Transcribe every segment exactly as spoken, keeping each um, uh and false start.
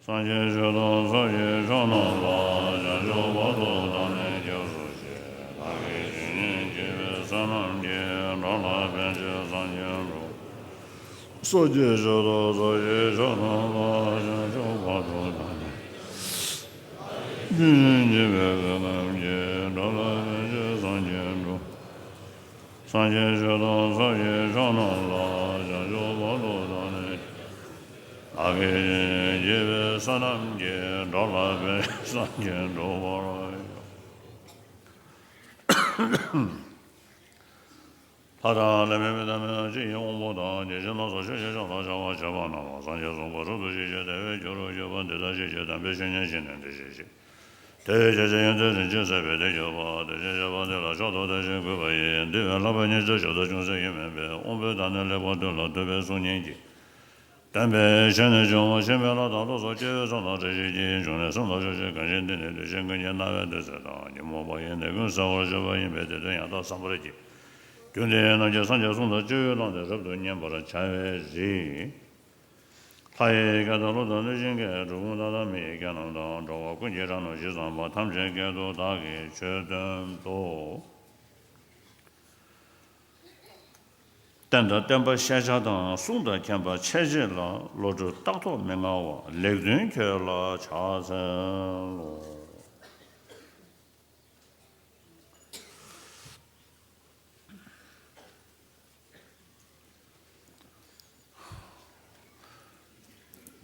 སངས་རྒྱས་ཆོས་དང་ཚོགས་ཀྱི་མཆོག་རྣམས་ལ། བྱང་ཆུབ་བར་དུ་བདག་ནི་སྐྱབས་སུ་མཆི། བདག་གིས་ཇི་སྙེད་བགྱིས་པའི་བསོད་ནམས་ཀྱིས། འགྲོ་ལ་ཕན་ཕྱིར་སངས་རྒྱས་འགྲུབ། སངས་རྒྱས་ཆོས་དང་ཚོགས་ཀྱི་མཆོག་རྣམས་ལ། བྱང་ཆུབ་བར་དུ་བདག་ནི་ཇི་སྙེད་བགྱིས་པའི་བསོད་ནམས་ཀྱིས། འགྲོ་ལ་ཕན་ཕྱིར་སངས་རྒྱས་འགྲུབ། སངས་རྒྱས་ཆོས་དང་ཚོགས་ཀྱི་མཆོག་རྣམས་ལ། བྱང་ཆུབ་བར་དུ་བདག་ནི། བདག་གིས་ཇི་སྙེད་བགྱིས་པའི་བསོད་ནམས་ཀྱིས། འགྲོ་ལ་ཕན་ཕྱིར་སངས་རྒྱས་འགྲུབ་པར་ཤོག། ལྷ་དང་ལྷ་མིན་མི་དང་མི་རྣམས་ཀྱིས། དབང་པོ་དང་། བརྒྱ་བྱིན་རྣམས་སུ་ཆོས་ཀྱི་ཕྱག་དང་བཅའ་བ་བྱས་པ་རྣམས་ལ། སངས་རྒྱས་གསུངས་པ་སྒྲུབ་ཏུ་གཤེགས་ཤིང་། དེ་བས་སྐྱེ་རུ་གཤེགས་པ་འདི་ལྟར་ཤེས་ཤིག། དམ་པའི་བཤེས་གཉེན་ཞིག་ནི་འདི་ཤེས་ཤིག། དེ་ཡི་བྱ་བྱེད་ཡོན་ཏན་རིན་ཆེན་ཟད་པའི་དེ་གྱུར་པ། དེ་བཞིན་གཤེགས་པ་འདི་ལ་མཆོག་ཏུ་དད་ཅིང་གུས་པ་ཡིས། འདི་བས་ལྷག་པའི་བསྙེན་བྱ་ཞིག་ཏུ་ཅུང་ཟད་ཡོད་མིན་པས། དབང་པོའི་བདག་ཉིད་ལེགས་པར་ཐོས་ལ་ཐོས་པའི་གསུང་ཉན་གྱིས། བསྟན་པའི་ཆོས་ནི་འབྱུང་བ་ཤེས་མེད་ལྷ་དང་ཀླུ་སོགས་སྐྱེ་བོའི་ཚོགས་དང་བྲལ་བྱེད་ཀྱི་འབྱུང་གནས་སེམས་ལ་ཆོས་ཅན། གང་ཞིག་འདི་ནི་དུས་གཅིག་ཀུན་གྱི་རྣ་བས་ཐོས་ཚད་དང་། ཉོན་མོངས་པ་ཡི་ནད་ཀུན་སེལ་བར་བྱེད་པ་ཡིན་པས། དེ་དོན་ཡང་དག་བསམ་པར་གྱིས། རྒྱུ་འདི་ནམ་མཁའི་སངས་རྒྱས་གསུང་དང་སྤྱོད་ཡུལ་བླངས་ཏེ་རབ་ཏུ་མཉན་པར་བྱ་བའི་རིགས། ལྷ་ཡི་སྐད་དང་ཀླུ་དང་གནོད་སྦྱིན་སྐད། འགྲོ་ཀུན་དག་དང་མི་ཡི་སྐད་རྣམས་དང་། འགྲོ་བ་ཀུན་གྱི་སྒྲ་རྣམས་ཇི་ཙམ་པ། ཐམས་ཅད་སྐད་དུ་བདག་གིས་ཆོས་སྟོན་ཏོ། བསྟན་དང་བསྟན་པ་ཤེས་བྱ་དང་། གསུང་དང་མཁྱེན་པ་འཆད་བྱེད་ལ། བློ་གྲོས་རྟག་ཐོག་མི་མངའ་བ། ལེགས་སྟོན་ཁྱོད་ལ་ཕྱག་འཚལ་ལོ།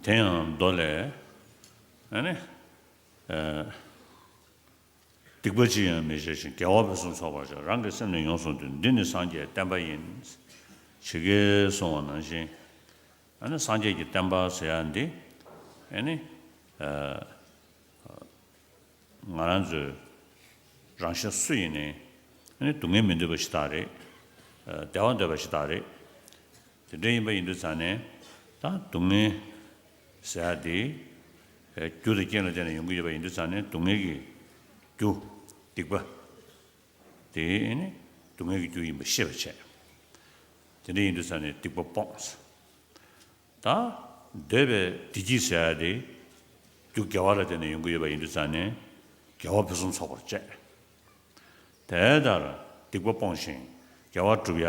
དེ་ཡང་མདོ་ལས། ཨ་ནི། ཨ། སྡིག་པ་ཅི་ཡང་མི་བྱེད་ཅིང་། དགེ་བ་ཕུན་སུམ་ཚོགས་པར་བྱ། རང་གི་སེམས་ནི་ཡོངས་སུ་འདུལ། འདི་ནི་སངས་རྒྱས་བསྟན་པ་ཡིན། ཇི་སྐད་གསུངས་པ་ནང་བཞིན། ཨ་ནི་སངས་རྒྱས་ཀྱི་བསྟན་པ་ཟེར་ཡ་འདི། ཨ་ནི། ཨ། ང་རང་ཚོའི་རང་གཞན་སུ་ཡིན་ནའི། ཨ་ནི་སྡུག་བསྔལ་མི་འདོད་པ་ཞིག་དག་རེད། ཨ། བདེ་བ་འདོད་པ་ཞིག་དག་རེད། དེ་འདྲ་ཡིན་པ་ཡིན་དུས་ཙང་ནས། ད་སྡུག་བསྔལ་ཟེར་ཡ་དེ། ཨ། རྒྱུ་དང་རྐྱེན་ལ་བརྟེན་ནས་ཡོང་གི་ཡོད་པ་ཡིན་དུས་ཙང་ནས། སྡུག་བསྔལ་གྱི་རྒྱུ་སྡིག་པ། དེ་ནི་སྡུག་བསྔལ་གྱི་རྒྱུ་ཡིན་པ་ཤེས་པར་བྱས། དེ་འདྲ་ཡིན་དུས་ཙང་ནས་སྡིག་པ་སྤོངས། ད་འདོད་པའི་བདེ་སྐྱིད་ཟེར་ཡ་དེ། རྒྱུ་དགེ་བ་ལ་བརྟེན་ནས་ཡོང་གི་ཡོད་པ་ཡིན་དུས་ཙང་ནས། དགེ་བ་ཕུན་སུམ་ཚོགས་པར་བྱས། དེ་ལྟར་སྡིག་པ་སྤོང་ཞིང་དགེ་བ་སྒྲུབ་ཡ་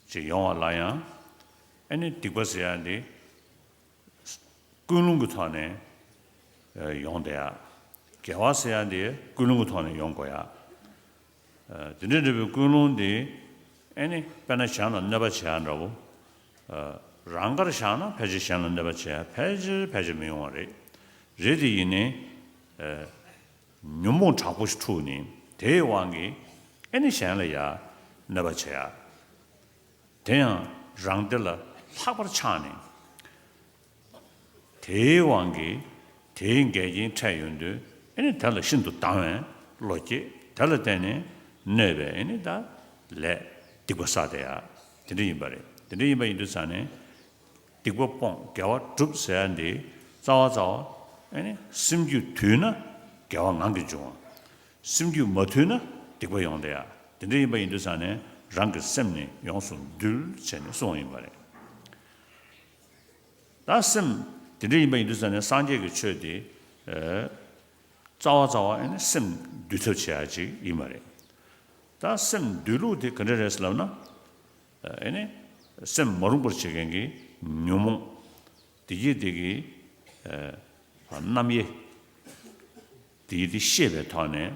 ཅིག་ཡོང་བ་ལ་ཡང་། ཨ་ནི་སྡིག་པ་ཟེར་ཡ་འདི་ཀུན་སློང་གི་ཐོག་ནས་ཡོང་བསྡད་ཡ། དགེ་བ་ཟེར་ཡ་འདི་ཀུན་སློང་གི་ཐོག་ནས་ཡོང་དགོས་ཡ། དེ་འདྲ་འདྲ་བའི་ཀུན་སློང་འདི། ཨ་ནི་དཔེར་ན་གཞན་ལ་གནོད་པ་བྱེད་ཡ་འདྲ་བོ། རང་དགར་བཞག་ན་ཕལ་ཆེར་གཞན་ལ་གནོད་པ་བྱེད་ཡ་ཕལ་ཆེར་ཕལ་ཆེར་མི་ཡོང་བ་རེད། རེད་དེ་ཡིན་ནའི། ཨ། ཉོན་མོངས་དྲག་པོ་ཞིག་འཁྲུགས་ནས། དེའི་དབང་གིས་ཨ་ནི་གཞན་ལ་ཡ་གནོད་པ་བྱེད་ཡ། དེ་ཡང་རང་བདེ་ལ་ལྷག་པར་ཆགས་ནས། དེའི་དབང་གིས་དེའི་འགལ་རྐྱེན་འཕྲད་ཡོང་དུས། ཨ་ནི་དེ་ལ་ཤིན་ཏུ་སྡང་བའི་བློ་སྐྱེས། དེ་ལ་བརྟེན་ནས་གནོད་པའི་ཨ་ནི་ད་ལས་སྡིག་པ་བསགས་བསྡད་ཡ། དེ་འདྲ་ཡིན་པ་རེད། དེ་འདྲ་ཡིན་པ་ཡིན་དུས་ཙང་ནས། སྡིག་པ་སྤོང་དགེ་བ་སྒྲུབ་ཟེར་ཡ་འདི་རྩ་བ་རྩ་བ་ཨ་ནི་སེམས་རྒྱུད་དུལ་ན་དགེ་བ་ངང་གིས་འབྱུང་བ། སེམས་རྒྱུད་མ་དུལ་ན་སྡིག་པ་ཡོང་བསྡད་ཡ། དེ་འདྲ་ཡིན་པ་ཡིན་དུས་ཙང་ནས་རང་གི་སེམས་ནི་ཡོངས་སུ་འདུལ་བྱས་ནས་གསུངས་པ་ཡིན་པ་རེད། ད་སེམས་དེ་འདྲ་ཡིན་པ་ཡིན་དུས་ཙང་ནས་སངས་རྒྱས་ཀྱི་ཆོས་དེ། ཨ། རྩ་བ་རྩ་བ་ཨ་ནི་སེམས་འདུལ་ཐབས་བྱེད་ཡ་ཅིག་ཡིན་པ་རེད། ད་སེམས་འདུལ་ལུགས་དེ་ག་འདྲ་རེད་ཟེར་ལབ་ན། ཨ་ནི་སེམས་མ་རུངས་པར་བྱེད་མཁན་གྱི་ཉོན་མོངས་དེ་གྱིས་དེ་གི། ཨ། རྣམ་དབྱེ་དེ་གྱིས་དེ་ཤེས་པའི་ཐོག་ནས།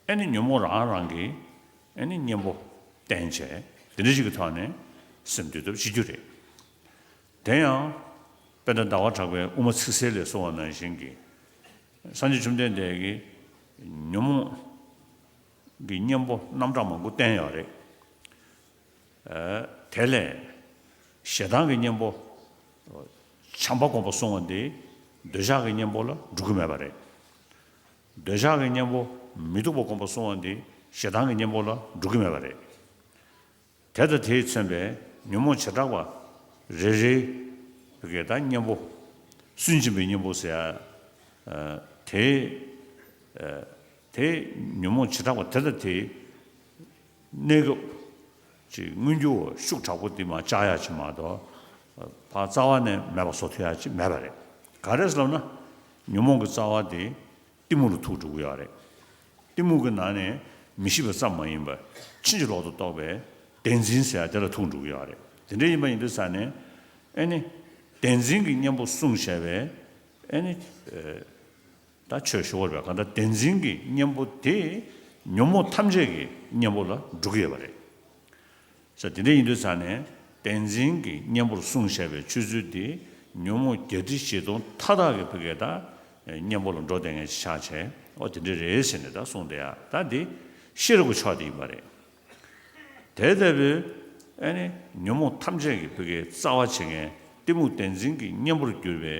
ཨ་ནི་ཉོན་མོངས་རང་རང་གི་ཨ་ནི་གཉེན་པོ་བསྟེན་བྱས། དེ་འདྲ་ཞིག་གི་ཐོག་ནས་སེམས་འདུལ་ཐབས་བྱེད་རྒྱུ་རེད། དེ་ཡང་དཔེར་ན་ཟླ་བ་གྲགས་པའི་དབུ་མ་ཚིག་གསལ་ལས་གསུངས་པ་ནང་བཞིན་གྱི། སངས་རྒྱས་བཅོམ་ལྡན་འདས་ཀྱིས་ཉོན་མོངས་ཀྱི་གཉེན་པོ་རྣམ་གྲངས་མང་པོ་བསྟན་ཡོད་རེད། ཨ། དེ་ལས་ཞེ་སྡང་གི་གཉེན་པོ་བྱམས་པ་སྒོམ་པ་གསུངས་པ་འདི་འདོད་ཆགས་ཀྱི་གཉེན་པོ་ལ་འགྲོ་གི་མེད་པ་རེད། འདོད་ཆགས་ཀྱི་གཉེན་པོ་མི་སྡུག་པ་སྒོམ་པ་གསུངས་པ་འདི་ཞེ་སྡང་གི་གཉེན་པོ་ལ་འགྲོ་གི་མེད་པ་རེད། དེ་དང་དེས་མཚོན་པའི་ཉོན་མོངས་བྱེ་བྲག་པ་རེ་རེའི་བུ་གའི་ད་གཉེན་པོ། སུན་འབྱིན་པའི་གཉེན་པོ་ཟེར་ཡ། ཨ། དེའི། ཨ། དེའི་ཉོན་མོངས་བྱེ་བྲག་པ་དེ་དང་དེའི་གནས་སྐབས་ཀྱི་མངོན་གྱུར་བ་ཤུགས་དྲག་པོ་འདི་མར་བཅག་ཡ་ཅིག་མ་གཏོགས། ཕར་རྩ་བ་ནས་མེད་པ་བཟོ་ཐུབ་ཡ་ཅིག་མེད་པ་རེད། ག་རེ་ཟེར་ལབ་ན། ཉོན་མོངས་ཀྱི་རྩ་བ་དེ་གཏི་མུག་ལ་ཐུག་འགྲོ་གི་ཡོད་རེད། གཏི་མུག་གི་ནང་ནས་མི་ཤེས་པ་ཙམ་མ་ཡིན་པར་ཕྱིན་ཅི་ལོག་ཏུ་རྟོག་པའི་བདེན་འཛིན་ཟེར་ཡ་དེ་ལ་ཐུག་འགྲོ་གི་ཡོད་རེད། དེ་འདྲ་ཡིན་པ་ཡིན་དུས་ཙང་ནས། ཨེ་ནི། བདེན་འཛིན་གྱི་གཉེན་པོ་བསྲུང་བྱས་པའི། ཨེ་ནི། ད་ཆོས་ཞུ་བར་བས་གང་ལྟར་བདེན་འཛིན་གྱི་གཉེན་པོ་དེ་ཉོན་མོངས་ཐམས་ཅད་ཀྱི་གཉེན་པོ་ལ་འགྲོ་གི་ཡོད་པ་རེད། ས་དེ་འདྲ་ཡིན་དུས་ཙང་ནས། བདེན་འཛིན་གྱི་གཉེན་པོར་བསྲུང་བྱས་པའི་ཆོས་ཚུལ་དེ་ཉོན་མོངས་བརྒྱད་ཁྲི་བཞི་སྟོང་མཐའ་དག་གི་ཕ་གི་ད་གཉེན་པོ་ལ་འགྲོ་བསྡད་མཁན་ཞིག་ཆགས་བྱས། ཨོ་དེ་འདྲ་རེད་ཟེར་ནས་ད་གསུངས་བསྡད་ཡ། ད་འདི་ཤེས་རབ་ཀྱི་ཕྱོགས་དེ་ཡིན་པ་རེད། དེ་ལྟ་བུའི་ཨེ་ནི་ཉོན་མོངས་ཐམས་ཅད་ཀྱི་ཕ་གི་རྩ་བ་བྱེད་མཁན་གཏི་མུག་བདེན་འཛིན་གྱི་གཉེན་པོར་གྱུར་པའི་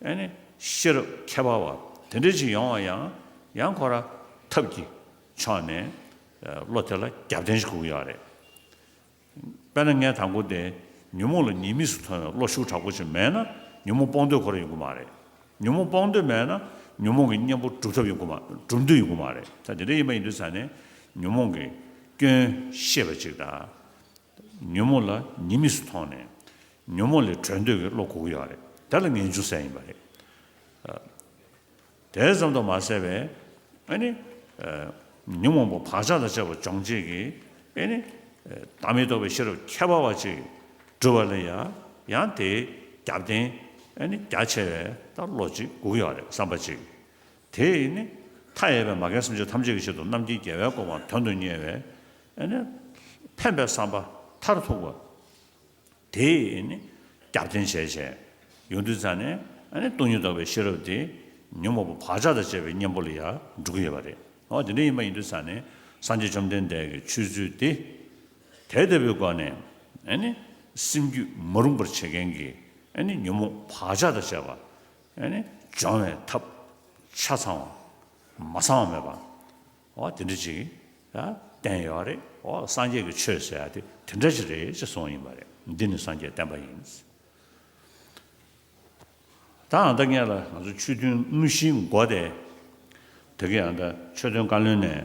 ཨེ་ནི་ཤེས་རབ་ཁྱད་པར་བ་དེ་འདྲ་ཅིག་ཡོང་བ་ཡང་། ཡང་ཁོ་རང་ཐབས་ཀྱི་ཕྱོགས་ནས་བློ་དེ་ལ་རྒྱབ་རྟེན་ཞིག་དགོས་ཀྱི་ཡོད་རེད། དཔེར་ན་ངས་དང་པོ་དེ་ཉོན་མོངས་ལ་ཉེས་དམིགས་སུ་མཐོང་བའི་བློ་ཤུགས་དྲག་པོ་ཅིག་མེད་ན། ཉོན་མོངས་སྤོང་འདོད་ཁོ་རང་ཡོང་གི་མ་རེད། ཉོན་མོངས་སྤོང་འདོད་མེད་ན་ཉོན་མོངས་ཀྱི་གཉེན་པོ་སྒྲུབ་ཐབས་ཡོང་གི་མ། སྒྲུབ་འདོད་ཡོང་གི་མ་རེད། ད་དེ་འདྲ་ཡིན་པ་ཡིན་དུས་ཙང་ནས་ཉོན་མོངས་ཀྱི་སྐྱོན་ཤེས་པ་ཅིག་དང་། ཉོན་མོངས་ལ་ཉེས་དམིགས་སུ་མཐོང་ནས་ཉོན་མོངས་ལས་གྲོལ་འདོད་ཀྱི་བློ་དགོས་ཀྱི་ཡོད་རེད། དེ་ལ་ངེས་འབྱུང་ཟེར་ཡིན་པ་རེད། དེ་ཙམ་དུ་མ་ཟད་པའི། ཨ་ནི། ཉོན་མོངས་པ་བག་ཆགས་དང་བཅས་པ་སྦྱོང་བྱེད་ཀྱི། ཨ་ནི། བདག་མེད་རྟོགས་པའི་ཤེས་རབ་ཁྱད་པར་བ་ཅིག་སྒྲུབ་པ་ལ་ཡང་། ཡང་དེའི་རྒྱབ་རྟེན། ཨ་ནི་རྒྱ་ཆེ་བའི་ད་བློ་ཅིག་དགོས་ཀྱི་ཡོད་རེད། བསམ་པ་ཅིག་དེ་ནི་མཐའ་ཡས་པའི་མ་རྒན་སེམས་ཅན་ཐམས་ཅད་ཀྱི་ཆེད་དུ་རྣམ་མཁྱེན་རྒྱལ་བའི་གོ་འཕང་དོན་དུ་གཉེར་བའི། ཨ་ནི། ཕན་པའི་བསམ་པ་མཐར་ཐུག་པ། དེ་ནི་རྒྱབ་རྟེན་བྱས་བྱས་ཡོང་དུས་ཙང་ནས། ཨ་ནི་སྟོང་ཉིད་རྟོགས་པའི་ཤེས་རབ་དེ་ཉོན་མོངས་པ་བག་ཆགས་དང་བཅས་པའི་གཉེན་པོ་ལ་ཡང་འགྲོ་གི་ཡོད་པ་རེད། འོ་དེ་འདྲ་ཡིན་པ་ཡིན་དུས་ཙང་ནས་སངས་རྒྱས་བཅོམ་ལྡན་འདས་ཀྱི་ཆོས་ཚུལ་དེ། དེ་ལྟ་བུའི་སྒོ་ནས། ཨ་ནི་སེམས་རྒྱུད་མ་རུངས་པར་བྱེད་མཁན་གྱི། ཨ་ནི་ཉོན་མོངས་བག་ཆགས་དང་བཅས་པ། ཨ་ནི་སྦྱོང་བའི་ཐབས་ཆ་ཚང་བ། མ་ཚང་བ་མེད་པ། འོ་དེ་འདྲ་ཅིག་ཡ་བསྟན་ཡོད་རེད། འོ་སངས་རྒྱས་ཀྱི་ཆོས་ཟེར་ཡ་དེ་དེ་འདྲ་ཅིག་རེད་ཅེས་གསུངས་ཡིན་པ་རེད། འདི་ནི་སངས་རྒྱས་བསྟན་པ་ཡིན། ད་ཨ་ད་སྔོན་ལ་ང་ཚོ་ཆོས་མཐུན་དངོས་གཞིའི་མགོ་དེ། དེ་གའི་ཨ་ད་ཆོས་མཐུན་བཀའ་བློན་ནས་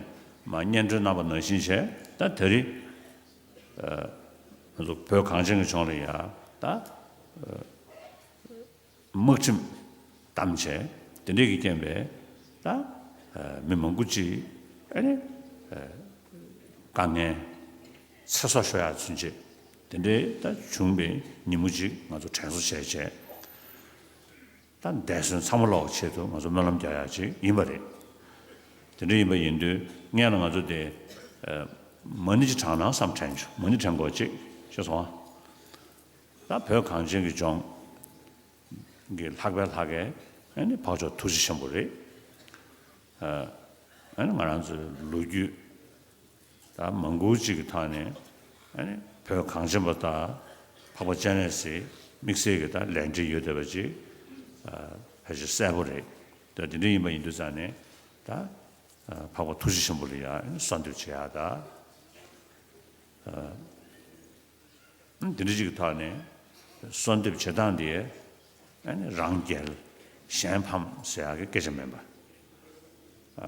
མར་སྙན་སྒྲོན་གནང་བ་ནང་བཞིན་བྱས། ད་དེ་རིང་ང་ཚོ་བོད་གངས་ཅན་གྱི་ལྗོངས་ལ་ཡ་ད། དམག་ཁྲིམས་བསྡམས་བྱས། དེ་འདྲས་ཀྱི་རྐྱེན་པས་ད་མི་མང་པོ་ཅིག་ཨ་ནི་དཀའ་ངལ་ཚེ་སྲོག་ཤོར་ཡག་ཚུན་ཆད་དེ་འདྲས་ད་བྱུང་བའི་ཉིན་མོ་ཅིག་ང་ཚོ་དྲན་གསོ་བྱས་བྱས། ད་འདས་གསོན་ཚང་མ་ལོག་ཆེད་དུ་ང་ཚོ་སྨོན་ལམ་རྒྱག་ཡག་ཅིག་ཡིན་པ་རེད། དེ་འདྲ་ཡིན་པ་ཡིན་དུས་སྔོན་ལ་ང་ཚོ་དེ་མ་ཎི་ཅིག་བགྲངས་ན་བསམ་དྲན་བྱུང་། མ་ཎི་བགྲང་དགོས་ཅིག་ཤེས་སོང་ཨ། ད་བོད་གངས་ཅན་གྱི་ལྗོངས་ཀྱི་ལྷག་པའི་ལྷག་པའི་ཨ་ནི་འཕགས་མཆོག་ཐུགས་རྗེ་ཆེན་པོ་རེད། ཨ་ནི་ང་རང་ཚོའི་ལོ་རྒྱུས་ད་མང་པོ་ཅིག་གི་ཐོག་ནས། ཨ་ནི་བོད་གངས་ཅན་པ་དང་འཕགས་པ་སྤྱན་རས་གཟིགས་དམིགས་བསལ་གྱི་ད་ལས་འབྲེལ་ཡོད་བསྡད་པ་ཅིག་ཨ་ཕལ་ཆེར་གསལ་པོ་རེད། ད་དེ་འདྲ་ཡིན་པ་ཡིན་དུས་ཙང་ནས་ད་ཨ་འཕགས་པ་ཐུགས་རྗེ་ཆེན་པོ་ལ་ཡང་གསོལ་འདེབས་བྱེད་ཡག་ད། ཨ་དེ་འདྲ་ཅིག་གི་ཐོག་ནས་གསོལ་འདེབས་བྱེད་སྟངས་དེ། ཨ་ནི་རང་རྒྱལ་གཞན་ཕམ་ཟེར་ཡག་གི་སྐད་ཆ་མིན་པ། ཨ་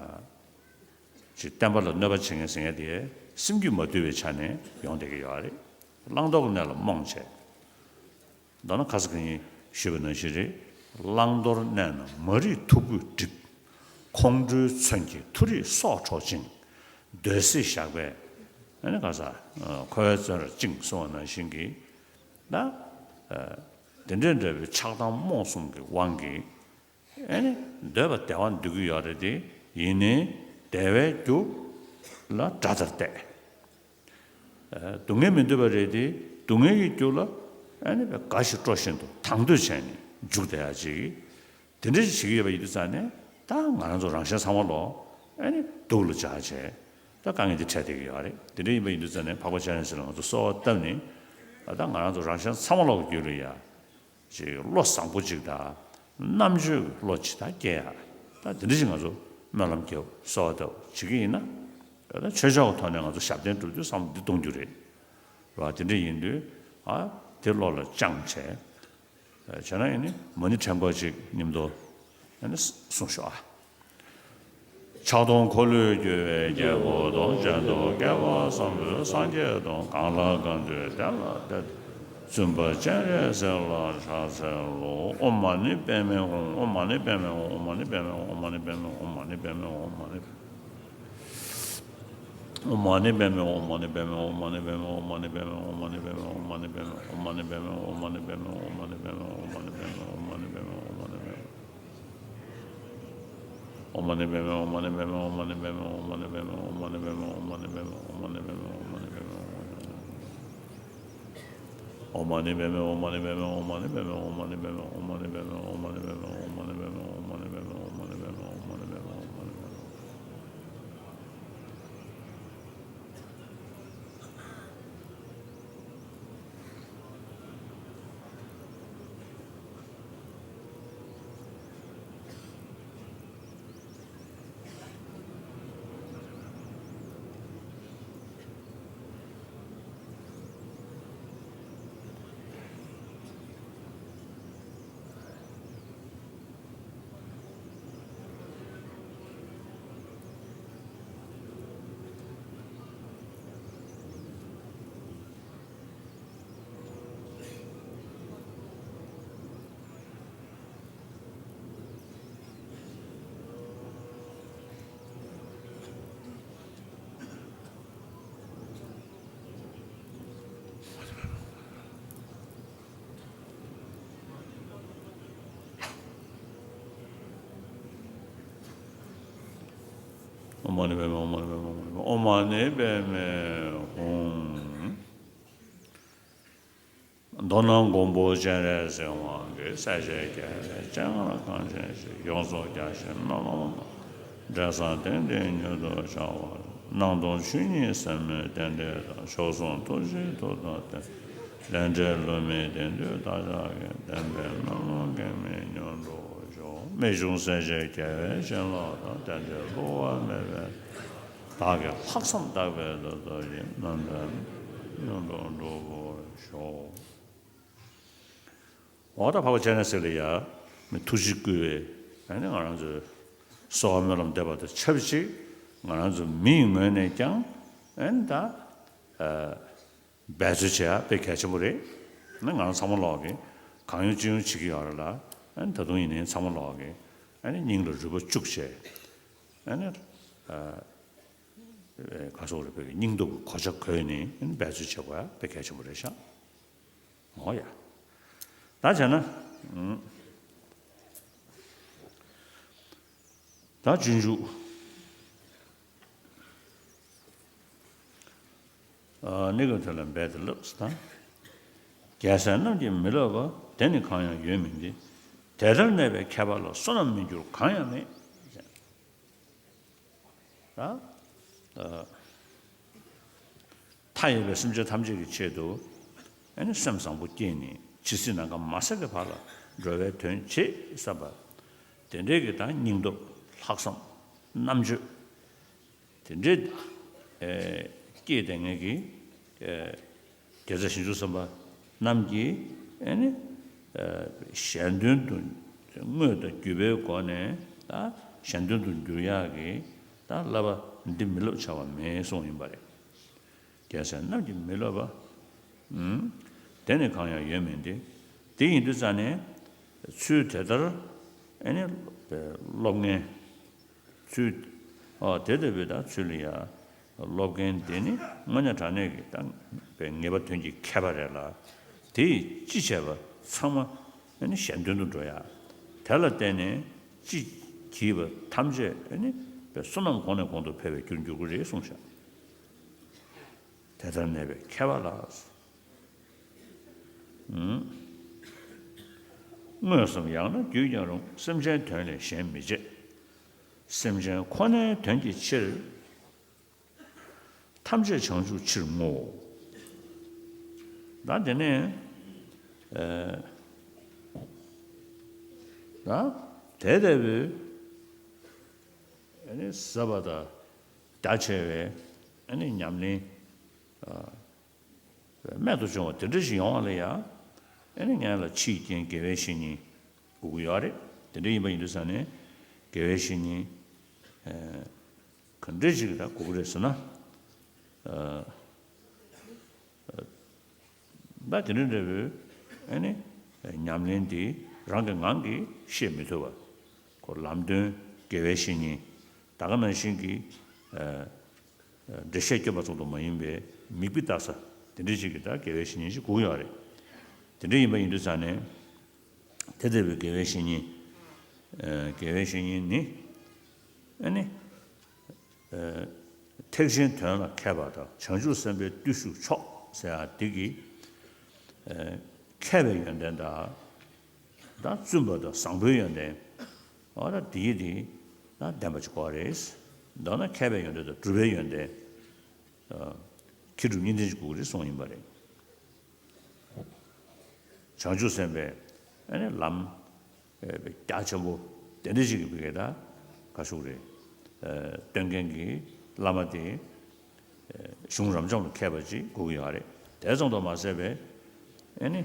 ཅིག་བསྟན་པ་ལ་གནོད་པ་བྱེད་མཁན་ཟེར་མཁན་དེ་སེམས་རྒྱུད་མ་དུལ་བའི་ཆ་ནས་ཡོང་བསྡད་ཀྱི་ཡོད་རེད། བླང་དོར་གྱི་གནས་ལ་རྨོངས་བྱས། མདོར་ན་ཁ་སང་ཁ་ཉིན་ཞུས་པ་ནང་བཞིན་རེད། བླང་དོར་གནས་ན་མ་རིག་མཐུ་གུས་སྒྲིབ། ཁོང་ཁྲོའི་མཚོན་གྱིས་མཐོ་རིས་སྲོག་འཕྲོག་ཅིང་། འདོད་སྲེད་ཞགས་པས་ཨ་ནི་ག་ས་འཁོར་བའི་བཙོན་རར་བཅིངས་གསུངས་པ་ནང་བཞིན་གྱི། ད་དེ་འདྲའི་འདྲ་བའི་ཆགས་སྡང་རྨོངས་གསུམ་གྱི་དབང་གིས། ཨེ་ནི་འདོད་པ་བདེ་བ་འདོད་ཀྱི་ཡོད་རེད་དེ། ཡིན་ནའི་བདེ་བའི་རྒྱུ་ལ་དགྲ་ལྟར་བལྟས། ཨ་སྡུག་བསྔལ་མི་འདོད་པ་རེད་དེ། སྡུག་བསྔལ་གྱི་རྒྱུ་ལ་ཨེ་ནི་དགའ་ཞིང་སྤྲོ་བཞིན་དུ་དང་དོད་བྱས་ནས་འཇུག་བསྡད་ཡ་ཅིག་དེ་འདྲ་ཞིག་བྱེད་ཀྱི་ཡོད་པ་ཡིན་དུས་ཙང་ནས། ད་ང་རང་ཚོ་རང་གཞན་ཚང་མ་ལོ་ཨེ་ནི་སྡུག་ལ་སྦྱར་བྱས་ད་དཀའ་ངལ་འདི་འཕྲད་བསྡད་ཀྱི་ཡོད་རེད། དེ་འདྲ་ཡིན་པ་ཡིན་དུས་ཙང་ནས་འཕགས་པ་སྤྱན་རས་གཟིགས་ལ་ང་ཚོ་གསོལ་བ་བཏབ་ནས། ད་ང་རང་ཚོ་རང་གཞན་ཚང་མ་ལོ་གི་རྒྱུད་ལ་ཡ། ཅིག་བློ་བཟང་པོ་ཅིག་དང་། རྣམ་དཔྱོད་ཀྱི་བློ་ཅིག་ད་སྐྱེ་ཡ། ད་དེ་འདྲ་ཞིག་ང་ཚོ་སྨོན་ལམ་རྒྱབ་གསོལ་བ་བཏབ་བྱེད་ཀྱི་ཡིན་ན། ད་ཆོས་ཕྱོགས་ཀྱི་ཐོག་ནས་ང་ཚོ་ཞབས་བརྟན་སྒྲུབ་དུས་བསམ་བློ་འདི་གཏོང་རྒྱུ་རེད། རེད་བ། དེ་འདྲ་ཡིན་དུས་ཨ་དེ་བློ་ལ་བཅངས་བྱས། བྱས་ན་ཡིན་ནི་མ་ཎི་ཕྲེང་སྐོར་ཅིག་མཉམ་དུ་ཨ་ནི་གསུངས་ཤོག་ཨ། ཕྱག་སྟོང་འཁོར་ལོས་སྒྱུར་བའི་རྒྱལ་པོ་དང་། གཞན་དུ་སྐྱེ་བ་བཟང་པོའི་སངས་རྒྱས་དང་། གང་ལ་གང་འདུལ་བདེ་ལ་བདེ། བཙུན་པ་སྤྱན་རས་གཟིགས་ལ་ཕྱག་འཚལ་ལོ། ཨོཾ་མ་ཎི་པདྨེ་ཧཱུྃ། ཨོཾ་མ་ཎི་པདྨེ་ཧཱུྃ། ཨོཾ་མ་ཎི་པདྨེ་ཧཱུྃ། ཨོཾ་མ་ཎི་པདྨེ་ཧཱུྃ། ཨོཾ་མ་ཎི་པདྨེ་ཧཱུྃ། ཨོཾ་མ་ཎི་པདྨེ་ཧཱུྃ། ཨོཾ་མ་ཎི་པདྨེ་ཧཱུྃ། ཨོཾ་མ་ཎི་པདྨེ་ཧཱུྃ། ཨོཾ་མ་ཎི་པདྨེ་ཧཱུྃ། ཨོཾ་མ་ཎི་པདྨེ་ཧཱུྃ། ཨོཾ་མ་ཎི་པདྨེ་ཧཱུྃ། ཨོཾ་མ་ཎི་པདྨེ་ཧཱུྃ། ཨོཾ་མ་ཎི་པདྨེ་ཧཱུྃ། ཨོཾ་མ་ཎི་པདྨེ་ཧཱུྃ། ཨོཾ་མ་ཎི་པདྨེ་ཧཱུྃ། ཨོཾ་མ་ཎི་པདྨེ་ཧཱུྃ། ཨོཾ་མ་ཎི་པདྨེ་ཧཱུྃ། མདོར་ན་མགོན་པོ་སྤྱན་རས་གཟིགས་དབང་གིས། སྲས་བཅས་རྒྱལ་བའི་སྤྱན་སྔར་གང་ཞིག་གཤེགས། ཡོངས་སུ་རྒྱ་ཆེའི་རྣམ་པར་སྨིན། འབྲས་བཟང་དེ་འདྲའི་མྱུར་དུ་ཤར་བ། སྣང་སྟོང་ཆོས་ཉིད་ཟད་མེད་རྟེན་འབྲེལ་དང་། མཆོག་ཟུང་ཐུགས་རྗེའི་མཐུ་དང་ལྡན། ལས་འབྲས་བསླུ་མེད་བདེན་མཐུ་བདག་ཅག་གི། བདེན་པའི་རྣམ་ལུགས་གེགས་མེད་མྱུར་འགྲུབ་ཤོག། རྨད་བྱུང་སྲས་བཅས་རྒྱལ་བའི་བྱིན་རླབས་དང་། རྟེན་འབྲེལ་བསླུ་བ་མེད་པའི་བདག་གི་ལྷག་བསམ་དག་པའི་ཐོག་ཏུ་ཡིན་རྣམ་པར་མྱུར་དུ་འགྲུབ་པར་ཤོག། འོ་ད་འཕགས་པ་སྤྱན་རས་གཟིགས་ལ་ཡ་ཐུགས་རྗེ་བསྐུལ་བའི་ཨ་ནི་ང་རང་ཚོའི་གསོལ་བ་སྨོན་ལམ་འདེབས་པ་དང་ཆབས་ཅིག་ང་རང་ཚོ་མིའི་ངོས་ནས་ཀྱང་ཨ་ནི་ད་འབད་རྩོལ་བྱེད་ཡ་དཔེ་གལ་ཆེན་པོ་རེད། ཨ་ནི་ང་རང་ཚང་མ་ལོག་གིས་གང་ཡོང་ཅི་ཡོང་བྱེད་ཀྱི་ཡོད་རེད་ལ། ཨ་ནི་ད་དུང་ཡིན་ནའི་ཚང་མ་ལོག་གིས་ཨ་ནི་སྙིང་ལ་རུས་པ་བཅུག་བྱས་ཨ་ནི། ག་སོགས་རེ་བོད་ཀྱི་སྙིང་སྟོབས་ཀྱི་གོ་ཆ་བགོས་ནས་འབད་རྩོལ་བྱེད་དགོས་ཡ་དཔེ་གལ་ཆེན་པོ་རེད་ཤག་འོ་ཡ། ད་བྱས་ན། ད་སྤྱོད་འཇུག་གནས་སྐབས་དེ་ལ་འབད་དེ་ལགས་སོ། ད་རྒྱལ་སྲས་རྣམས་ཀྱིས་མི་བསླབ་པ། དེ་ནི་གང་ཡང་ཡོད་མིན་ཏེ། དེ་ལྟར་གནས་པའི་མཁས་པ་ལ། བསོད་ནམས་མི་འགྱུར་གང་ཡང་མེད། ད་མཐའ་ཡས་པའི་སེམས་ཅན་ཐམས་ཅད་ཀྱི་ཆེད་དུ་ཨ་ནི་སེམས་བཟང་པོ་བསྐྱེད་ནས་ཇི་སྲིད་ནམ་མཁའ་མ་ཟད་ཀྱི་བར་ལ་འགྲོ་བའི་དོན་བྱེད་བསམ་པ་དེ་འདྲའི་གི་ད་སྙིང་སྟོབས་ལྷག་བསམ་རྣམ་དཔྱོད་དེ་འདྲའི་བསྐྱེད་དེ་ངེད་ཀྱི་རྒྱལ་སྲས་ཞིང་སྐྱོང་སེམས་དཔའ་རྣམས་ཀྱིས་ཨ་ནི་གཞན་དོན་དུ་དངོས་དང་བརྒྱུད་པའི་སྒོ་ནས་ད་གཞན་དོན་དུ་འགྱུར་ཡག་གི་ད་བསླབ་པ་འདི་མི་བསླབ་བྱ་བ་མེད་གསུངས་ཡིན་པ་རེད། རྒྱལ་སྲས་རྣམས་ཀྱིས་མི་བསླབ་པ། དེ་ནི་གང་ཡང་ཡོད་མིན་ཏེ། དེ་ཡིན་དུས་ཙ་ནས་ཚུལ་དེ་ལྟར་ཨ་ནི་སློབ་མཁན། ཚུལ། ཨ་དེ་ལྟ་བུའི་ད་ཚུལ་ལ་ཡ་སློབ་མཁན་དེ་ནི་དངོས་གནས་དྲང་གནས་ཀྱི་ད་པའི་ངེས་པ་དོན་གྱི་མཁས་པ་རེད་ལ། དེ་ཡིས་ཅི་བྱས་པ་ཚང་མ་ཨ་ནི་གཞན་དོན་དུ་འགྲོ་ཡ། དེ་ལ་བརྟེན་ནས་ཅི་བགྱིས་པ་ཐམས་ཅད་ཨ་ནི་པའི་བསོད་ནམས་གོང་ནས་གོང་དུ་འཕེལ་བའི་རྒྱུར་འགྱུར་གྱི་རེད་གསུངས་ཤག་དེ་ལྟར་གནས་པའི་མཁས་པ་ལ། དངོས་སམ་ཡང་ན་བརྒྱུད་ཀྱང་རུང་། སེམས་ཅན་དོན་ལས་གཞན་མི་བྱེད། སེམས་ཅན་ཁོ་ནའི་དོན་གྱི་ཕྱིར། ཐམས་ཅད་བྱང་ཆུབ་ཕྱིར་བསྔོའོ། ད་དེ་ནས་ད་དེ་ལྟ་བུའི་ཨ་ནི་ཟབ་པ་དང་རྒྱ་ཆེ་བའི་ཨ་ནི་ཉམས་ལེན་རྨད་དུ་བྱུང་བ་དེ་འདྲ་ཞིག་ཡོང་བ་ལ་ཡང་ཨ་ནི་ངས་ལ་ཕྱིའི་རྐྱེན་དགེ་བའི་བཤེས་གཉེན་དགོས་ཀྱི་ཡོད་རེད། དེ་འདྲ་ཡིན་པ་ཡིན་དུས་ཙང་ནས་དགེ་བའི་བཤེས་གཉེན་ག་འདྲ་ཞིག་ད་དགོས་ཀྱི་རེད་ཟེར་ན། ད་དེ་འདྲ་འདྲ་བོའི་ཨ་ནི་ཉམས་ལེན་དེ་རང་གི་ངང་གིས་ཤེས་མི་ཐུབ་པ། ཁོ་ལམ་སྟོན་དགེ་བའི་བཤེས་གཉེན་ད་ག་ནང་བཞིན་གྱི་འགྲེལ་བཤད་སྐྱོན་པ་ཙམ་དུ་མ་ཡིན་པའི་མིག་དཔེ་ལྟ་ས་དེ་འདྲ་ཅིག་གི་ད་དགེ་བའི་བཤེས་གཉེན་ཞིག་དགོས་ཀྱི་ཡོད་རེད། དེ་འདྲ་ཡིན་པ་ཡིན་དུས་ཙང་ནས་དེ་ལྟ་བུའི་དགེ་བའི་བཤེས་གཉེན། དགེ་བའི་བཤེས་གཉེན་ནི་ཨ་ནི། ཐེག་ཆེན་དོན་ལ་མཁས་པ་དང་བྱང་ཆུབ་སེམས་དཔའི་བརྟུལ་ཞུགས་མཆོག་ཟེར་ཡ་འདི་གི་མཁས་པའི་ཡོན་ཏན་དང་། ད་བཙུན་པ་དང་བཟང་པོའི་ཡོན་ཏན། འོ་ད་འདི་ཡི་འདི་ད་ལྡན་པ་ཅིག་དགོས་རེད། མདོར་ན་མཁས་པའི་ཡོན་ཏན་དང་གྲུབ་པའི་ཡོན་ཏན། མཁས་གྲུབ་གཉིས་ལྡན་ཅིག་དགོས་ཀྱི་རེད་གསུངས་ཡིན་པ་རེད། བྱང་ཆུབ་སེམས་དཔའི་ཨ་ནི་ལམ་རྒྱ་ཆེན་པོ་དེ་འདྲ་ཞིག་གི་བི་གེ་ད་ག་ཤུག་རེད། སྟོན་མཁན་གྱི་བླ་མ་དེ་གཞུང་རབ་འབྱམས་ལ་མཁས་པ་ཅིག་དགོས་ཀྱི་ཡོད་རེད། དེ་ཙམ་དུ་མ་ཟད་པའི་ཨ་ནི།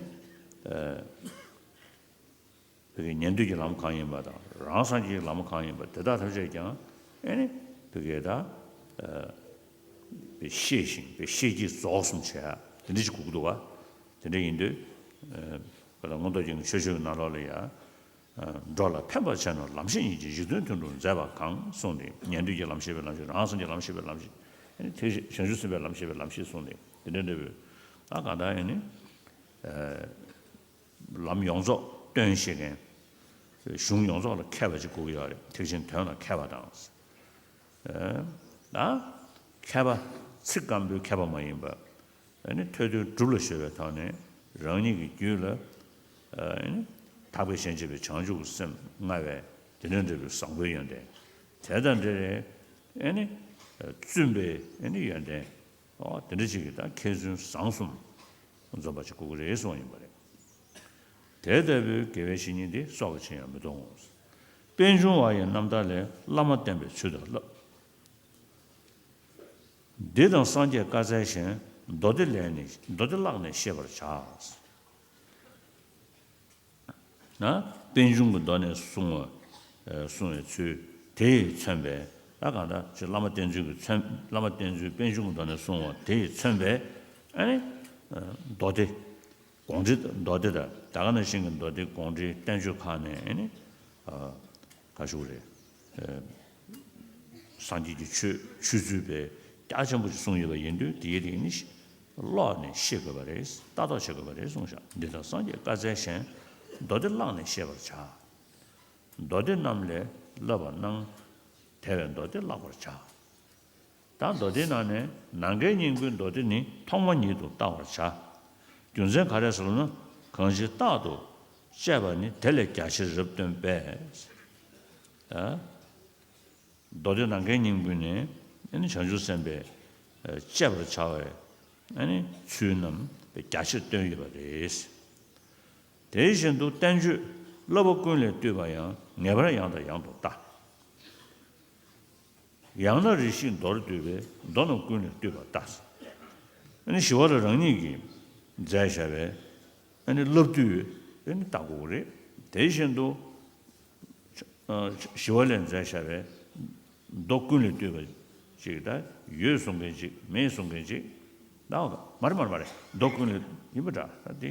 བོད་ཀྱི་ཉན་ཐོས་ཀྱི་ལམ་གང་ཡིན་པ་དང་རང་སངས་རྒྱས་ཀྱི་ལམ་གང་ཡིན་པ་དེ་དག་ཐམས་ཅད་ཀྱང་ཨེ་ནི་བོད་ཀྱི་ད་ཤེས་ཤིང་བའི་ཤེས་ཀྱིས་རྫོགས་གསུམ་བྱས་དེ་འདྲ་ཞིག་དགོས་ཀྱི་འདུག་བ། དེ་འདྲ་ཡིན་དུས་བོད་ལ་མངོན་རྟོགས་རྒྱན་གྱི་ཆོས་ཆོས་ཀྱི་ནང་ལོགས་ལ་ཡ། འགྲོ་ལ་ཕན་པར་བྱས་ནས་ལམ་ཤེས་ཉིད་ཀྱི་གཞི་མཐུན་མཐུན་དུ་མཛད་པ་གང་གསུངས་ཏེ་ཉན་ཐོས་ཀྱི་ལམ་ཤེས་པའི་ལམ་ཤེས་རང་སངས་རྒྱས་ལམ་ཤེས་པའི་ལམ་ཤེས་ཨེ་ནི་ཐེག་བྱང་ཆུབ་སེམས་དཔའི་ལམ་ཤེས་པའི་ལམ་ཤེས་གསུངས་ཏེ་དེ་འདྲ་འདྲ་བོའི་ད་གང་ལྟར་ཨེ་ནི། ལམ་ཡོངས་རྫོགས་སྟོན་ཤེས་མཁན། གཞུང་ཡོངས་རྫོགས་ལ་མཁས་པ་ཅིག་དགོས་ཀྱི་ཡོད་རེད། ཐེག་ཆེན་དོན་ལ་མཁས་པ་དང་། ད་མཁས་པ་ཚིག་སྐམ་པོའི་མཁས་པ་མ་ཡིན་པ། ཨ་ནི་ཐོས་དོན་སྒྲུབ་ལ་གཞོལ་བའི་ཐོག་ནས་རང་ཉིད་ཀྱི་རྒྱུད་ལ་ཨ་ནི་ཐར་པའི་ཞིང་བྱེད་པའི་བྱང་ཆུབ་ཀྱི་སེམས་མངའ་བའི་དེ་འདྲ་འདྲ་བའི་བཟང་པོའི་ཡོན་ཏན། དེ་དང་འབྲེལ་བའི་ཨ་ནི་བཙུན་པའི་ཨ་ནི་ཡོན་ཏན། ཨོ་དེ་འདྲ་ཅིག་གིས་ད་མཁས་བཙུན་བཟང་གསུམ་འཛོམས་པ་ཅིག་དགོས་ཀྱི་རེད་གསུངས་ཡིན་པ་རེད། དེ་ལྟ་བུའི་དགེ་བའི་བཤེས་གཉེན་འདི་སྲོག་གི་ཕྱིར་ཡང་མི་གཏོང་ངོ་། པད་འབྱུང་བ་ཡི་རྣམ་ཐར་ལས། བླ་མ་བསྟེན་པའི་ཚུལ་དང་བསླབ། འདི་དང་སངས་རྒྱས་བཀའ་སྩལ་བཞིན། མདོ་སྡེ་ལས་ནི་མདོ་སྡེ་བཀླགས་ནས་ཤེས་པར་བྱ། ན། པད་འབྱུང་གི་མདོ་ནས་གསུང་བ། གསུང་བའི་ཚུལ་དེ་ཡིས་མཚོན་པའི་ད་གང་ལྟར་ཅིག་བླ་མ་བསྟེན་ཚུལ་གྱི་མཚོན། བླ་མ་བསྟེན་ཚུལ་པད་འབྱུང་གི་མདོ་ནས་གསུང་བ་དེ་ཡིས་མཚོན་པའི་ཨ་ནི། མདོ་སྡེ། དགོངས་འགྲེལ་མདོ་སྡེ་དང་ད་ག་ནང་བཞིན་གྱི་མདོ་སྡེ་དགོངས་འགྲེལ་བསྟན་བཅོས་ཁག་ནས་ཨ་ནི། ག་ཞུ་རེད། སངས་རྒྱས་ཀྱི་ཆོས་ཆོས་ཚུལ་བའི་རྒྱ་ཆེན་པོ་ཞིག་གསུངས་ཡོད་པ་ཡིན་དུས་དེའི་རིགས་ནི་ཀློག་ནས་ཤེས་དགོས་པ་རེད། ལྟ་རྟོག་བྱེད་དགོས་པ་རེད་གསུངས་ཤག་འདི་ལྟར་སངས་རྒྱས་བཀའ་སྩལ་བཞིན། མདོ་སྡེ་བཀླགས་ནས་ཤེས་པར་བྱ། མདོ་སྡེ་རྣམས་ལས་བསླབ་པར་སྣང་། དེ་བས་མདོ་སྡེ་བཀླག་པར་བྱ། ད་མདོ་སྡེའི་ནང་ནས་ནམ་མཁའི་སྙིང་པོའི་མདོ་སྡེ་ནི་ཐོག་མ་ཉིད་དུ་བལྟ་བར་བྱ། རྒྱུ་མཚན་ག་རེ་ཟེར་ན་གང་ཞིག་རྟག་ཏུ་དཔྱད་པ་ནི་དེ་ལས་རྒྱ་ཆེར་རབ་སྟོན་པས། ད། མདོ་སྡེ་ནམ་མཁའི་སྙིང་པོ་ནས་ཨ་ནི་བྱང་ཆུབ་སེམས་དཔའི་དཔྱད་པར་བྱ་བའི་ཨ་ནི་ཚུལ་རྣམས་རྒྱ་ཆེར་སྟོན་ཡོད་པ་རེད། དེ་བཞིན་དུ་བསྟན་བཅོས་བསླབ་པ་ཀུན་ལས་བཏུས་པ་ཡང་ངེས་པར་ཡང་དང་ཡང་དུ་བལྟ། ཡང་ན་རེ་ཞིག་མདོར་བསྡུས་པའི་མདོ་རྣམས་ཀུན་ལས་བཏུས་པ་ལྟ། ཨ་ནི་ཞི་བ་ལྷ་རང་ཉིད་ཀྱིས་མཛད་བཞག་པའི་ཨ་ནི་བསླབ་བཏུས་ཨ་ནི་ལྟ་དགོས་རེད། དེ་བཞིན་དུ་ཞི་བ་ལྷས་མཛད་བཞག་པའི་མདོ་ཀུན་ལས་བཏུས་པ་ཅིག་ད་ཡོད་གསུང་མཁན་ཅིག་མེད་གསུང་མཁན་ཅིག་ད་མ་རེད་མ་རེད་མ་རེད། མདོ་ཀུན་ལས་ཡིན་པ་འདྲ་ད་དེ།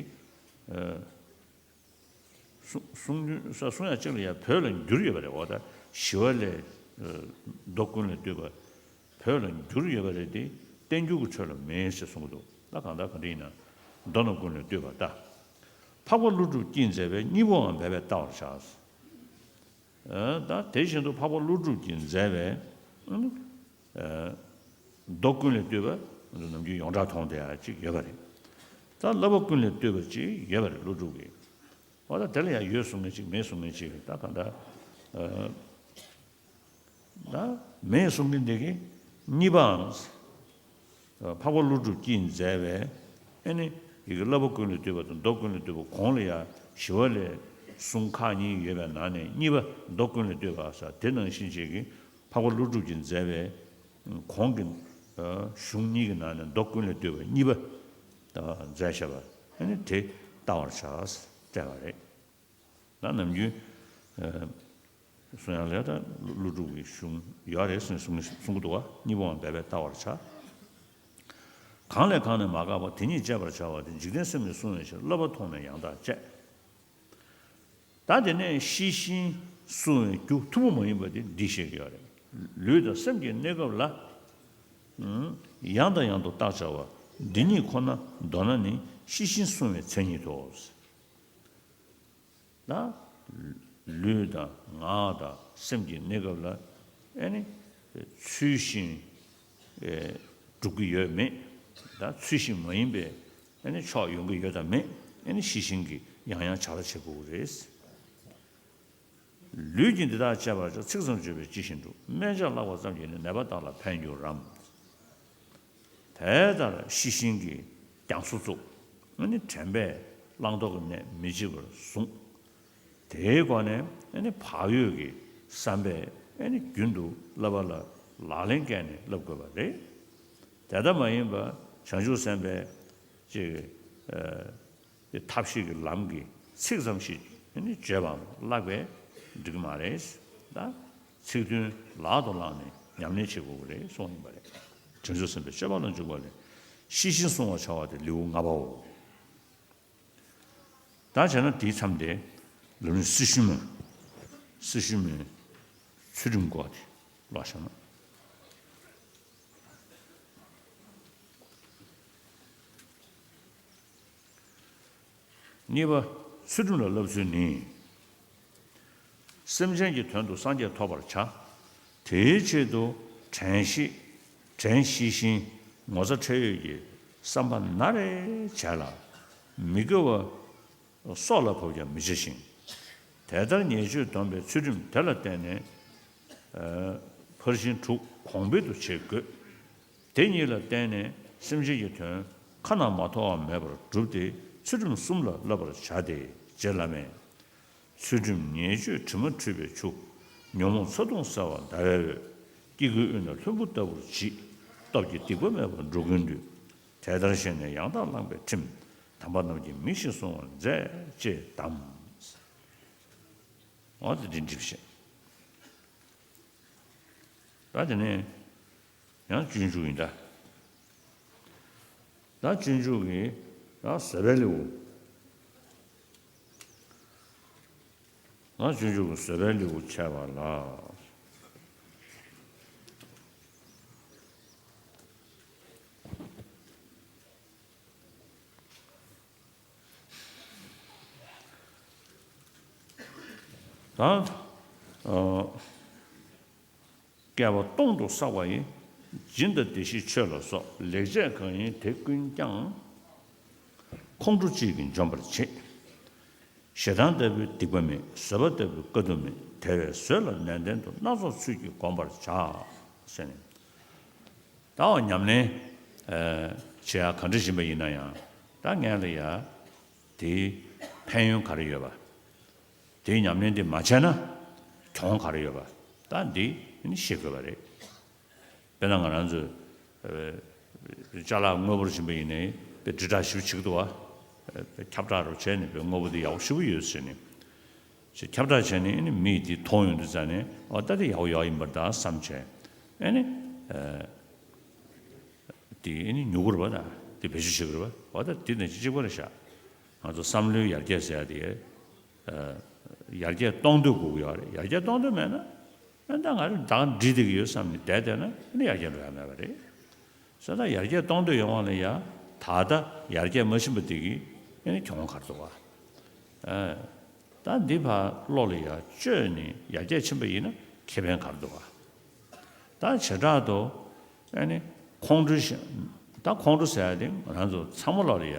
གསུང་གསུང་རྒྱུན་ས་གསུང་ཡ་གཅིག་ལ་ཡ་བོད་ལ་འགྱུར་ཡོད་པ་རེད། འོ་ད་ཞི་བ་ལྷའི་མདོ་ཀུན་ལས་བཏུས་པ་བོད་ལ་འགྱུར་ཡོད་པ་རེད་དེ་བསྟན་འགྱུར་གྱི་ཁྲོད་ལ་མེད་ཟེར་གསུང་གི་འདུག་ད་གང་ལྟར་ག་འདྲ་ཡིན་ན་མདོ་རྣམས་ཀུན་ལས་བཏུས་པ་ལྟ། འཕགས་པ་ཀླུ་སྒྲུབ་ཀྱིས་མཛད་པའི་གཉིས་པོའང་འབད་པས་བལྟ་བར་བྱ། ད་དེ་བཞིན་དུ་འཕགས་པ་ཀླུ་སྒྲུབ་ཀྱིས་མཛད་པའི་མདོ་ཀུན་ལས་བཏུས་པ་ནམ་རྒྱུན་ཡོངས་གྲགས་མཐོང་བསྡད་ཡ་གཅིག་ཡོད་པ་རེད། ད་བསླབ་པ་ཀུན་ལས་བཏུས་པ་གཅིག་ཡོད་པ་རེད་ཀླུ་སྒྲུབ་ཀྱི། འོ་ད་དེ་ལ་ཡང་ཡོད་གསུང་མཁན་གཅིག་མེད་གསུང་མཁན་གཅིག་ད་གང་ལྟར། ད་མེད་གསུང་མཁན་དེ་གི་གཉིས་པའང་། འཕགས་པ་ཀླུ་སྒྲུབ་ཀྱིས་མཛད་པའི་ཨ་ནི་ཡི་གེ་བསླབ་པ་ཀུན་ལས་བཏུས་པ་དང་མདོ་ཀུན་ལས་བཏུས་པ་གོང་ལ་ཡང་ཞི་བ་ལྷའི་གསུང་ཁག་གཉིས་ཡོད་པའི་ནང་ནས་གཉིས་པ་མདོ་ཀུན་ལས་བཏུས་པ་ཟེར་དེ་ནང་བཞིན་བྱེད་ཀྱི་འཕགས་པ་ཀླུ་སྒྲུབ་ཀྱིས་མཛད་པའི་གོང་གི་གཞུང་གཉིས་ཀྱི་ནང་ནས་མདོ་ཀུན་ལས་བཏུས་པ་གཉིས་པ་མཛད་བཞག་པ་ཨ་ནི་དེ་བལྟ་བར་བྱ་སྤྲད་པ་རེད། ད་ནམ་རྒྱུན་གསུང་ཡག་ལས་ད་ཀླུ་སྒྲུབ་ཀྱི་གཞུང་ཡོད་རེད་གསུངས་གསུང་གསུང་གི་འདུག་བ། གཉིས་པོའང་འབད་པས་བལྟ་བར་བྱ། གང་ལས་གང་ནས་མ་འགགས་པ་དེ་ཉིད་སྤྱད་པར་བྱ་བ་དེ་འཇིག་རྟེན་སེམས་ནི་བསྲུང་བའི་ཕྱིར། བསླབ་པ་མཐོང་ནས་ཡང་དག་སྤྱད། ད་དེ་ནས་ཤེས་བཞིན་བསྲུང་བའི་རྒྱུ་ཐུན་མོང་མ་ཡིན་པ་དེ་འདི་བཤད་ཀྱི་ཡོད་རེད། ལུས་དང་སེམས་ཀྱི་གནས་སྐབས་ལ། ཡང་དང་ཡང་དུ་བརྟག་བྱ་བ་འདི་ཉིད་ཁོ་ན་མདོར་ན་ནི་ཤེས་བཞིན་བསྲུང་བའི་མཚན་ཉིད་དོ། ན། ལུས་དང་ངག་དང་སེམས་ཀྱི་གནས་སྐབས་ལ་ཨེ་ནི་ཚུལ་བཞིན་སྒྲུབ་ཀྱི་ཡོད་མེད། ད་ཚུལ་བཞིན་མ་ཡིན་པའི་ཨེ་ནི་ཕྱོགས་ཡོང་གི་ཡོད་དམ་མེད་ཨེ་ནི་ཤེས་བཞིན་གྱིས་ཡང་ཡང་བྱ་ལ་བྱེད་དགོས་ཀྱི་རེད། ལུས་ཀྱིས་འདི་དག་སྤྱད་པར་བྱ། ཚིག་ཙམ་བརྗོད་པས་ཅི་ཞིག་འགྲུབ། སྨན་ལྕགས་བརླག་པ་ཙམ་གྱིས་ནི་ནད་པ་དག་ལ་ཕན་འགྱུར་རམ། དེ་ལྟར་ཤེས་བཞིན་གྱིས་རྒྱང་སོ་བཙུགས། ཨ་ནི་དྲན་པས་བླང་དོར་གྱི་གནས་མི་བརྗེད་པར་བཟུང་། དེའི་སྒོ་ནས་ཨ་ནི་བག་ཡོད་ཀྱི་བསམ་པས་ཨ་ནི་རྒྱུན་དུ་བསླབ་པ་ལ་ལག་ལེན་བཀལ་ནས་བསླབ་དགོས་པ་རེད། དེ་ལྟ་མ་ཡིན་པར་བྱང་ཆུབ་སེམས་དཔའི་ཅིག་ཨ། དེ་ཐབས་ཤེས་ཀྱི་ལམ་གྱི་ཚིག་ཙམ་ཞིག་ནི་བརྗོད་པའམ་བཀླགས་པས་འགྲིག་གི་མ་རེད། ད་ཚིག་དོན་ལག་ཏུ་བླངས་ནས་ཉམས་ལེན་བྱེད་དགོས་ཀྱི་རེད་གསུངས་ཡིན་པ་རེད། བྱང་ཆུབ་སེམས་དཔའི་སྤྱོད་པ་ལ་འཇུག་པ་ལས། ཤེས་བཞིན་བསྲུང་བར་བྱ་བ་སྟེ་ལེའུ་ལྔ་པའོ། ད་བྱས་ན་དེའི་མཚམས་དེ་ལམ་རིམ་སྲི་ཞུ་མ། སྲི་ཞུ་མའི་ཚུལ་ཁྲིམས་སྐོར་དེ་ཀློག་བཞག་ན། གཉིས་པ། ཚུལ་ཁྲིམས་ལ་བསླབ་ཚུལ་ནི། སེམས་ཅན་གྱི་དོན་དུ་སངས་རྒྱས་ཐོབ་པར་བྱ། དེའི་ཆེད་དུ་དྲན་ཤེས། དྲན་ཤེས་བཞིན་ངོ་ཚ་ཁྲེལ་ཡོད་ཀྱི་བསམ་པ་ནམ་རེ་བྱས་ལ། མི་དགེ་བ་སྲོག་ལ་ཕོག་ཀྱང་མི་བྱ་ཞིང་། དེ་ལྟར་ཉེས་སྤྱོད་སྡོམ་པའི་ཚུལ་ཁྲིམས་དེ་ལ་བརྟེན་ནས། ཕར་ཕྱིན་དྲུག་གོང་འཕེལ་དུ་བྱེད་དགོས། དེ་གཉིས་ལ་བརྟེན་ནས་སེམས་ཅན་གྱི་དོན་ཁ་ན་མ་ཐོ་བ་མེད་པར་བསྒྲུབས་ཏེ་ཚུལ་ཁྲིམས་གསུམ་ལ་བསླབ་པར་བྱ་སྟེ། ཅེས་བསླབ་མས། ཚུལ་ཁྲིམས་ཉེས་སྤྱོད་དྲི་མ་འཁྲུད་པའི་ཆུ། ཉོན་མོངས་ཚ་གདུང་སེལ་བ་ཟླ་བའི་འོད། སྐྱེ་དགུའི་དབུས་ན་ལྷུན་པོ་ལྟ་བུར་བརྗིད། སྟོབས་ཀྱིས་སྡིག་པ་མེད་པར་འགྲོ་ཀུན་འདུད། དེ་ལྟར་ཤེས་ནས་ཡང་དག་བླངས་པའི་ཁྲིམས། དམ་པ་རྣམས་ཀྱིས་མི་ཞིག་བསྲུང་བར་མཛད། ཅེས་གདམས། འོ་དེ་འདྲ་འགྲིག་བཤད། ད་དེ་ནས་ཡང་སྤྱོད་འཇུག་ཡིན་ད། ད་སྤྱོད་འཇུག་གི་ད་བཟོད་པའི་ལེའུ། ད་སྤྱོད་འཇུག་གི་བཟོད་པའི་ལེའུ་འཆད་པ་ལ། ད། ཨ། བསྐལ་པ་སྟོང་དུ་བསགས་པ་ཡི། སྦྱིན་དང་བདེ་གཤེགས་མཆོད་ལ་སོགས། ལེགས་སྤྱད་གང་ཡིན་དེ་ཀུན་ཀྱང་། ཁོང་ཁྲོ་གཅིག་གིས་འཇོམས་པར་བྱེད། ཞེ་སྡང་ལྟ་བུའི་སྡིག་པ་མེད། བཟོད་པ་ལྟ་བུའི་དཀའ་སྡུག་མེད། དེ་བས་བཟོད་ལ་ནན་ཏན་དུ། སྣ་ཚོགས་ཚུལ་གྱིས་བསྒོམ་པར་བྱ། ཟེར་ནས། ད་འོ་ཉམས་ལེན་བྱེད་ཡ་ག་འདྲ་ཡིན་པ་ཡིན་ན་ཡང་ད་ངས་ལ་ཡ། དེའི་ཕན་ཡོན་ག་རེ་ཡོད་པ། དེའི་ཉམས་ལེན་དེ་མ་བྱས་ན་གྱོང་ག་རེ་ཡོད་པ། ད་འདི་ནི་ཤེས་དགོས་པ་རེད། དཔེར་ན་ང་རང་ཚོས་ཨ། ཅ་ལག་དངོས་པོར་བྱིན་པ་ཡིན་ནའི་དཔེ་དྲིལ་བསྒྲགས་ཞིབ་བྱེད་ཀྱི་འདུག་བ། ཁྱབ་བསྒྲགས་རུ་བྱས་ནས་དཔེ་དངོས་པོ་འདི་ཡག་པོ་ཞེ་པོ་ཡོད་ཟེར་ནས། ཅེས་ཁྱབ་བསྒྲགས་བྱས་ནས་ཨ་ནི་མིས་འདི་མཐོང་ཡོང་དུས་ཙང་ནས་ཨོ་ད་འདི་ཡག་པོ་ཡག་ཡིན་པར་ད་བསམ་བྱས་ཨ་ནི། ཨ། དེ་ཨ་ནི་ཉོ་གི་རེད་པ། ད་དེ་བེད་སྤྱོད་བྱེད་ཀྱི་རེད་པ། འོ་ད་དེ་ནི་གཅིག་པ་རེད་ཤག་ང་ཚོ་བསམ་བློའི་ཡར་རྒྱས་ཟེར་ཡ་དེ། ཨ། ཡར་རྒྱས་གཏོང་འདོད་དགོས་ཀྱི་ཡོད་རེད། ཡར་རྒྱས་གཏོང་འདོད་མེད་ན། ཨ་ད་ང་རང་ད་འགྲིག་བསྡད་ཀྱི་ཡོད་བསམ་ནས་བསྡད་བསྡད་ན་ཨ་ནི་ཡར་རྒྱས་འགྲོ་ཡ་མེད་པ་རེད། ས་ད་ཡར་རྒྱས་གཏོང་འདོད་ཡོང་བ་ལ་ཡ། ད་ལྟ་ཡར་རྒྱས་མ་ཕྱིན་པ་དེ་གི་ཨ་ནི་གྱོང་ག་རེ་འདུག་ག་ཨ། ད་འདི་ཕར་བློ་ལ་ཡ་བཅོས་ནས་ཡར་རྒྱས་ཕྱིན་པ་ཡིན་ན་ཁེ་ཕན་ག་རེ་འདུག་ག་ད་བྱེ་བྲག་ཏུ་ཨ་ནི་ཁོང་ཁྲོ་ཞེ། ད་ཁོང་ཁྲོ་ཟེར་ཡ་དེ་ང་རང་ཚོ་ཚང་མ་ལོག་ལ་ཡ་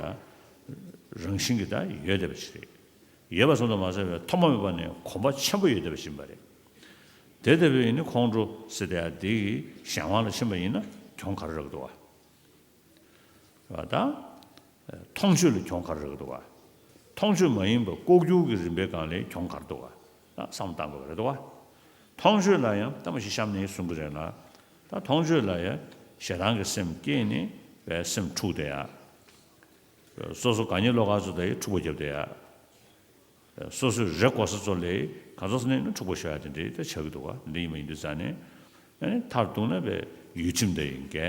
རང་བཞིན་གྱིས་ད་ཡོད་བསྡད་པ་ཞིག་རེད། ཡོད་པ་ཙམ་དུ་མ་ཟད་པའི་ཐོག་མ་མེད་པ་ནས་གོམས་པ་ཆེན་པོ་ཡོད་བསྡད་པ་ཞིག་ཡིན་པ་རེད། དེ་ལྟ་བུའི་ནི་ཁོང་ཁྲོ་ཟེར་བསྡད་ཡ་དེ་གི་གཞན་དབང་ལ་ཕྱིན་པ་ཡིན་ན་གྱོང་ག་རེ་རག་གི་འདུག་བ། བ་དང་། མཐོང་ཆོས་ལ་གྱོང་ག་རེ་རག་གི་འདུག་བ། མཐོང་ཆོས་མ་ཡིན་པ་ལྐོག་གྱུར་གྱི་རིམ་པའི་སྒང་ལ་གྱོང་ག་རེ་འདུག་བ། ད་བསམ་བློ་གཏང་དགོས་པ་རེད་འདུག་བ། མཐོང་ཆོས་ལ་ཡང་ད་མ་གཞི་གཤམ་ནས་གསུང་གི་རེད་ལ། ད་མཐོང་ཆོས་ལ་ཡང་ཞེ་སྡང་གི་སེམས་སྐྱེས་ནས་བའི་སེམས་འཁྲུགས་བསྡད་ཡ། སོ་སོ་དགའ་ཉེ་བློ་དགའ་ཚོ་དེ་འཁྲུག་པ་བརྒྱབ་བསྡད་ཡ། སོ་སོའི་རེ་དགོས་ས་ཚོ་ལས་ག་ཚོད་ནས་ནི་འཁྲུག་པ་ཤོར་ཡ་དེ་འདྲའི་ད་ཆགས་ཀྱི་འདུག་བ། འདི་ཡིན་པ་ཡིན་དུས་ཙང་ནས། ཨ་ནི་མཐར་གཏུགས་ན་བའི་ཡུལ་ཁྲིམས་དེ་ཡིན་གྱི།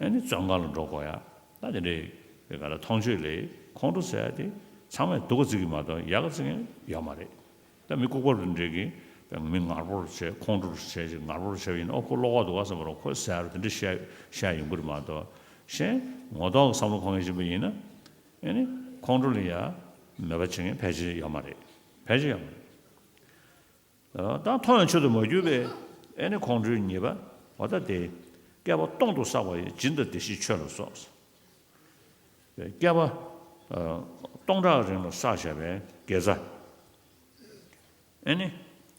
ཨ་ནི་བཙོན་ཁང་ལ་འགྲོ་དགོས་ཡ། ད་དེ་འདྲའི་ག་ལ་མཐོང་ཆོས་ལས་ཁོང་ཁྲོ་ཟེར་ཡ་དེ་ཚང་མས་སྡུག་ག་བརྩི་གི་མ་གཏོགས་ཡག་ག་བརྩི་མཁན་ཡོད་མ་རེད། ད་མི་ལྐུགས་པ་རེ་འདྲ་གིས་མི་ངར་པོར་བྱས། ཁོང་ཁྲོ་བྱས་ཅིག་ངར་པོར་བྱས་པ་ཡིན་ན། ཨོ་ཁོ་བློ་ཁོག་འདུག་ག་བསམ་པ་རེད། ཁོས་ཟེར་ཡ་རེད། དེ་འདྲ་བཤད་བཤད་ཡོང་གི་རེད་མ་གཏོགས། གཞན་ངོ་ཐོག་གི་བསམ་བློ་འཁོར་མཁན་ཞིག་ཡིན་པ་ཡིན་ན། ཨེ་ནི་ཁོང་ཁྲོ་ལ་ཡ་མོས་པ་བྱེད་མཁན་ཕལ་ཆེར་ཡོད་མ་རེད། ཕལ་ཆེར་ཡོད་མ་རེད། ད་མཐོང་བའི་ཆོས་དུ་མ་གྱུར་པའི་ཨེ་ནི་ཁོང་ཁྲོའི་ཉེས་པ། འོ་ད་དེ་བསྐལ་པ་སྟོང་དུ་བསགས་པ་ཡི་སྦྱིན་དང་བདེ་གཤེགས་མཆོད་ལ་སོགས། བསྐལ་པ་ཨ་སྟོང་ཕྲག་རིང་ལ་བསགས་བཞག་པའི་དགེ་རྩ་ཨེ་ནི་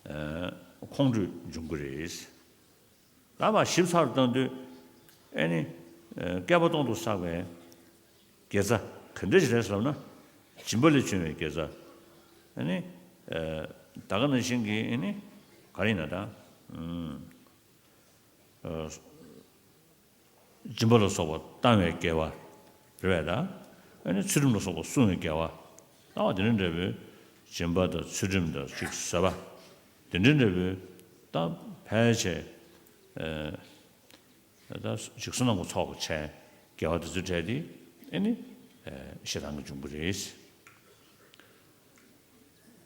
ཨ་ཁོང་ཁྲོས་འབྱུང་གི་རེད། ད་མར་ཞིབ་ཚགས་བཏང་དུས་ཨེ་ནི་ཨ་བསྐལ་པ་སྟོང་དུ་བསགས་པའི་དགེ་རྩ་ག་འདྲ་ཞིག་རེད་ཟེར་ན། སྦྱིན་པ་ལས་བྱུང་བའི་དགེ་རྩ། ཨེ་ནི་ཨ་ད་ག་ནང་བཞིན་གྱི་ཨེ་ནི་ག་རེ་ཡིན་ན་ད། ཨ་སྦྱིན་པ་ལ་སོགས་པ་བཏང་བའི་དགེ་བ་རེད་པས། ད་ཨ་ནི་ཚུལ་ཁྲིམས་ལ་སོགས་པ་བསྲུང་བའི་དགེ་བ། ད་དེ་འདྲ་འདྲ་བོའི་སྦྱིན་པ་དང་ཚུལ་ཁྲིམས་དང་ཅིག་བཟོད་པ་དེ་འདྲ་འདྲ་བོའི་ད་ཕལ་ཆེར་ཨ་ད་ཅིག་བསོད་ནམས་ཀྱི་ཚོགས་ཀྱི་ཆེད་དགེ་བ་དེ་ཚོའི་གྲས་དེ་ཨེ་ནི་ཨ་ཞེ་སྡང་གིས་འབྱུང་གི་རེད།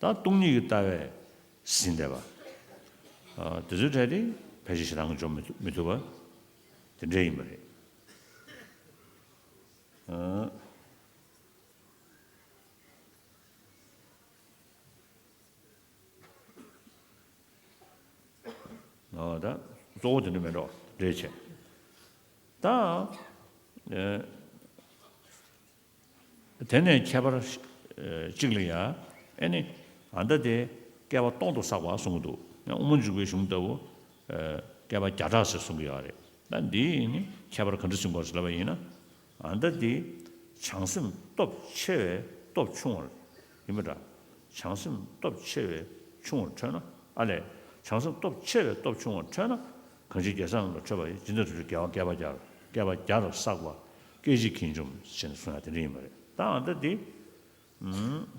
ད་སྟོང་ཉིད་ཀྱི་ལྟ་བས་ཟིན་བསྡད་པ། ཨ་དེ་ཚོའི་གྲས་དེ་ཕལ་ཆེར་ཞེ་སྡང་གིས་འཇོམས་མི་ཐུབ་མི་ཐུབ་པ་དེ་འདྲ་ཡིན་པ་རེད། ཨ་ཨ་ད་གཙོ་བོ་དེ་འདྲ་མེད་འགྲོ་འདྲ་བྱས། ད་ཨ་དེ་ནས་ཁྱད་པར་ཨ་གཅིག་ལ་ཡ་ཨེ་ནི་ཨ་ད་དེ་བསྐལ་པ་སྟོང་དུ་བསགས་པ་གསུང་གི་འདུག། ཡང་དབུ་མ་འཇུག་པའི་གཞུང་ལྟ་བུ་ཨ་བསྐལ་པ་བརྒྱ་ཕྲག་ཟེར་གསུང་གི་ཡོད་རེད། ད་འདིའི་ནི་ཁྱད་པར་ག་འདྲ་ཟིན་དགོས་ཟེར་ལབ་པ་ཡིན་ན། ཨ་ད་འདི་བྱང་སེམས་སྟོབས་ཆེ་བས་སྟོབས་ཆུང་བར་ཡིན་པ་འདྲ། བྱང་སེམས་སྟོབས་ཆེ་བས་ཆུང་བར་འཕྲོད་ན། ཨ་ལས། བྱང་སེམས་སྟོབས་ཆེ་བས་སྟོབས་ཆུང་བར་འཕྲོད་ན། གང་ཕྱིར་རྒྱལ་སྲས་རྣམས་ལ་འཕྲོད་པ་ཡི། སྦྱིན་དང་ཚུལ་ཁྲིམས་དགེ་བ་བསྐལ་པ་བརྒྱར། བསྐལ་པ་བརྒྱར་བསགས་པ་སྐད་ཅིག་གིས་འཇོམས་ཞེས་གསུངས་ཡ་དེ་འདྲ་ཡིན་པ་རེད། ད་ཨ་ད་འདི་ཨུམ།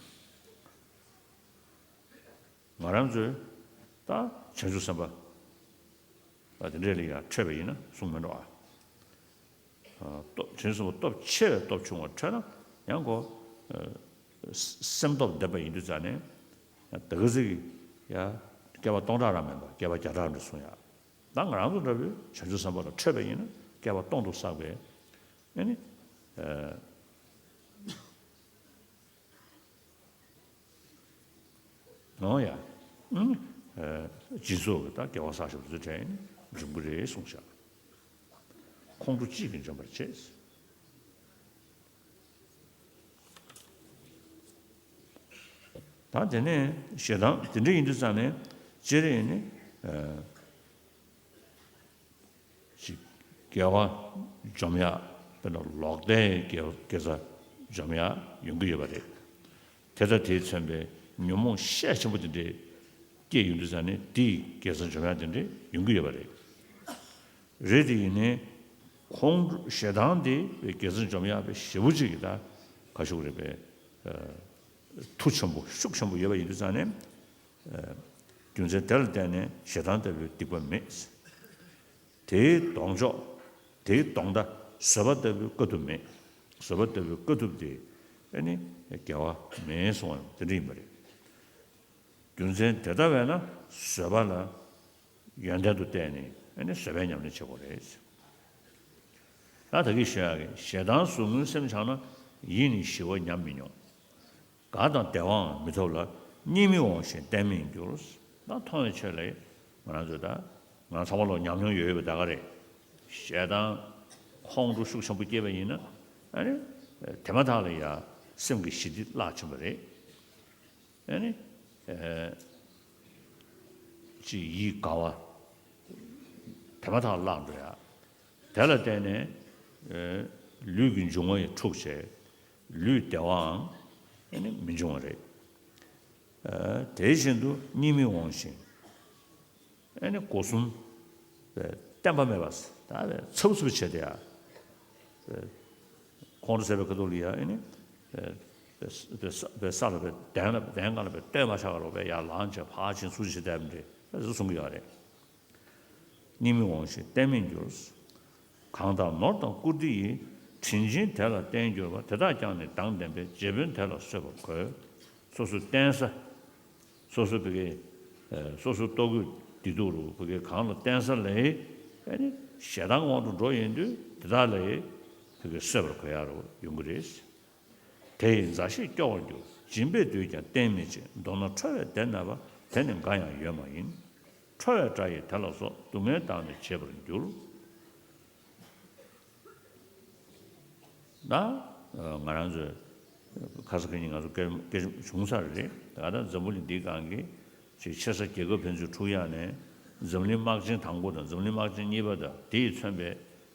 ང་རང་ཚོས་ད་བྱང་ཆུབ་སེམས་དཔའ་ཨ་དེ་འདྲས་ལ་ཡང་འཕྲོད་པ་ཡིན་ན་གསུང་མི་འགྲོ་ཨ། ཨ་སྟོབས་བྱང་ཆུབ་སེམས་དཔའ་སྟོབས་ཆེ་བས་སྟོབས་ཆུང་བར་འཕྲོད་ན་ཡང་ཁོ་ཨ་སེམས་སྟོབས་ལྡན་པ་ཡིན་དུས་ཙང་ནས་ད་ག་ཟིག་ཡ་བསྐལ་པ་སྟོང་ཕྲག་རང་མིན་པ་བསྐལ་པ་བརྒྱ་ཕྲག་འདྲ་གསུང་ཡ། ད་ང་རང་ཚོ་འདྲ་བོའི་བྱང་ཆུབ་སེམས་དཔའ་ལ་འཕྲོད་པ་ཡིན་ན་བསྐལ་པ་སྟོང་དུ་བསགས་པའི་ཨ་ནི་ཨ། ནོ་ཡ། ཨུམ། ཨ་སྦྱིན་སོགས་ཀྱི་ད་དགེ་བ་བསགས་བཞག་པ་ཚོའི་གྲས་ནི་འབྱུང་གི་རེད་གསུངས་བཞག། ཁོང་ཁྲོ་གཅིག་གིས་འཇོམས་པར་བྱེད། ད་དེ་ནས་ཞེ་སྡང་དེ་འདྲ་ཡིན་དུས་ཙང་ནས་སྤྱིར་ཡིན་ནི་ཨ། ཅིག་དགེ་བ་འཇོམས་ཡག་དཔེར་ན་ལོག་ལྟའི་དགེ་དགེ་རྩ་འཇོམས་ཡག་ཡོང་གི་ཡོད་པ་རེད། དེ་དང་དེས་མཚོན་པའི་ཉོན་མོངས་ཤས་ཆེན་པོ་དེ་འདྲའི་སྐྱེས་ཡོང་དུས་ཙང་ནས་དེའི་དགེ་རྩ་འཇོམས་ཡག་དེ་འདྲ་ཡོང་གི་ཡོད་པ་རེད། རེད་དེ་ཡིན་ནའི་ཁོང་ཞེ་སྡང་དེ་དགེ་རྩ་འཇོམས་ཡག་པའི་ཞེ་པོ་ཅིག་གི་ད་ག་ཤུགས་རེད་པས་མཐུ་ཆེན་པོ་ཤུགས་ཆེན་པོ་ཡོད་པ་ཡིན་དུས་ཙང་ནས། རྒྱུ་མཚན་དེ་ལ་བརྟེན་ནས་ཞེ་སྡང་ལྟ་བུའི་སྡིག་པ་མེད། དེའི་ལྡོག་ཕྱོགས་དེའི་ལྡོག་ཟླ་བཟོད་པ་ལྟ་བུའི་དཀའ་ཐུབ་མེད། བཟོད་པ་ལྟ་བུའི་དཀའ་ཐུབ་དེ་ཨ་ནི་དགེ་བ་མེད་གསུངས་པ་དེ་འདྲ་ཡིན་པ་རེད། རྒྱུ་མཚན་དེ་ལྟ་བས་ན་བཟོད་པ་ལ་ཡོན་ཏན་དུ་བལྟས་ནས་ཨ་ནི་བཟོད་པའི་ཉམས་ལེན་བྱེད་དགོས་རེད། ད་ད་གིན་ཞུ་ཡག་གི་ཞེ་སྡང་ཟུག་རྔུའི་སེམས་འཆང་ན། ཡིད་ནི་ཞི་བ་ཉམས་མི་མྱོང་། དགའ་དང་བདེ་བའང་མི་ཐོབ་ལ། གཉིད་མི་འོང་ཞིང་གཏན་མིན་འགྱུར། ད་མཐོང་བའི་ཆོས་ལ་ང་རང་ཚོ་ད་ང་ཚང་མ་ལོ་ཉམས་མྱོང་ཡོད་ཡོད་པ་ད་ག་རེད། ཞེ་སྡང་ཁོང་ཁྲོ་ཤུགས་ཆེན་པོ་སྐྱེས་པ་ཡིན་ན་ཨ་ནི་དེ་མ་ཐག་ལ་ཡ་སེམས་ཀྱི་ཞི་བདེ་བརླག་ཕྱིན་པ་རེད། ཨ་ནི་ཨ་ཅིག་ཡིད་དགའ་བ་དེ་མ་ཐག་བརླག་འགྲོ་ཡ། དེ་ལ་བརྟེན་ནས་ཨ་ལུས་ཀྱི་འབྱུང་བ་ཡང་འཁྲུགས་བྱས། ལུས་བདེ་བའང་ཨ་ནི་མི་འབྱུང་བ་རེད། ཨ་དེ་བཞིན་དུ་གཉིད་མི་འོང་ཞིང་། ཨ་ནི་སྒོ་གསུམ་བསྟན་པ་མེད་པ་ད་ཚབ་ཚུབ་བྱས་ཏེ་ཡ། ཁོང་ཁྲོ་ཟ་བའི་ཁ་ཐུག་ལ་ཡ་ཨ་ནི་ས་ལ་བའི་གདན་ལ་གདན་སྒང་ལ་བའི་སྟོད་མ་ཆགས་རོགས་བའི་ཡར་ལངས་བྱས་ཕར་ཕྱིན་ཚུར་ཕྱིན་བྱས་བསྡད་པ་འདྲ་ཟེར་གསུང་གི་ཡོད་རེད། གཉིད་མི་འོང་ཞིང་གཏན་མིན་འགྱུར། གང་དག་ནོར་དང་བཀུར་སྟི་ཡིས། དྲིན་ཆེན་དེ་ལ་བརྟེན་གྱུར་པ། དེ་དག་ཀྱང་ནི་སྡང་ལྡན་པས། རྗེ་དཔོན་དེ་ལ་གསོད་པར་གོལ། སོ་སོའི་བརྟེན་ས། སོ་སོ་བི་གའི། སོ་སོའི་ལྟོ་གོས་བདེ་སྡུག་རུ་བི་གའི་གང་ལ་བརྟེན་ས་ལས། ཨ་ནི་ཞེ་སྡང་དབང་དུ་འགྲོ་ཡིན་དུས་དེ་དག་ལས་བི་གའི་གསོད་པར་གོལ་ཡ་རུ་ཡོང་གི་རེད། དེ་ཡི་མཛའ་བཤེས་སྐྱོ་བར་འགྱུར། སྦྱིན་པས་བསྡུས་ཀྱང་བརྟེན་མི་བྱེད། མདོར་ན་ཁྲོ་བས་བདེ་གནས་པ། དེ་ནི་འགའ་ཡང་ཡོད་མ་ཡིན། ཁྲོ་བའི་དགྲ་ཡིས་དེ་ལ་སོགས། སྡུག་བསྔལ་དག་ནི་བྱེད་པར་འགྱུར། ད་ང་རང་ཚོས་ཁ་ས་ཁ་ཉིན་ང་ཚོ་སྐད་སྐད་བྱུང་ཚར་རེད། ད་ལྟ་འཛམ་བུ་གླིང་འདིའི་སྒང་གི་ཅིག་ཆེ་ས་རྒྱལ་ཁབ་ཕན་ཚུན་འཁྲུག་ཡག་ནས་འཛམ་གླིང་དམག་ཆེན་དང་པོ་དང་འཛམ་གླིང་དམག་ཆེན་གཉིས་པ་དང་དེ་ཡིས་མཚོན་པའི་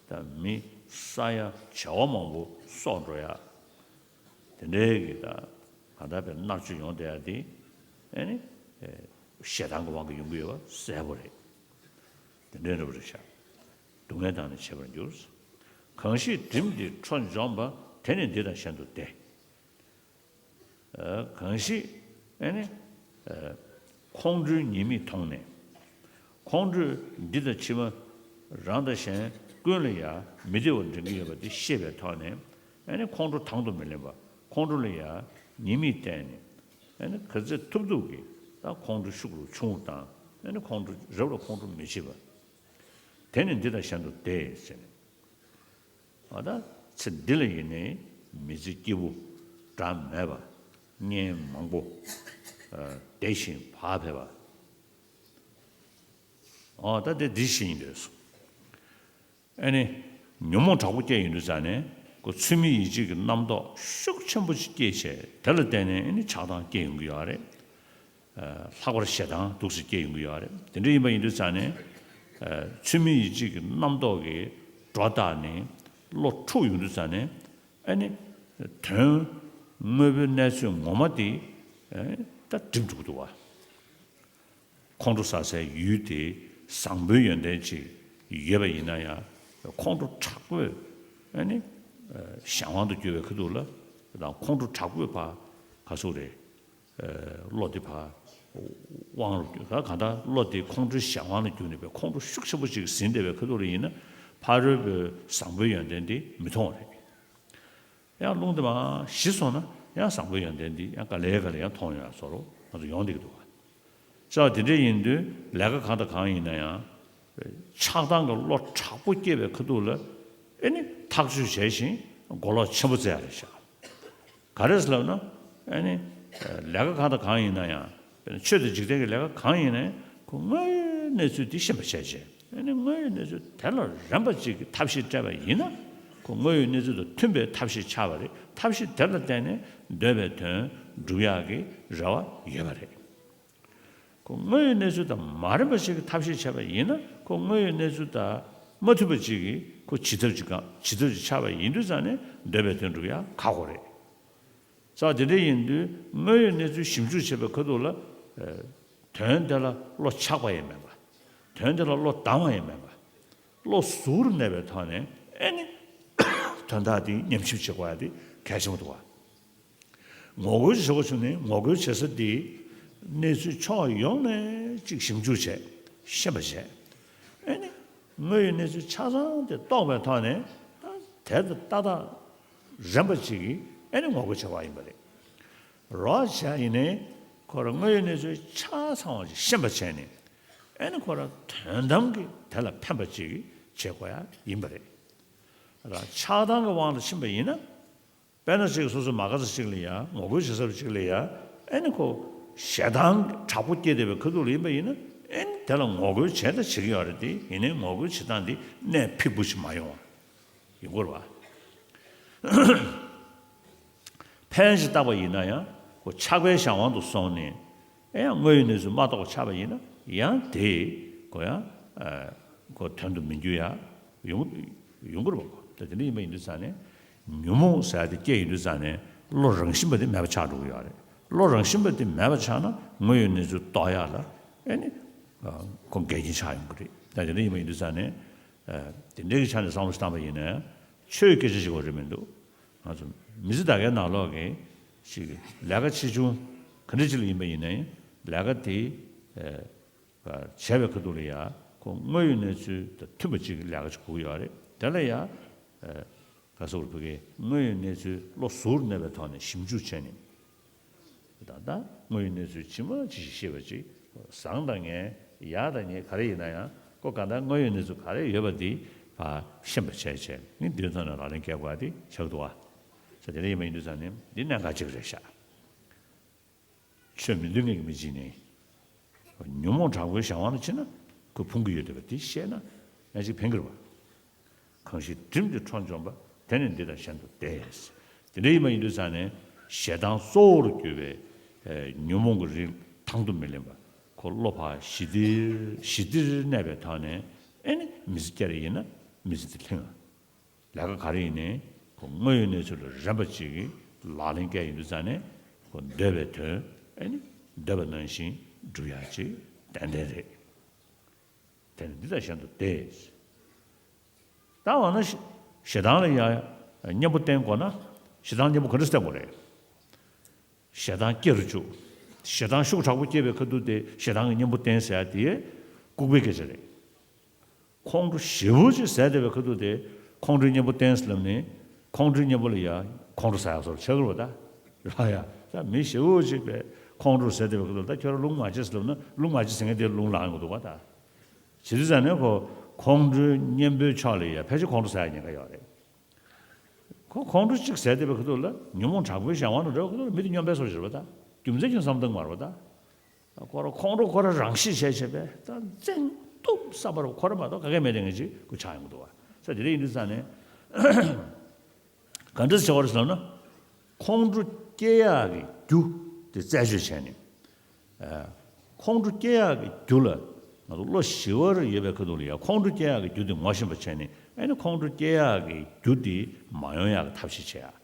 ད་མི་ས་ཡ་བྱེ་བ་མང་པོ་སྲོག་འགྲོ་ཡག་དེ་འདྲའི་གི་ད་ག་ད་པའི་མནར་གཅོད་ཡོང་བསྡད་ཡག་དེ་ཨ་ནི་ཞེ་སྡང་གི་དབང་གིས་ཡོང་གི་ཡོད་པ་གསལ་པོ་རེད། དེ་འདྲའི་འདྲ་པོ་རེད་ཤག་སྡུག་བསྔལ་དག་ནི་བྱེད་པར་འགྱུར། གང་ཞིག་བསྒྲིམས་ཏེ་ཁྲོ་འཇོམས་པ། དེ་ནི་འདི་དང་གཞན་དུ་བདེ། གང་ཞིག་ཨ་ནི་ཁོང་ཁྲོའི་ཉེས་དམིགས་མཐོང་ནས། ཁོང་ཁྲོས་འདི་དང་ཕྱི་མ་རང་དང་གཞན་ཀུན་ལ་ཡང་མི་བདེ་བ་འདྲེན་གྱི་ཡོད་པ་འདི་ཤེས་པའི་ཐོག་ནས། ཨ་ནི་ཁོང་ཁྲོ་དང་དུ་མི་ལེན་པ། ཁོང་ཁྲོ་ལ་ཡང་ཉེས་དམིགས་བསྟན་ནས། ཨ་ནི་ག་ཚོད་ཐུབ་ཐུབ་ཀྱིས་ད་ཁོང་ཁྲོ་ཤུགས་རུ་ཆུང་རུ་བཏང་། ཨ་ནི་ཁོང་ཁྲོ་རབ་ལ་ཁོང་ཁྲོ་མི་བྱེད་པ། དེ་ནི་འདི་དང་གཞན་དུ་བདེ་ཟེར་ནས། ཨ་ད་ཚེ་འདི་ལ་ཡིན་ནའི་མི་ཚེ་སྐྱིད་པོ་འདྲ་མེད་པ། གཉེན་མང་པོ་བདེ་ཞིང་བག་ཕེབས་པ། ཨོ་ད་དེ་འདི་ཞིག་ཡིན་འདོད་སོང་། ཨ་ནི་ཉོན་མོངས་དྲག་པོ་སྐྱེས་ཡོང་དུས་ཙ་ནས་ཁོ་ཚུལ་མིན་ཡིད་བྱེད་ཀྱི་རྣམ་རྟོག་ཤུགས་ཆེན་པོ་ཞིག་སྐྱེས་བྱས། དེ་ལ་བརྟེན་ནས་ཨ་ནི་ཆགས་སྡང་སྐྱེས་ཡོང་གི་ཡོད་རེད། ལྷག་པར་ཞེ་སྡང་འདུག་སེ་སྐྱེས་ཡོང་གི་ཡོད་རེད། དེ་འདྲ་ཡིན་པ་ཡིན་དུས་ཙ་ནས་ཚུལ་མིན་ཡིད་བྱེད་ཀྱི་རྣམ་རྟོག་གིས་སྒྲོ་བཏགས་ནས་བློ་འཁྲུགས་ཡོང་དུས་ཙ་ནས་ཨ་ནི་དོན་དངོས་པོའི་གནས་ཚུལ་ངོ་མ་དེ་ད་འགྲིབ་འགྲོ་གི་འདུག་བ། ཁོང་ཁྲོ་ཟ་སའི་ཡུལ་དེ་བཟང་པོའི་ཡོན་ཏན་ཅིག་ཡོད་པ་ཡིན་ན་ཡང་ཁོང་ཁྲོ་དྲག་པོས་ཨ་ནི་གཞན་དབང་དུ་གྱུར་བའི་ཁ་ཐུག་ལ་དང་ཁོང་ཁྲོ་དྲག་པོས་ཕར་ག་ཟེར་དགོས་རེད། བློ་དེ་ཕར་དབང་རུ་ག་གང་ལྟར་བློ་དེ་ཁོང་ཁྲོའི་གཞན་དབང་ལ་གྱུར་ནས་པའི་ཁོང་ཁྲོ་ཤུགས་ཆེན་པོ་ཅིག་ཟིན་བསྡད་པའི་ཁ་ཐུག་ལ་ཡིན་ན་ཕ་རོལ་པོའི་བཟང་པོའི་ཡོན་ཏན་དེ་མི་མཐོང་བ་རེད། ཡང་རླུང་དེ་མར་ཞི་སོང་ན་ཡང་བཟང་པོའི་ཡོན་ཏན་འདི་ཡང་ག་ལེ་ག་ལེ་ཡང་མཐོང་ཡོང་བཟོ་འདྲ་ང་ཚོ་ཡོང་བསྡད་ཀྱི་འདུག་ག། ས་དེ་འདྲ་ཡིན་དུས་ལས་ཀ་གང་དང་གང་ཡིན་ན་ཡང་ཆགས་སྡང་གི་བློ་དྲག་པོ་སྐྱེས་པའི་ཁ་ཐུག་ལ་ཨེ་ནི་ཐག་གཅོད་བྱས་ཤིང་གོ་ལོག་ཆེན་པོ་བཙལ་ཡ་རེད་ཤག། ག་རེ་ཟེར་ལབ་ན་ཨེ་ནི་ལས་ཀ་གང་དང་གང་ཡིན་ན་ཡང་། དཔེར་ན་ཆོས་དང་འཇིག་རྟེན་གྱི་ལས་ཀ་གང་ཡིན་ནའི་ཁོ་དངོས་ཡོད་གནས་ཚུལ་འདི་ཤེས་པ་བྱས་རྗེས་ཨ་ནི་དངོས་ཡོད་གནས་ཚུལ་དེ་ལ་རན་པ་ཅིག་གི་ཐབས་ཤེས་སྤྲད་པ་ཡིན་ན་ཁོ་དངོས་ཡོད་གནས་ཚུལ་དང་མཐུན་པའི་ཐབས་ཤེས་ཆགས་པ་རེད། ཐབས་ཤེས་དེ་ལ་བརྟེན་ནས་འདོད་པའི་དོན་འགྲུབ་ཡག་གི་རེ་བ་ཡོད་པ་རེད། ཁོ་དངོས་ཡོད་གནས་ཚུལ་དང་མ་རན་པ་ཞིག་གི་ཐབས་ཤེས་བྱས་པ་ཡིན་ན་ཁོ་དངོས་ཡོད་གནས་ཚུལ་དང་མ་མཐུན་པ་ཅིག་གི་ཁོ་བྱེད་ཐབས་ཅིག་གང་བྱེད་ཐབས་ཅིག་ཆགས་པ་ཡིན་དུས་ཙང་ནས་འདོད་པའི་དོན་འགྲུབ་ཡག་ཁག་པོ་རེད། ས་དེ་འདྲ་ཡིན་དུས་དངོས་ཡོད་གནས་ཚུལ་ཞིབ་འཇུག་བྱེད་པའི་ཁ་ཐུག་ལ། དོན་དེ་ལ་བློ་ཆགས་པ་ཡང་མེད་པ། དོན་དེ་ལ་བློ་སྡང་བ་ཡང་མེད་པ། བློ་གཟུ་བོར་གནས་པའི་ཐོག་ནས་ཨེ་ནི། དོན་དག་དེ་ཉམས་ཞིབ་བྱེད་དགོས་ཡ་དེ་གལ་ཆེན་པོ་འདུག་བ། ངོ་རྒོལ་བྱེད་དགོས་བྱུང་ནས་ངོ་རྒོལ་བྱེད་ས་དེ་གནས་ཚུལ་ཕྱོགས་ཡོངས་ནས་ཅིག་ཞིབ་འཇུག་བྱས་ཤེས་པ་བྱས། ཨེ་ནི། དངོས་ཡོད་གནས་ཚུལ་ཆ་ཚང་དེ་རྟོགས་པའི་ཐོག་ནས་དེ་ཏག་ཏག་རན་པ་ཅིག་གིས་ཨེ་ནི་ངོ་རྒོལ་བྱེད་པ་ཡིན་པ་རེད། རོགས་བྱས་ཡིན་ནའི་ཁོ་རང་དངོས་ཡོད་གནས་ཚུལ་ཆ་ཚང་བ་ཅིག་ཤེས་པ་བྱས་ནས་ཨེ་ནི་ཁོ་རང་དོན་དམ་གྱི་དེ་ལ་ཕན་པ་ཅིག་བྱེད་དགོས་ཡ་ཡིན་པ་རེད། རང་ཆགས་སྡང་གི་དབང་དུ་ཕྱིན་པ་ཡིན་ན། དཔེར་ན་ཅིག་སོ་སོ་མ་དགའ་ས་ཅིག་ལ་ཡ་ངོ་རྒོལ་བྱེད་ས་ཅིག་ལ་ཡ་ཨེ་ནི་ཁོ་ཞེ་སྡང་དྲག་པོ་སྐྱེས་བསྡད་པའི་ཁ་ཐུག་ལ་ཡིན་པ་ཡིན་ན་ཨེ་ནི་དེ་ལ་ངོ་རྒོལ་བྱས་དང་བྱེད་ཀྱི་ཡོད་རེད་དེ་ཡིན་ནའི་ངོ་རྒོལ་བྱེད་སྟངས་འདི་གནད་ཕིགས་པོ་ཞིག་མ་ཡོང་བ་ཡིན་དགོས་རེད་བ། ཕན་ཞིག་བཏགས་པ་ཡིན་ན་ཡང་ཁོ་ཆགས་པའི་གཞན་དབང་དུ་སོང་ནས། ཨེ་ཡང་དངོས་ཡོད་གནས་ཚུལ་མ་རྟོགས་པ་ཆགས་པ་ཡིན་ན་ཡང་དེས་ཁོ་ཡང་ཨ་ཁོ་དོན་དུ་མི་འགྱུར་ཡ་ཡོང་ཡོང་གི་རེད་པ། ད་དེ་འདྲ་ཡིན་པ་ཡིན་དུས་ཙང་ནས་ཉོན་མོངས་ཟེར་ཡ་དེ་སྐྱེ་ཡོང་དུས་ཙང་ནས་བློ་རང་བཞིན་པ་དེ་མེད་པ་ཆགས་འགྲོ་གི་ཡོད་རེད། བློ་རང་བཞིན་པ་དེ་མེད་པ་ཆགས་ན་དངོས་ཡོད་གནས་ཚུལ་རྟོགས་ཡ་ལ་ཨེ་ནི་ཨ་ཁོ་འགལ་རྐྱེན་ཆགས་ཡོང་གི་རེད། ད་དེ་འདྲ་ཡིན་པ་ཡིན་དུས་ཙང་ནས་ཨ་དེ་འདྲའི་གི་ཆ་ནས་བསམ་བློ་ཞིག་བཏང་པ་ཡིན་ན་ཆོས་སྐད་ཆ་ཞིག་གོ་རེད་མི་འདུག་ང་ཚོ་མི་ཚེ་ད་གའི་ནང་ལོགས་ཀྱི་ཞིག་ལས་ཀ་ཆེ་ཆུང་ག་འདྲ་ཅིག་ལ་ཡིན་པ་ཡིན་ནའི་ལས་ཀ་དེ་ཨ་བྱས་པའི་ཁ་ཐུག་ལ་ཡ་ཁོ་དངོས་ཡོད་གནས་ཚུལ་དང་མཐུན་པ་ཅིག་གི་ལས་ཀ་ཅིག་དགོས་ཀྱི་ཡོད་རེད། དེ་ལ་ཡ་ཨ་ ག་སོགས་ཕ་གིའི་དངོས་ཡོད་གནས་ཚུལ་བློ་གཟུར་གནས་པའི་ཐོག་ནས་ཞིབ་འཇུག་བྱས་ནས། ད་ལྟ་དངོས་ཡོད་གནས་ཚུལ་ཇི་མ་ཇི་བཞིན་ཤེས་པ་ཅིག་བཟང་དང་ངན་ཡག་དང་ཉེས་ག་རེ་ཡིན་ན་ཡང་ཁོ་གང་ལྟར་དངོས་ཡོད་གནས་ཚུལ་ག་རེ་ཡོད་པ་འདི་ཕར་ཤེས་པ་བྱས་བྱས་ནི་འདིའི་ཐོག་ནས་ལག་ལེན་འཁེལ་དགོས་པ་དེ་ཆགས་འདུག་བ། ས་དེ་འདྲ་ཡིན་པ་ཡིན་དུས་ཙང་ནི་འདི་གནད་འགག་ཅིག་རེད་ཤག་ཆོས་མི་འདུལ་མཁན་གྱི་མི་གཅིག་ནི། ཉོན་མོངས་དྲག་པོའི་གཞན་དབང་ལ་ཕྱིན་ན་ཁོས་ཕུང་གི་ཡོད་བསྡད་པ་དེ་ཤེས་ན་ཡང་ཅིག་ཕན་གྱི་རེད་བ། གང་ཞིག་བསྒྲིམས་ཏེ་ཁྲོ་འཇོམས་པ། དེ་ནི་འདི་དང་གཞན་དུ་འདས། དེ་འདྲ་ཡིན་པ་ཡིན་དུས་ཙང་ནས་ཞེ་སྡང་གཙོ་བོར་གྱུར་པའི་ཨེ་ཉོན་མོངས་ཀྱི་རིགས་དང་དུ་མི་ལེན་པ། ཁོ་བློ་ཕར་ཞི་བདེར་ཞི་བདེར་གནས་པའི་ཐོག་ནས་ཨེ་ནི་མི་ཚེ་སྐྱེལ་རེ་ཡིན་ན་མི་ཚེ་འདི་ལྷིང་ང་། ལས་ཀ་ག་རེ་ཡིན་ནའི་ཁོ་དངོས་ཡོད་གནས་ཚུལ་ལ་རན་པ་ཅིག་གིས་ལག་ལེན་བཀལ་ཡོང་དུས་ཙང་ནས་ཁོ་འདོད་པའི་དོན་ཨེ་ནི་འདོད་པ་ནང་བཞིན་འགྲུབ་ཡག་ཅིག་ཏན་ཏན་རེད། དེ་ནི་འདི་དང་གཞན་དུ་འདས། ད་འོ་ན་ཞེ་ཞེ་སྡང་ལ་ཡང་གཉེན་པོ་བསྟེན་དགོས་ན་ཞེ་སྡང་གཉེན་པོ་ག་འདྲ་བསྟེན་དགོས་རེད། ཞེ་སྡང་སྐྱེ་རུ་བཅུག་ཞེ་སྡང་ཤུགས་དྲག་པོ་སྐྱེས་པའི་ཁ་ཐུག་དེ་ཞེ་སྡང་གི་གཉེན་པོ་བསྟེན་ཟེར་ཡ་དེ་ལྐུགས་པའི་སྐད་ཆ་རེད། ཁོང་ཁྲོ་ཞེ་པོ་ཅིག་ཟ་བསྡད་པའི་ཁ་ཐུག་དེ་ཁོང་ཁྲོའི་གཉེན་པོ་བསྟེན་ཟེར་ལབ་ནས་ཁོང་ཁྲོའི་གཉེན་པོ་ལ་ཡ་ཁོང་ཁྲོ་ཟ་ཡག་བཟོ་འདྲ་ཆགས་ཀྱི་རེད་པ་ད། རེད་པ་ཡ། ད་མི་ཞེ་པོ་ཅིག་པས་ཁོང་ཁྲོ་ཟ་བསྡད་པའི་ཁ་ཐུག་ད་ཁྱོད་རང་རླུང་མ་བྱེད་ཟེར་ལབ་ན་རླུང་མ་བྱེད་ཟེར་མཁན་དེ་རླུང་ལངས་ཡོང་གི་འདུག་པ་ད། བྱེད་དུས་ཙང་ནས་ཁོ་ཁོང་ཁྲོའི་གཉེན་པོའི་ཕྱོགས་ལ་ཡ་ཕལ་ཆེར་ཁོང་ཁྲོ་ཟ་ཡག་ཉེན་ཁ་ཡོད་རེད། ཁོ་ཁོང་ཁྲོ་གཅིག་ཟ་བསྡད་པའི་ཁ་ཐུག་ལ་ཉོན་མོངས་དྲག་པོའི་གཞན་དབང་དུ་འགྲོ་བའི་ཁ་ཐུག་ལ་མི་དེ་སྨྱོན་པའི་བཟོ་ཞིག་རེད་པ་ད། རྒྱུ་མཚན་ཅུང་བསམ་བཏང་མ་རེད་པ་ད། ཁོ་རང་ཁོང་ཁྲོ་ཁོ་རང་རང་ཤེད་བྱས་བྱས་པས་ད་བཙན་ཏོབ་བསམ་པ་རུ་ཁོ་རང་མ་གཏོགས་ག་གེ་མེད་དེ་ངེས་ཅིག་ཁོ་ཆགས་ཡོང་གི་འདུག་བ། ས་དེ་འདྲ་ཡིན་དུས་ཙང་ནས་ག་འདྲ་བྱེད་པ་རེད་ཟེར་ན། ཁོང་ཁྲོ་སྐྱེ་ཡག་གི་རྒྱུ་དེ་རྩད་གཅོད་བྱས་ནས། ཨ། ཁོང་ཁྲོ་སྐྱེ་ཡག་གི་རྒྱུ་ལ་ང་ཚོ་བློ་ཞི་བར་ཡོད་པའི་ཁ་ཐུག་ལ་ཡ་ཁོང་ཁྲོ་སྐྱེ་ཡག་གི་རྒྱུ་དེ་ངོ་ཤེས་པ་བྱས་ནས་ཨ་ནི་ཁོང་ཁྲོ་སྐྱེ་ཡག་གི་རྒྱུ་དེ་མ་ཡོང་ཡག་གི་ཐབས་ཤེས་བྱེད་ཡག་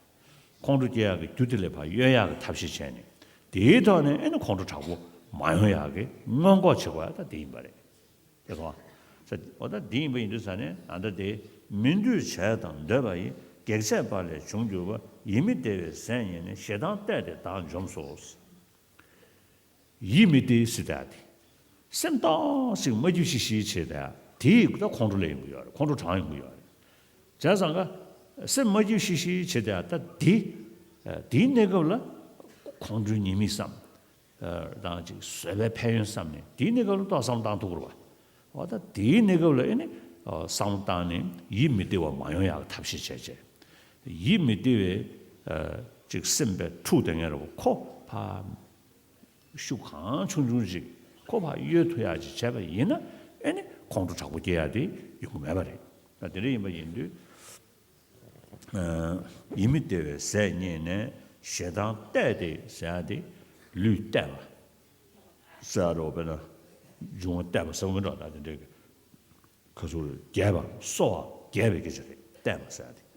ཁོང་ཁྲོ་སྐྱེ་ཡག་གི་རྒྱུ་དེ་ལས་ཕར་གཡོལ་ཡག་གི་ཐབས་ཤེས་བྱས་ནས་དེའི་ཐོག་ནས་ཨ་ནི་ཁོང་ཁྲོ་དྲག་པོ་མ་ཡོང་ཡག་གི་སྔོན་འགོག་བྱེད་དགོས་ཡག་ད་དེ་ཡིན་པ་རེད། དེ་སོང་ཨ། འོ་ད་འདི་ཡིན་པ་ཡིན་དུས་ཙང་ནས་ཨ་ད་དེ་མི་འདོད་བྱས་དང་འདོད་པ་ཡི་གེགས་བྱས་པ་ལས་བྱུང་གྱུར་པ་ཡིད་མི་བདེ་བའི་ཟས་རྙེད་ནས་ཞེ་སྡང་བརྟས་ཏེ་བདག་འཇོམས་སོ། ཡིད་མི་བདེ་ཟེར་ཡག་དེ། སེམས་ཏོག་ཙམ་མ་སྐྱིད་ཤིག་ཤིག་བྱེད་ཡག་དེ་ད་ཁོང་ཁྲོ་སླེབས་ཡོང་གི་ཡོད་རེད། ཁོང་ཁྲོ་དྲག་ཡོང་གི་ཡོད་རེད། བྱས་ཙང་ཀ་སེམས་མ་སྐྱིད་ཤིག་ཤིག་བྱེད་ཡག་ད་དེ། དེའི་གནས་སྐབས་ལ་ཁོང་ཁྲོའི་ཉེས་དམིགས་བསམ། དང་ཅིག་བཟོད་པའི་ཕན་ཡོན་བསམ་ནས་དེའི་གནས་སྐབས་ལ་ཏོག་བསམ་བློ་བཏང་ཐུབ་ཀྱི་རེད་པ། འོ་ད་དེའི་གནས་སྐབས་ལ་ཨེ་ནི་བསམ་བློ་བཏང་ནས་ཡིད་མི་བདེ་བ་མ་ཡོང་ཡག་གི་ཐབས་ཤེས་བྱས་བྱས། ཡིད་མི་བདེ་བའི་ཅིག་སེམས་པའི་འཁྲུག་བསྡད་མཁན་རེད་པ་ཁོ་ཕར། ཤུགས་གང་ཆུང་ཆུང་ཅིག་ཁོ་ཕར་གཡོལ་ཐུབ་ཡག་ཅིག་བྱས་པ་ཡིན་ན་ཨེ་ནི་ཁོང་ཁྲོ་དྲག་པོ་སྐྱེ་ཡག་དེ་ཡོང་གི་མེད་པ་རེད། ད་དེ་འདྲ་ཡིན་པ་ཡིན་དུས། ཡིད་མི་བདེ་བའི་ཟས་རྙེད་ནས་ཞེ་སྡང་བརྟས་ཏེ་ཟེར་ཡག་དེ་ལུས་བརྟས་པ་ཟེར་ཡག་རེད་པ། དཔེར་ན་འབྱུང་བ་བརྟས་པ་ཟེར་བ་འདྲ་ད་དེ་འདྲའི་ག་ཚོད་རེད་རྒྱས་པ་གསོ་བ་རྒྱས་པའི་སྐད་ཆ་རེད་བརྟས་པ་ཟེར་ཡག་དེ།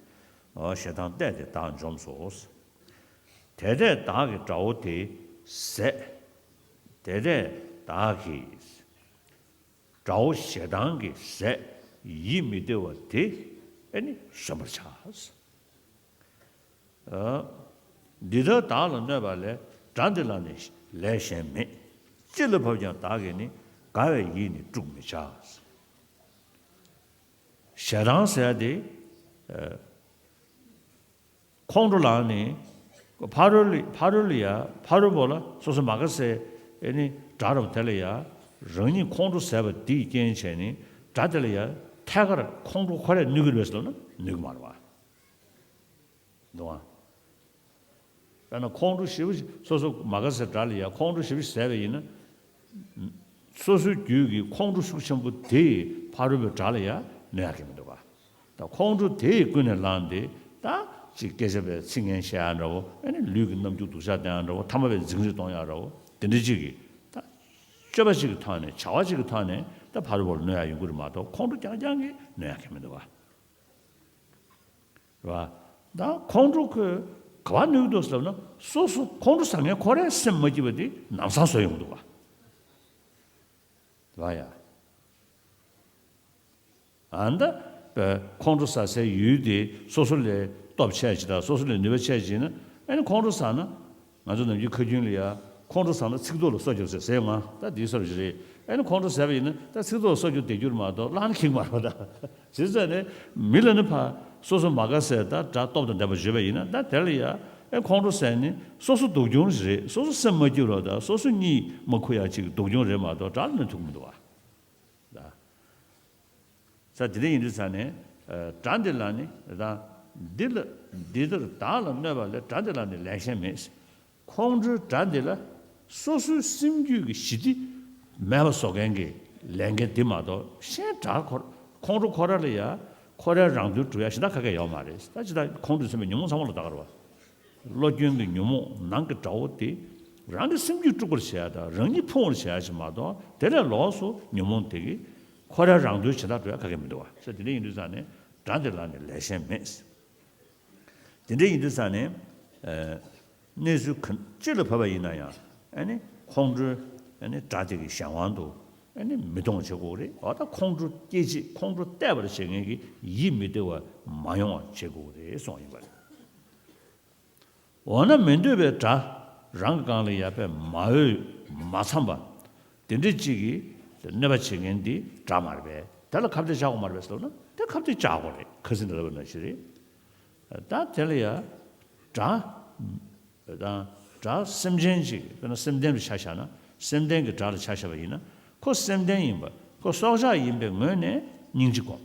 ཞེ་སྡང་བརྟས་ཏེ་བདག་འཇོམས་སོ། དེ་འདྲས་བདག་གི་དགྲ་བོ་དེའི་ཟས། དེ་འདྲས་བདག་གི་དགྲ་བོ་ཞེ་སྡང་གི་ཟས་ཡིད་མི་བདེ་བ་དེ་ཨེ་ནི་གཞོམ་པར་བྱ། འདི་ལྟར་བདག་ལ་གནོད་པ་ལས། དགྲ་འདི་ལ་ནི་ལས་གཞན་མེད། ཅི་ལ་བབ་ཀྱང་བདག་གིས་ནི། དགའ་བའི་ཡིད་ནི་དཀྲུག་མི་བྱ། ཞེ་སྡང་ཟེར་ཡག་དེ། ཁོང་ཁྲོ་ལངས་ནས། ཕ་རོལ་ལ་ཕ་རོལ་ལ་ཡ་ཕ་རོལ་པོ་ལ་སོ་སོ་མ་དགའ་སའི་ཨེ་ནི་དགྲ་རུ་དེ་ལ་ཡ། རང་ཉིད་ཁོང་ཁྲོ་ཟ་བ་འདིས་རྐྱེན་བྱས་ནས་དགྲ་དེ་ལ་ཡ་ཐད་ཀར་ཁོང་ཁྲོ་ཁོ་རས་གནོད་ཀྱི་རེད་ཟེར་ལབ་ན་གནོད་ཀྱི་མ་རེད་པ། འདུག་ཨ། དཔེར་ན་ཁོང་ཁྲོ་ཞེ་པོ་ཞིག་སོ་སོ་མ་དགའ་སའི་དགྲ་ལ་ཡ་ཁོང་ཁྲོ་ཞེ་པོ་ཞིག་ཟ་བ་ཡིན་ན། སོ་སོའི་རྒྱུད་ཀྱི་ཁོང་ཁྲོ་ཤུགས་ཆེན་པོ་དེ་ཡིས་ཕ་རོལ་པོའི་དགྲ་ལ་ཡ་གནོད་ཡག་གི་མི་འདུག་ག་ད་ཁོང་ཁྲོ་དེ་ཡིས་ཀུན་ནས་བསླངས་ཏེ་ད་ཅིག་སྐད་ཆ་བའི་ཚིག་ངན་བཤད་ཡག་འདྲ་བོ་ཨ་ནི་ལུས་ཀྱི་རྣམ་འགྱུར་སྡུག་ཅག་བསྟན་ཡག་འདྲ་བོ་ཐ་མལ་པའི་འཛིང་རེས་གཏོང་ཡག་འདྲ་བོ་དེ་འདྲ་ཅིག་གིས་ད་སྤྱོད་པ་ཅིག་གི་ཐོག་ནས་བྱ་བ་ཅིག་གི་ཐོག་ནས་ད་ཕ་རོལ་པོ་ལ་གནོད་ཡག་ཡོང་གི་རེད་མ་གཏོགས་ཁོང་ཁྲོ་རྐྱང་རྐྱང་གིས་གནོད་ཡག་གི་མི་འདུག་ག་རེད་པ། ད་ཁོང་ཁྲོ་ཁོས་ག་པར་གནོད་ཀྱི་འདུག་ཟེར་ལབ་ན་སོ་སོ་ཁོང་ཁྲོ་ཟ་མཁན་ཁོ་རའི་སེམས་མ་སྐྱིད་པ་དེ་ལམ་སང་བཟོ་ཡོང་གི་འདུག་ག་རེད་པ་ཡ། ཨ་ནི་ད་ཁོང་ཁྲོ་ཟ་སའི་ཡུལ་དེ་སོ་སོ་ལས་སྟོབས་ཆེ་ཅིག་དང་སོ་སོ་ལས་ནུས་པ་ཆེ་ཅིག་ཡིན་ན་ཨ་ནི་ཁོང་ཁྲོ་ཟ་ན། ང་ཚོ་ནམ་རྒྱུན་ཁ་རྒྱུན་ལ་ཡ་ཁོང་ཁྲོ་ཟ་ན་ཚིག་ཐོག་ལ་སོ་རྒྱོབ་ཟེར་ཟེར་ཡོང་ང་ད་འདིའི་སོར་ཞིག་རེད། ཨ་ནི་ཁོང་ཁྲོ་ཟ་བ་ཡིན་ན་ད་ཚིག་ཐོག་ལ་སོ་རྒྱོབ་བསྡད་རྒྱུ་རེད་མ་གཏོགས་བརླག་ན་ཁེགས་མ་རེད་པ་ད། བྱས་ཙང་ནས་མི་ལ་ནི་ཕ། སོ་སོ་མ་དགའ་སའི་ད་དགྲ་སྟོབས་དང་ལྡན་པ་བརྗོད་པ་ཡིན་ན། ད་དེ་ལ་ཡ་ཨེ་ཁོང་ཁྲོ་ཟེར་ནི་སོ་སོ་སྡུག་གྱོང་རེད། སོ་སོ་སེམས་མ་སྐྱིད་རོགས་དང་སོ་སོ་གཉིད་མ་ཁུག་ཡ་ཅིག་སྡུག་གྱོང་རེད་མ་གཏོགས་དགྲ་ལ་གནོད་ཐུབ་ཀྱི་མི་འདུག་བ། ད། ས་དེ་འདྲ་ཡིན་དུས་ཙང་ནས། ཨ། དགྲ་འདི་ལ་ནི་ད་འདི་ལ་འདི་ལྟར་བདག་ལ་གནོད་པ་ལས་དགྲ་འདི་ལ་ནི་ལས་གཞན་མེད། ཁོང་ཁྲོའི་དགྲ་འདི་ལ་སོ་སོའི་སེམས་རྒྱུད་ཀྱི་ཞི་བདེ་མེད་པ་བཟོ་མཁན་གྱི་ལས་འགན་འདི་མ་གཏོགས། གཞན་དགྲ་ཁོ་ཁོང་ཁྲོ་ཁོ་ར་ལ་ཡ་ཁོ་རའི་རང་དོན་སྒྲུབ་ཡ་གཞན་དག་ག་གེ་ཡོད་མ་རེད། ད་ཅི་ད་ཁོང་ཁྲོ་ཟེར་བའི་ཉོན་མོངས་ཚང་མ་ལ་ད་ག་རེད་བ། བློ་སྐྱོན་གྱི་ཉོན་མོངས་ནང་གི་དགྲ་བོ་དེ་རང་གི་སེམས་རྒྱུད་དཀྲུག་པར་བྱེད་ཡ་དང་རང་ཉིད་ཕུང་བར་བྱེད་ཡ་ཞིག་མ་གཏོགས། དེ་ལས་ལོགས་སུ་ཉོན་མོངས་དེ་གིས་ཁོ་རའི་རང་དོན་གཞན་དག་སྒྲུབ་ཡ་ག་གེ་མི་འདུག་བ། ས་དེ་འདྲ་ཡིན་དུས་ཙང་ནས་དགྲ་འདི་ལ་ནི་ལས་གཞན་མེད། དེ་འདྲ་ཡིན་དུས་ཙང་ནས། ཨ། གནས་ཚུལ་ག་ཅི་ལ་བབས་པ་ཡིན་ན་ཡང་། ཨ་ནི་ཁོང་ཁྲོའི་ཨ་ནི་དགྲ་དེ་གི་གཞན་དབང་དུ་ཨ་ནི་མི་གཏོང་བྱེད་དགོས་རེད། འོ་ད་ཁོང་ཁྲོ་སྐྱེ་བྱེད་ཁོང་ཁྲོ་གཏད་པར་བྱེད་མཁན་གྱི་ཡིད་མི་བདེ་བ་མ་ཡོང་བ་བྱེད་དགོས་རེད་གསུངས་ཡིན་པ་རེད། འོ་ན་མི་འདོད་པའི་དགྲ་རང་གི་སྒང་ལ་ཡ་དཔེ་མ་འོས་མ་འཚམས་པ་དེ་འདྲ་གཅིག་གིས་གནོད་པ་བྱེད་མཁན་འདི་དགྲ་མ་རེད་པས། དེ་ལ་ཁ་གཏད་བཅག་དགོས་མ་རེད་པས་ཟེར་ན། དེ་ཁ་གཏད་བཅག་དགོས་རེད། ཁ་སང་ནས་ལབ་པ་ནང་བཞིན་རེད། ད་དེ་ལ་ཡ་དགྲ་དང་དགྲ་སེམས་ཅན་ཅིག་དཔེར་ན་སེམས་ལྡན་དུ་ཆ་བཞག་ན། སེམས་ལྡན་གྱི་དགྲ་ལ་ཆ་བཞག་པ་ཡིན་ན། ཁོ་སེམས་ལྡན་ཡིན་པ། ཁོ་སྲོག་ཆགས་ཡིན་པའི་ངོས་ནས་སྙིང་རྗེ་སྒོམ།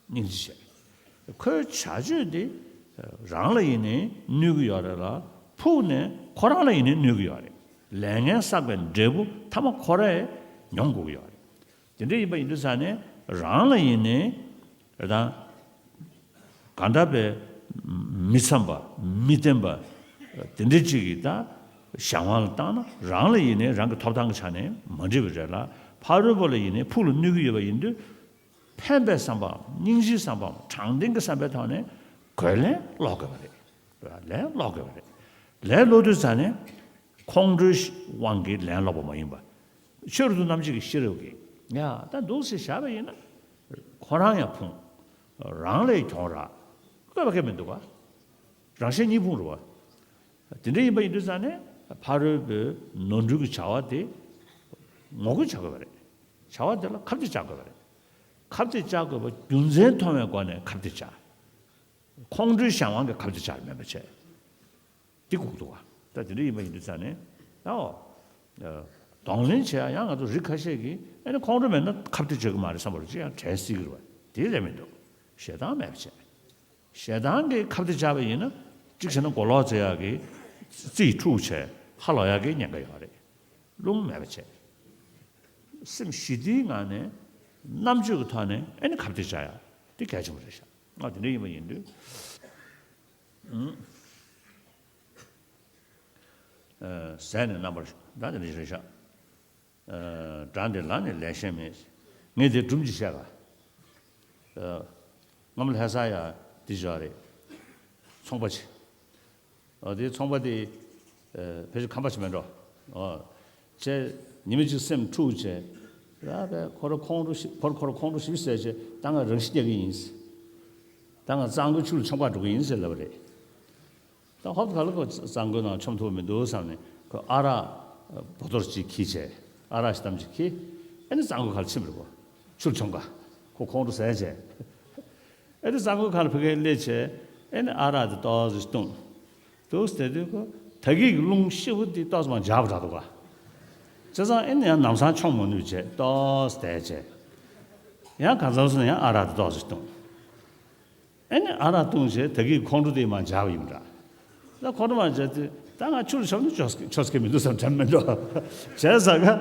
སྙིང་རྗེ་བྱས། ཁོའི་བྱ་སྤྱོད་དེ་རང་ལ་ཡིན་ནའི་གནོད་ཀྱི་ཡོད་རེད་ལ། ཕུགས་ནས་ཁོ་རང་ལ་ཡིན་ནའི་གནོད་ཀྱི་ཡོད་རེད། ལས་ངན་བསགས་པའི་འབྲས་བུ་མཐའ་མ་ཁོ་རས་མྱོང་དགོས་ཀྱི་ཡོད་རེད། དེ་འདྲ་ཡིན་པ་ཡིན་དུས་ཙང་ནས་རང་ལ་ཡིན་ནའི་ད་ག་འདྲ་བའི་མི་འཚམས་པ་མི་བརྟན་པ་དེ་འདྲ་ཅིག་གི་ད་གཞན་དབང་ལ་བཏང་ན། རང་ལ་ཡིན་ནའི་རང་གི་ཐོབ་ཐང་གི་ཆ་ནས་མ་འགྲིག་པ་རེད་ལ། ཕ་རོལ་པོ་ལ་ཡིན་ནའི་ཕུགས་ལ་གནོད་ཀྱི་ཡོད་པ་ཡིན་དུས། ཕན་པའི་བསམ་པའམ་སྙིང་རྗེའི་བསམ་པའམ་དྲང་བདེན་གྱི་བསམ་པའི་ཐོག་ནས་གོས་ལན་སློག་དགོས་པ་རེད། ལན་སློག་དགོས་པ་རེད། ལན་སློག་དུས་ཙང་ནས་ཁོང་ཁྲོའི་དབང་གིས་ལན་སློག་པ་མ་ཡིན་པ། ཆོས་རབ་ཏུ་རྣམ་འབྱེད་ཀྱི་ཤེས་རབ་ཀྱིས་ཡ་ད་འདུག་སེ་བཞག་པ་ཡིན་ན་ཁོ་རང་ཡང་ཕུང་། རང་ལ་ཡང་གྱོང་རག། བསྐོས་པ་གལ་མི་འདུག་ག། རང་གཞན་གཉིས་ཕུང་རེད་བ། དེ་འདྲ་ཡིན་པ་ཡིན་དུས་ཙང་ནས་ཕ་རོལ་པོའི་ནོར་འཁྲུལ་གྱི་བྱ་བ་དེ་ངོ་རྒོལ་བྱ་དགོས་པ་རེད། བྱ་བ་དེ་ལ་ཁ་གཏད་བཅག་དགོས་པ་རེད། ཁ་གཏད་བཅག་དགོས་པ་རྒྱུ་མཚན་མཐོང་བའི་སྒོ་ནས་ཁ་གཏད་བཅག། ཁོང་ཁྲོའི་གཞན་དབང་གིས་ཁ་གཏད་བཅག་མིན་པ་བྱས། འདི་དགོས་འདུག་བ། ད་དེ་འདྲ་ཡིན་པ་ཡིན་དུས་ཙང་ནས་ཨོ། གདོང་ལེན་བྱེད་ཡ་ཡང་ང་ཚོ་རིགས་ཁ་ཤས་ཀྱིས་ཨ་ནི་ཁོང་ཁྲོ་མེད་ན་ཁ་གཏད་བཅག་གི་མ་རེད་བསམ་པ་རེད། ཅི་ཡང་དྲན་སྲིད་ཀྱི་རེད་བ། དེ་རེད་མི་འདུག། ཞེ་སྡང་མེད་པ་བྱས། ཞེ་སྡང་གིས་ཁ་གཏད་བཅག་པ་ཡིན་ན། གཅིག་བྱས་ན་མགོ་ལོག་བཙལ་ཡག་གི་རྩིས་འཁྲུག་བྱས་ཧ་ལོག་ཡག་གི་ཉེན་ཁ་ཡོད་རེད། རླུང་མེད་པ་བྱས། སེམས་ཞི་བདེའི་ངང་ནས་རྣམ་དཔྱོད་ཀྱི་ཐོག་ནས་ཨ་ནི་ཁ་གཏད་བཅག་ཡག་དེ་གལ་ཆེན་པོ་རེད་ཤག། ང་དེ་འདྲ་ཡིན་པ་ཡིན་དུས། ཨུམ། ཨ། ཟས་ནི་རྣམ་པར་ཤོག། ད་དེ་འདྲ་རེད་ཤག། ཨ། དགྲ་འདི་ལ་ནི་ལས་གཞན་མེད། ངས་དེ་སྒྲུང་ཅིག་བཤད་ག། ཨ། སྔ་མོ་ལྷ་ས་ཡ་དེ་བཞག་རེད། ཚོང་པ་ཅིག། ཨ། དེ་ཚོང་པ་དེ། ཨ། ཕལ་ཆེར་ཁམས་པ་ཞིག་མེད་འགྲོ། ཨ། བྱས། ཉི་མ་གཅིག་སེམས་འཁྲུགས་བྱས། ཡ་བས་ཁོ་ར་ཁོང་ཁྲོ་ཞིག་ཁོ་ར་ཁོ་ར་ཁོང་ཁྲོ་ཞིག་ཟས་བྱས། ད་ང་རང་ཤི་རྒྱག་གི་ཡིན། ད་ང་གཙང་པོའི་ཆུ་ལ་མཆོང་གར་འགྲོ་གི་ཡིན་ཟེར་ལབ་པ་རེད། ད་ཧོབ་ག་ལ་ཁོ་གཙང་པོའི་ནང་མཆོང་ཐུབ་མི་འདུག་བསམ་ནས། ཁོས་ཨ་རག་བོ་ཏོར་གཅིག་འཁྱེར་བྱས། ཨ་རག་ཞིག་ཏམ་ཅིག་འཁྱེར། ཨ་ནི་གཙང་པོའི་ཁ་ལ་ཕྱིན་པ་རེད་ཁོ། ཆུ་ལ་མཆོང་ག། ཁོ་ཁོང་ཁྲོ་ཟ་བྱས། ཨ་ནི་གཙང་པོའི་ཁ་ལ་ཕ་གིར་སླེབས་བྱས། ཨ་ནི་ཨ་རག་དེ་ཏོག་ཙམ་བཏུང་། འདུག་སེ་དེ་དུས་ཁོ་ད་གི་གི་རླུང་ཤེད་པོ་དེ་ཏོག་ཙམ་མར་འཇགས་པ་འདྲ་འདུག་ག། བྱས་ཙང་ཨ་ནི་ཡང་ལམ་སང་མཆོང་མ་ནུས་བྱས་ཏོག་ཙམ་བསྡད་བྱས། ཡང་གང་འཚམ་སོང་ན་ཡང་ཨ་རག་དེ་ཏོག་ཙམ་བཏུང་། ཨ་ནི་ཨ་རག་བཏུང་བྱས་ད་གི་ཁོང་ཁྲོ་དེ་མར་འཇགས་པ་ཡིན་པ་འདྲ། ད་ཁོང་ཁྲོ་མར་འཇགས་དུས་ད་ང་ཆུ་ལ་མཆོང་ན་ཆོག་ཆོག་ས་གི་མི་འདུག་བསམ་དྲན་མི་འགྲོ། བྱས་ཙང་ང་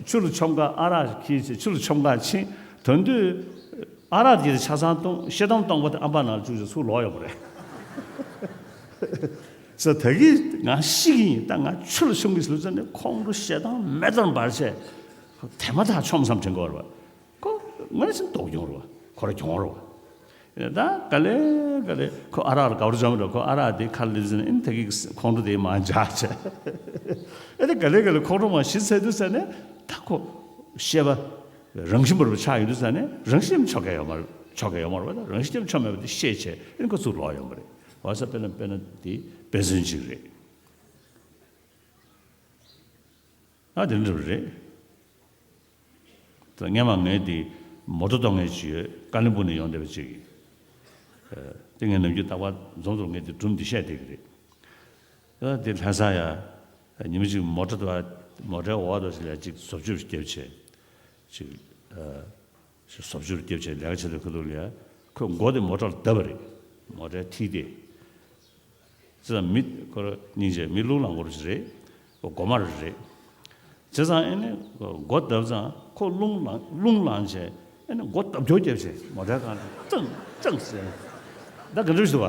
ཆུ་ལ་མཆོང་ག་ཨ་རག་འཁྱེར་བྱས་ཆུ་ལ་མཆོང་ག་ཕྱིན། དོན་དུས་ཨ་རག་དེ་ཆ་ཚང་བཏུང་། ཤེལ་དམ་སྟོང་པ་དེ་ཨམ་བག་ནང་ལ་བཅུག་བྱས་ཚུར་ལོག་ཡོང་བ་རེད། ཟེར། ད་གི་ང་ཤི་གི་ཡིན། ད་ང་ཆུ་ལ་མཆོང་གི་ཟེར་ཙང་ནས་ཁོང་ཁྲོ་ཞེ་སྡང་མེ་ལྟར་འབར་བྱས། དེ་མ་ཐག་མཆོངས་བསམ་དྲན་གྱི་ཡོད་རེད་བ། ཁོ་ངོས་ཟིན་སྡུག་གྱོང་རེད་བ། ཁོ་ར་གྱོང་རེད་བ། ད་ག་ལེ་ག་ལེ་ཁོ་ཨ་རག་ལ་དགའ་བོར་འཇོག་མི་འགྲོ། ཁོ་ཨ་རག་དེ་ཁ་ལ་སླེབས་ཟིན་ཨིན། ད་གི་ཁོང་ཁྲོ་དེ་མར་འཇགས་བྱས། ཨེ་ད་ག་ལེ་ག་ལེ་ཁོང་ཁྲོ་མར་ཞི་ཚར་དུས་ཙ་ནས་ད་ཁོ་ཤེས་པ་རང་བཞིན་པ་རུ་ཆགས་ཡོང་དུས་ཙ་ནས་རང་བཞིན་ཆོག་གི་ཡོད་མ་རེད། ཆོག་གི་ཡོད་མ་རེད་བ། ད་རང་བཞིན་ཆོག་མེད་པ་དེ་ཤེས་བྱས་ཨིན། ཁོ་ཚུར་ལོག་ཡོང་བ་རེད་བ། ས་དཔེར་ན་དཔེར་ན་དེ་དཔེ་མཚོན་གཅིག་རེད། ཨ་དེ་འདྲ་རེད། ད་སྔན་མ་ངའི་དེ་མོ་ཊ་གཏོང་མཁན་ཅིག་ཡོད། ཀ་ལིམ་པོང་ནས་ཡོང་བསྡད་པ་ཅིག་གིས། དེ་ངས་ནམ་རྒྱུན་རྟག་པར་འཛོམས་འཛོམས་ངས་དེ་སྒྲུང་འདི་བཤད་བསྡད་ཀྱི་རེད། ཨ་དེ་ལྷ་ས་ཡ། ཉི་མ་གཅིག་མོ་ཊ་དང་མོ་ཊའི་འོག་ཏུ་ལ་གཅིག་བཟོ་བཅོས་བརྒྱབ་བྱས། གཅིག་ཨ་བཟོ་བཅོས་བརྒྱབ་བྱས་ལས་ཀ་བྱེད་དུས་ཁ་ཐུག་ལ་ཡ། ཁོས་མགོ་དེ་མོ་ཊ་ལ་བརྡབས་པ་རེད། མོ་ཊའི་མཐིལ་དེ། ཙི་ཙང་མི་ཁོ་ར་སྙིང་རྗེ་མི་རླུང་ལངས་སྐོར་ཅིག་རེད། ཁོ་མགོ་དམར་རེད། བྱས་ཙང་ཨེ་ནི་མགོ་བརྡབས་ཙང་ཁོ་རླུང་ལངས་རླུང་ལངས་བྱས་ཨེ་ནི་མགོ་བརྡབ་སྐྱོར་བརྒྱབ་བྱས་མོ་ཊའི་སྒང་ལ་ཀྲང་ཀྲང་ཟེར། ད་ག་འདྲ་ཞིག་འདུག་བ།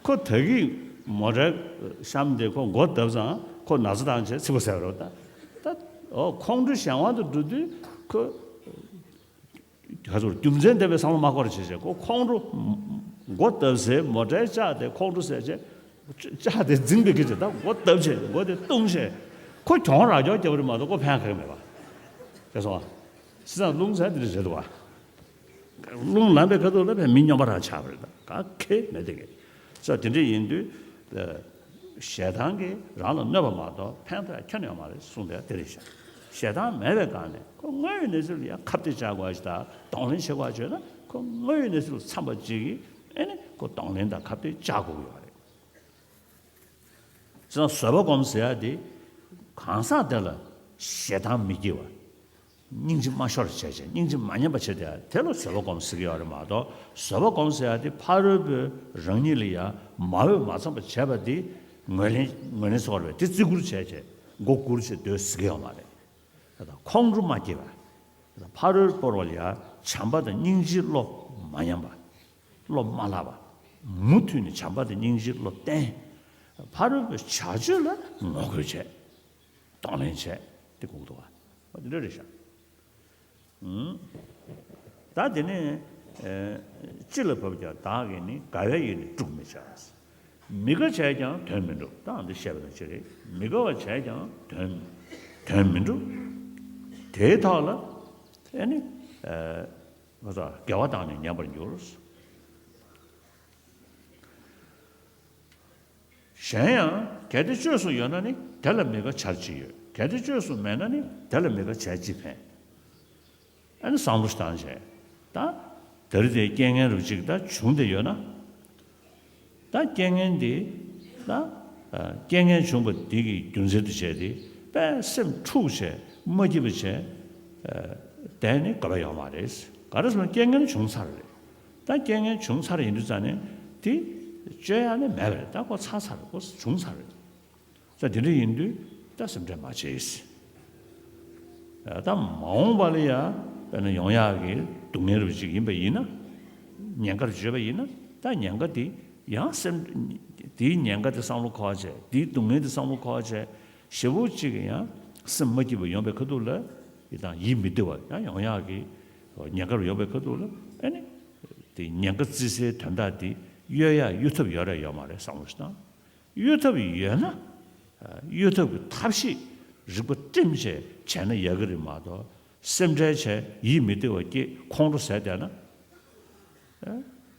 ཁོ་ད་གིན་མོ་ཊའི་གཤམ་དེ་ཁོ་མགོ་བརྡབས་ཙང་ཁོ་ན་ཚ་བཏང་བྱས་ཚིག་པ་ཟེར་བ་རེད་ད། ད་འོ་ཁོང་ཁྲོ་གཞན་དབང་དུ་འགྲོ་དུས་ཁོ། ག་ཚོད་རྒྱུ་མཚན་ལྡན་པའི་བསམ་བློ་མ་འཁོར་བྱས་བྱས་ཁོ་ཁོང་ཁྲོ། མགོ་བརྡབ་སའི་མོ་ཊའི་ལྕགས་དེ་ཁོང་ཁྲོ་ཟེར་བྱས། ལྕགས་དེ་འཛིང་པའི་སྐད་ཆ་ད་མགོ་བརྡབ་བྱས་མགོ་དེ་བརྡུངས་བྱས། ཁོ་གྱོང་རག་སྐྱོར་བརྒྱབ་པ་རེད་མ་གཏོགས་ཁོ་ཕན་ག་གེ་མེད་པ། དེ་སོང་བ། སྲིད་ཙང་རླུང་ཟེར་དེ་འདྲ་རེད་འདུག་བ། རླུང་ལངས་པའི་ཁ་ཐུག་ལ་ཕན་མི་སྨྱོན་པ་རང་ཆགས་པ་རེད་ད་ག་གེ་མེད་དེ་གས། ས་དེ་འདྲ་ཡིན་དུས། ཞེ་སྡང་གིས་རང་ལ་གནོད་པ་མ་གཏོགས་ཕན་ཐོགས་ཁྱོན་ཡོད་མ་རེད་གསུངས་པས་དེ་རེད་ཤག་ཞེ་སྡང་མེད་པའི་སྒང་ནས་ཁོ་དངོས་ཡོད་གནས་ཚུལ་ལ་ཡང་ཁ་གཏད་བཅག་དགོས་ཤིག་དང་གདོང་ལེན་བྱེད་དགོས་བྱས་ན་ཁོ་དངོས་ཡོད་གནས་ཚུལ་ལ་འཚམ་པ་ཅིག་གིས་ཨེ་ནི་ཁོ་གདོང་ལེན་དང་ཁ་གཏད་བཅག་དགོས་ཀྱི་ཡོད་རེད། བྱས་ཙང་བཟོད་པ་སྒོམ་ཟེར་ཡ་དེ་གང་ཟག་དེ་ལ་ཞེ་སྡང་མི་སྐྱེ་བ། སྙིང་རྗེ་མ་ཤོར་བྱས་བྱས་སྙིང་རྗེ་མ་ཉམས་པ་བྱེད་དེ་དེ་ལ་བཟོད་པ་སྒོམ་ཟེར་གྱི་ཡོད་རེད་མ་གཏོགས་བཟོད་པ་སྒོམ་ཟེར་ཡ་དེ་ཕ་རོལ་པོས་རང་ཉིད་ལ་ཡ་མ་འོས་མ་འཚམ་པ་བྱས་པ་དེ་ངོས་ལེན་ངོས་ལེན་ཚོར་བས་དེ་བརྩི་བཀུར་བྱས་བྱས་མགོ་སྒུར་བྱས་སྡོད་ཟེར་གྱི་ཡོད་མ་རེད། ད་ལྟ་ཁོང་ཁྲོ་མ་སྐྱེ་བ། ད་ལྟ་ཕ་རོལ་པོར་བ་ལ་ཡ་བྱམས་པ་དང་སྙིང་རྗེའི་བློ་མ་ཉམས་པ། བློ་མ་བརླག་པ། མུ་མཐུད་ནས་བྱམས་པ་དང་སྙིང་རྗེའི་བློ་བརྟན། ཕ་རོལ་པོའི་བྱ་སྤྱོད་ལ་ངོ་རྒོལ་བྱས། གདོང་ལེན་བྱས་ཏེ་དགོངས་འདུག་བ། འདི་འདྲ་རེད་ཤག་ཨུམ། ད་དེ་ནས་ཨེ། ཅི་ལ་བབ་ཀྱང་བདག་གིས་ནི་དགའ་བའི་ཡིད་ནི་དཀྲུག་མི་བྱ། མི་དགའ་བྱས་ཀྱང་དོན་མི་འགྲུབ་ད་འདི་བཤད་པ་དང་གཅིག་རེད། མི་དགའ་བ་བྱས་ཀྱང་དོན་དོན་མི་འགྲུབ། དེའི་ཐོག་ལ་ཨེ་ནི་ཨེ། ང་ཚོ་དགེ་བ་བཏང་ནས་ཉམས་པར་འགྱུར། གཞན་ཡང་གལ་ཏེ་བཅོས་སུ་ཡོད་ན་ནི་དེ་ལ་མི་དགའ་བྱར་ཅི་ཡོད། གལ་ཏེ་བཅོས་སུ་མེད་ན་ནི་དེ་ལ་མི་དགའ་བྱས་ཅི་ཕན། ཨ་ནི་བསམ་བློ་བཏང་བྱས། ད་དེ་རིང་དེའི་རྐྱེན་ངན་རུ་གཅིག་ད་བྱུང་བསྡད་ཡོད་ན། ད་རྐྱེན་ངན་འདི་ད་རྐྱེན་ངན་བྱུང་བ་འདི་གི་རྒྱུ་མཚན་དུ་བྱས་ཏེ་དཔེ་སེམས་འཁྲུགས་བྱས་མ་སྐྱིད་པ་བྱས། བསྡད་ནས་དགོས་པ་ཡོད་མ་རེད། ག་རེ་ཟེར་ན་རྐྱེན་ངན་བྱུང་ཚར་རེད། ད་རྐྱེན་ངན་བྱུང་ཚར་ཡིན་དུས་ཙང་ནས་དེ་བཅོས་ཡ་ནི་མེད་པ་རེད། ད་ཁོ་ཚར་ཚར་རེད། ཁོ་བྱུང་ཚར་རེད། ད་དེ་འདྲ་ཡིན་དུས་ད་སེམས་ཁྲལ་མ་བྱེད། ད་མ་འོངས་པ་ལ་ཡ་དཔེར་ན་ཡོང་ཡག་གི་སྡུག་བསྔལ་རུ་ཅིག་ཡིན་པ་ཡིན་ན། ཉེན་ཁར་བརྗོད་པ་ཡིན་ན་ད་ཉེན་ཁ་དེ་ཡང་སེམས་དེའི་ཉེན་ཁ་དེ་བསམ་བློ་འཁོར་བྱས་དེའི་སྡུག་བསྔལ་དེ་བསམ་བློ་འཁོར་བྱས་ཞེ་པོ་ཅིག་ཡང་སེམས་མ་སྐྱིད་པ་ཡོང་པའི་ཁ་ཐུག་ལ་ཡི་དང་ཡིད་མི་བདེ་བ་ཡང་ཡོང་ཡག་གི་ཉེན་ཁ་རུ་ཡོང་པའི་ཁ་ཐུག་ལ་ཨ་ནི་དེ་ཉེན་ཁ་བརྩི་སའི་དོན་དག་དེ་གཡོལ་ཡག་གཡོལ་ཐབས་ཡོད་རེད་ཡོད་མ་རེད་བསམ་བློ་ཞིག་བཏང་། གཡོལ་ཐབས་ཡོད་ན། གཡོལ་ཐབས་ཀྱི་ཐབས་ཤེས་རིག་པ་བསྒྲིམས་བྱས་བྱས་ན་ཡག་གི་རེད་མ་གཏོགས་སེམས་ཁྲལ་བྱས་ཡིད་མི་བདེ་བ་སྐྱེས་ཁོང་ཁྲོ་ཟ་བསྡད་ན།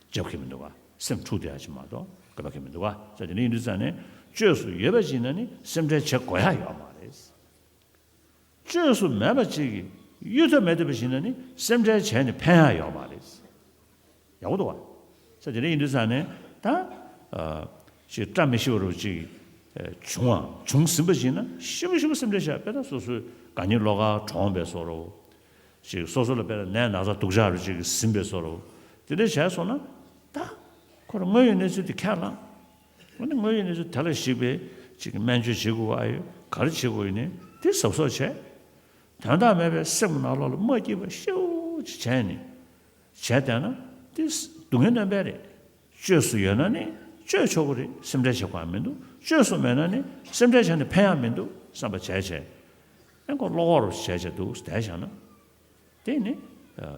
རྒྱབ་ཀྱི་མི་འདུག་ག་སེམས་འཁྲུག་བསྡད་ཡ་ཅིག་མ་གཏོགས་དགོས་པ་གི་མི་འདུག་ག་ས་དེ་འདྲ་ཡིན་དུས་ཙང་ནས་བཅོས་སུ་ཡོད་པ་ཅིག་ཡིན་ན་ནི་སེམས་ཁྲལ་བྱེད་དགོས་ཡ་ཡོད་མ་རེད། བཅོས་སུ་མེད་པ་ཅིག་གིས་གཡོལ་ཐབས་མེད་བསྡད་པ་ཞིག་ཡིན་ན་ནི་སེམས་ཁྲལ་བྱས་ནས་ཕན་ཡ་ཡོད་མ་རེད། ཡག་པོ་འདུག་བ། ས་དེ་འདྲ་ཡིན་དུས་ཙང་ནས་ད། ཅིག་བཀྲ་མི་ཤིས་པ་རུ་ཅིག་བྱུང་བའམ་བྱུང་ཟིན་པ་ཞིག་ན་ཞིབ་པོ་ཞིབ་པོ་སེམས་ཁྲལ་བྱས་དཔེ་ད་སོ་སོའི་དགའ་ཉེ་བློ་དགའ་གྲོངས་པའི་བཟོ་འདྲ། ཅིག་སོ་སོ་ལ་དཔེ་ད་ནད་ན་ཚ་སྡུག་ཅག་རུ་ཅིག་ཟིན་པའི་བཟོ་འདྲ། དེ་འདྲ་བྱས་སོང་ན་ད། ཁོ་རང་དངོས་ཡོད་གནས་ཚུལ་དེ་ཁས་བླངས། འོ་ན་དངོས་ཡོད་གནས་ཚུལ་དེ་ལ་གཞིགས་པའི་ཅིག་སྨན་བཅོས་བྱེད་དགོས་ཨ་ཡོད་ག་རེ་བྱེད་དགོས་ཡིན་ནའི་དེ་གཟབ་གཟབ་བྱས། དོན་དག་མེད་པའི་སེམས་ནང་ལོགས་ལ་མ་སྐྱིད་པ་ཤེའུ་ཅིག་བྱས་ནས། བྱས་བསྡད་ན་དེ་སྡུག་བསྔལ་སྣོན་པ་རེད། བཅོས་སུ་ཡོད་ན་ནི་བཅོས་ཆོག་གི་རེད་སེམས་ཁྲལ་བྱེད་དགོས་མི་འདུག་བཅོས་སུ་མེད་ན་ནི་སེམས་ཁྲལ་བྱས་ནས་ཕན་ཡག་མི་འདུག་བསམ་པ་བྱས་བྱས། ཨེ་ཁོ་བློ་ཁོག་རུ་བྱས་བྱས་འདུག་བསྡད་བཞག་ན། དེ་ནི་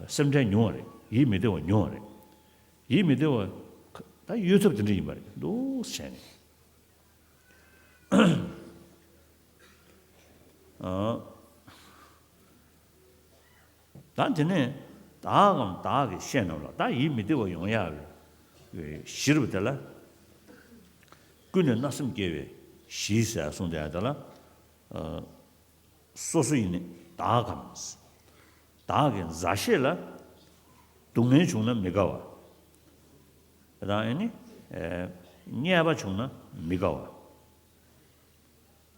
སེམས་ཁྲལ་ཉུང་བ་རེད་ཡིད་མི་བདེ་བ་ཉུང་བ་རེད། ཡིད་མི་བདེ་བ་ད་གཡོལ་ཐབས་དེ་འདྲ་ཡིན་པ་རེད་འདུག་བྱས་ནས། ད་དེ་ནས་བདག་གམ་བདག་གི་བཤེས་རྣམས་ལ་ད་ཡིད་མི་བདེ་བ་ཡོང་ཡག་གི་གཞི་རུ་དེ་ལ་ཀུན་ནས་བརྣབ་སེམས་སྐྱེ་བའི་གཞི་ཟེར་གསུངས་དེ་ཡང་དེ་ལ། སོ་སོ་ཡིན་ནི་བདག་གམ། བདག་གི་མཛའ་བཤེས་ལ་སྡུག་བསྔལ་བྱུང་ན་མི་དགའ་བ། དང་ཨེ་ནི། ཨེ། རྙེད་པ་བྱུང་ན་མི་དགའ་བ།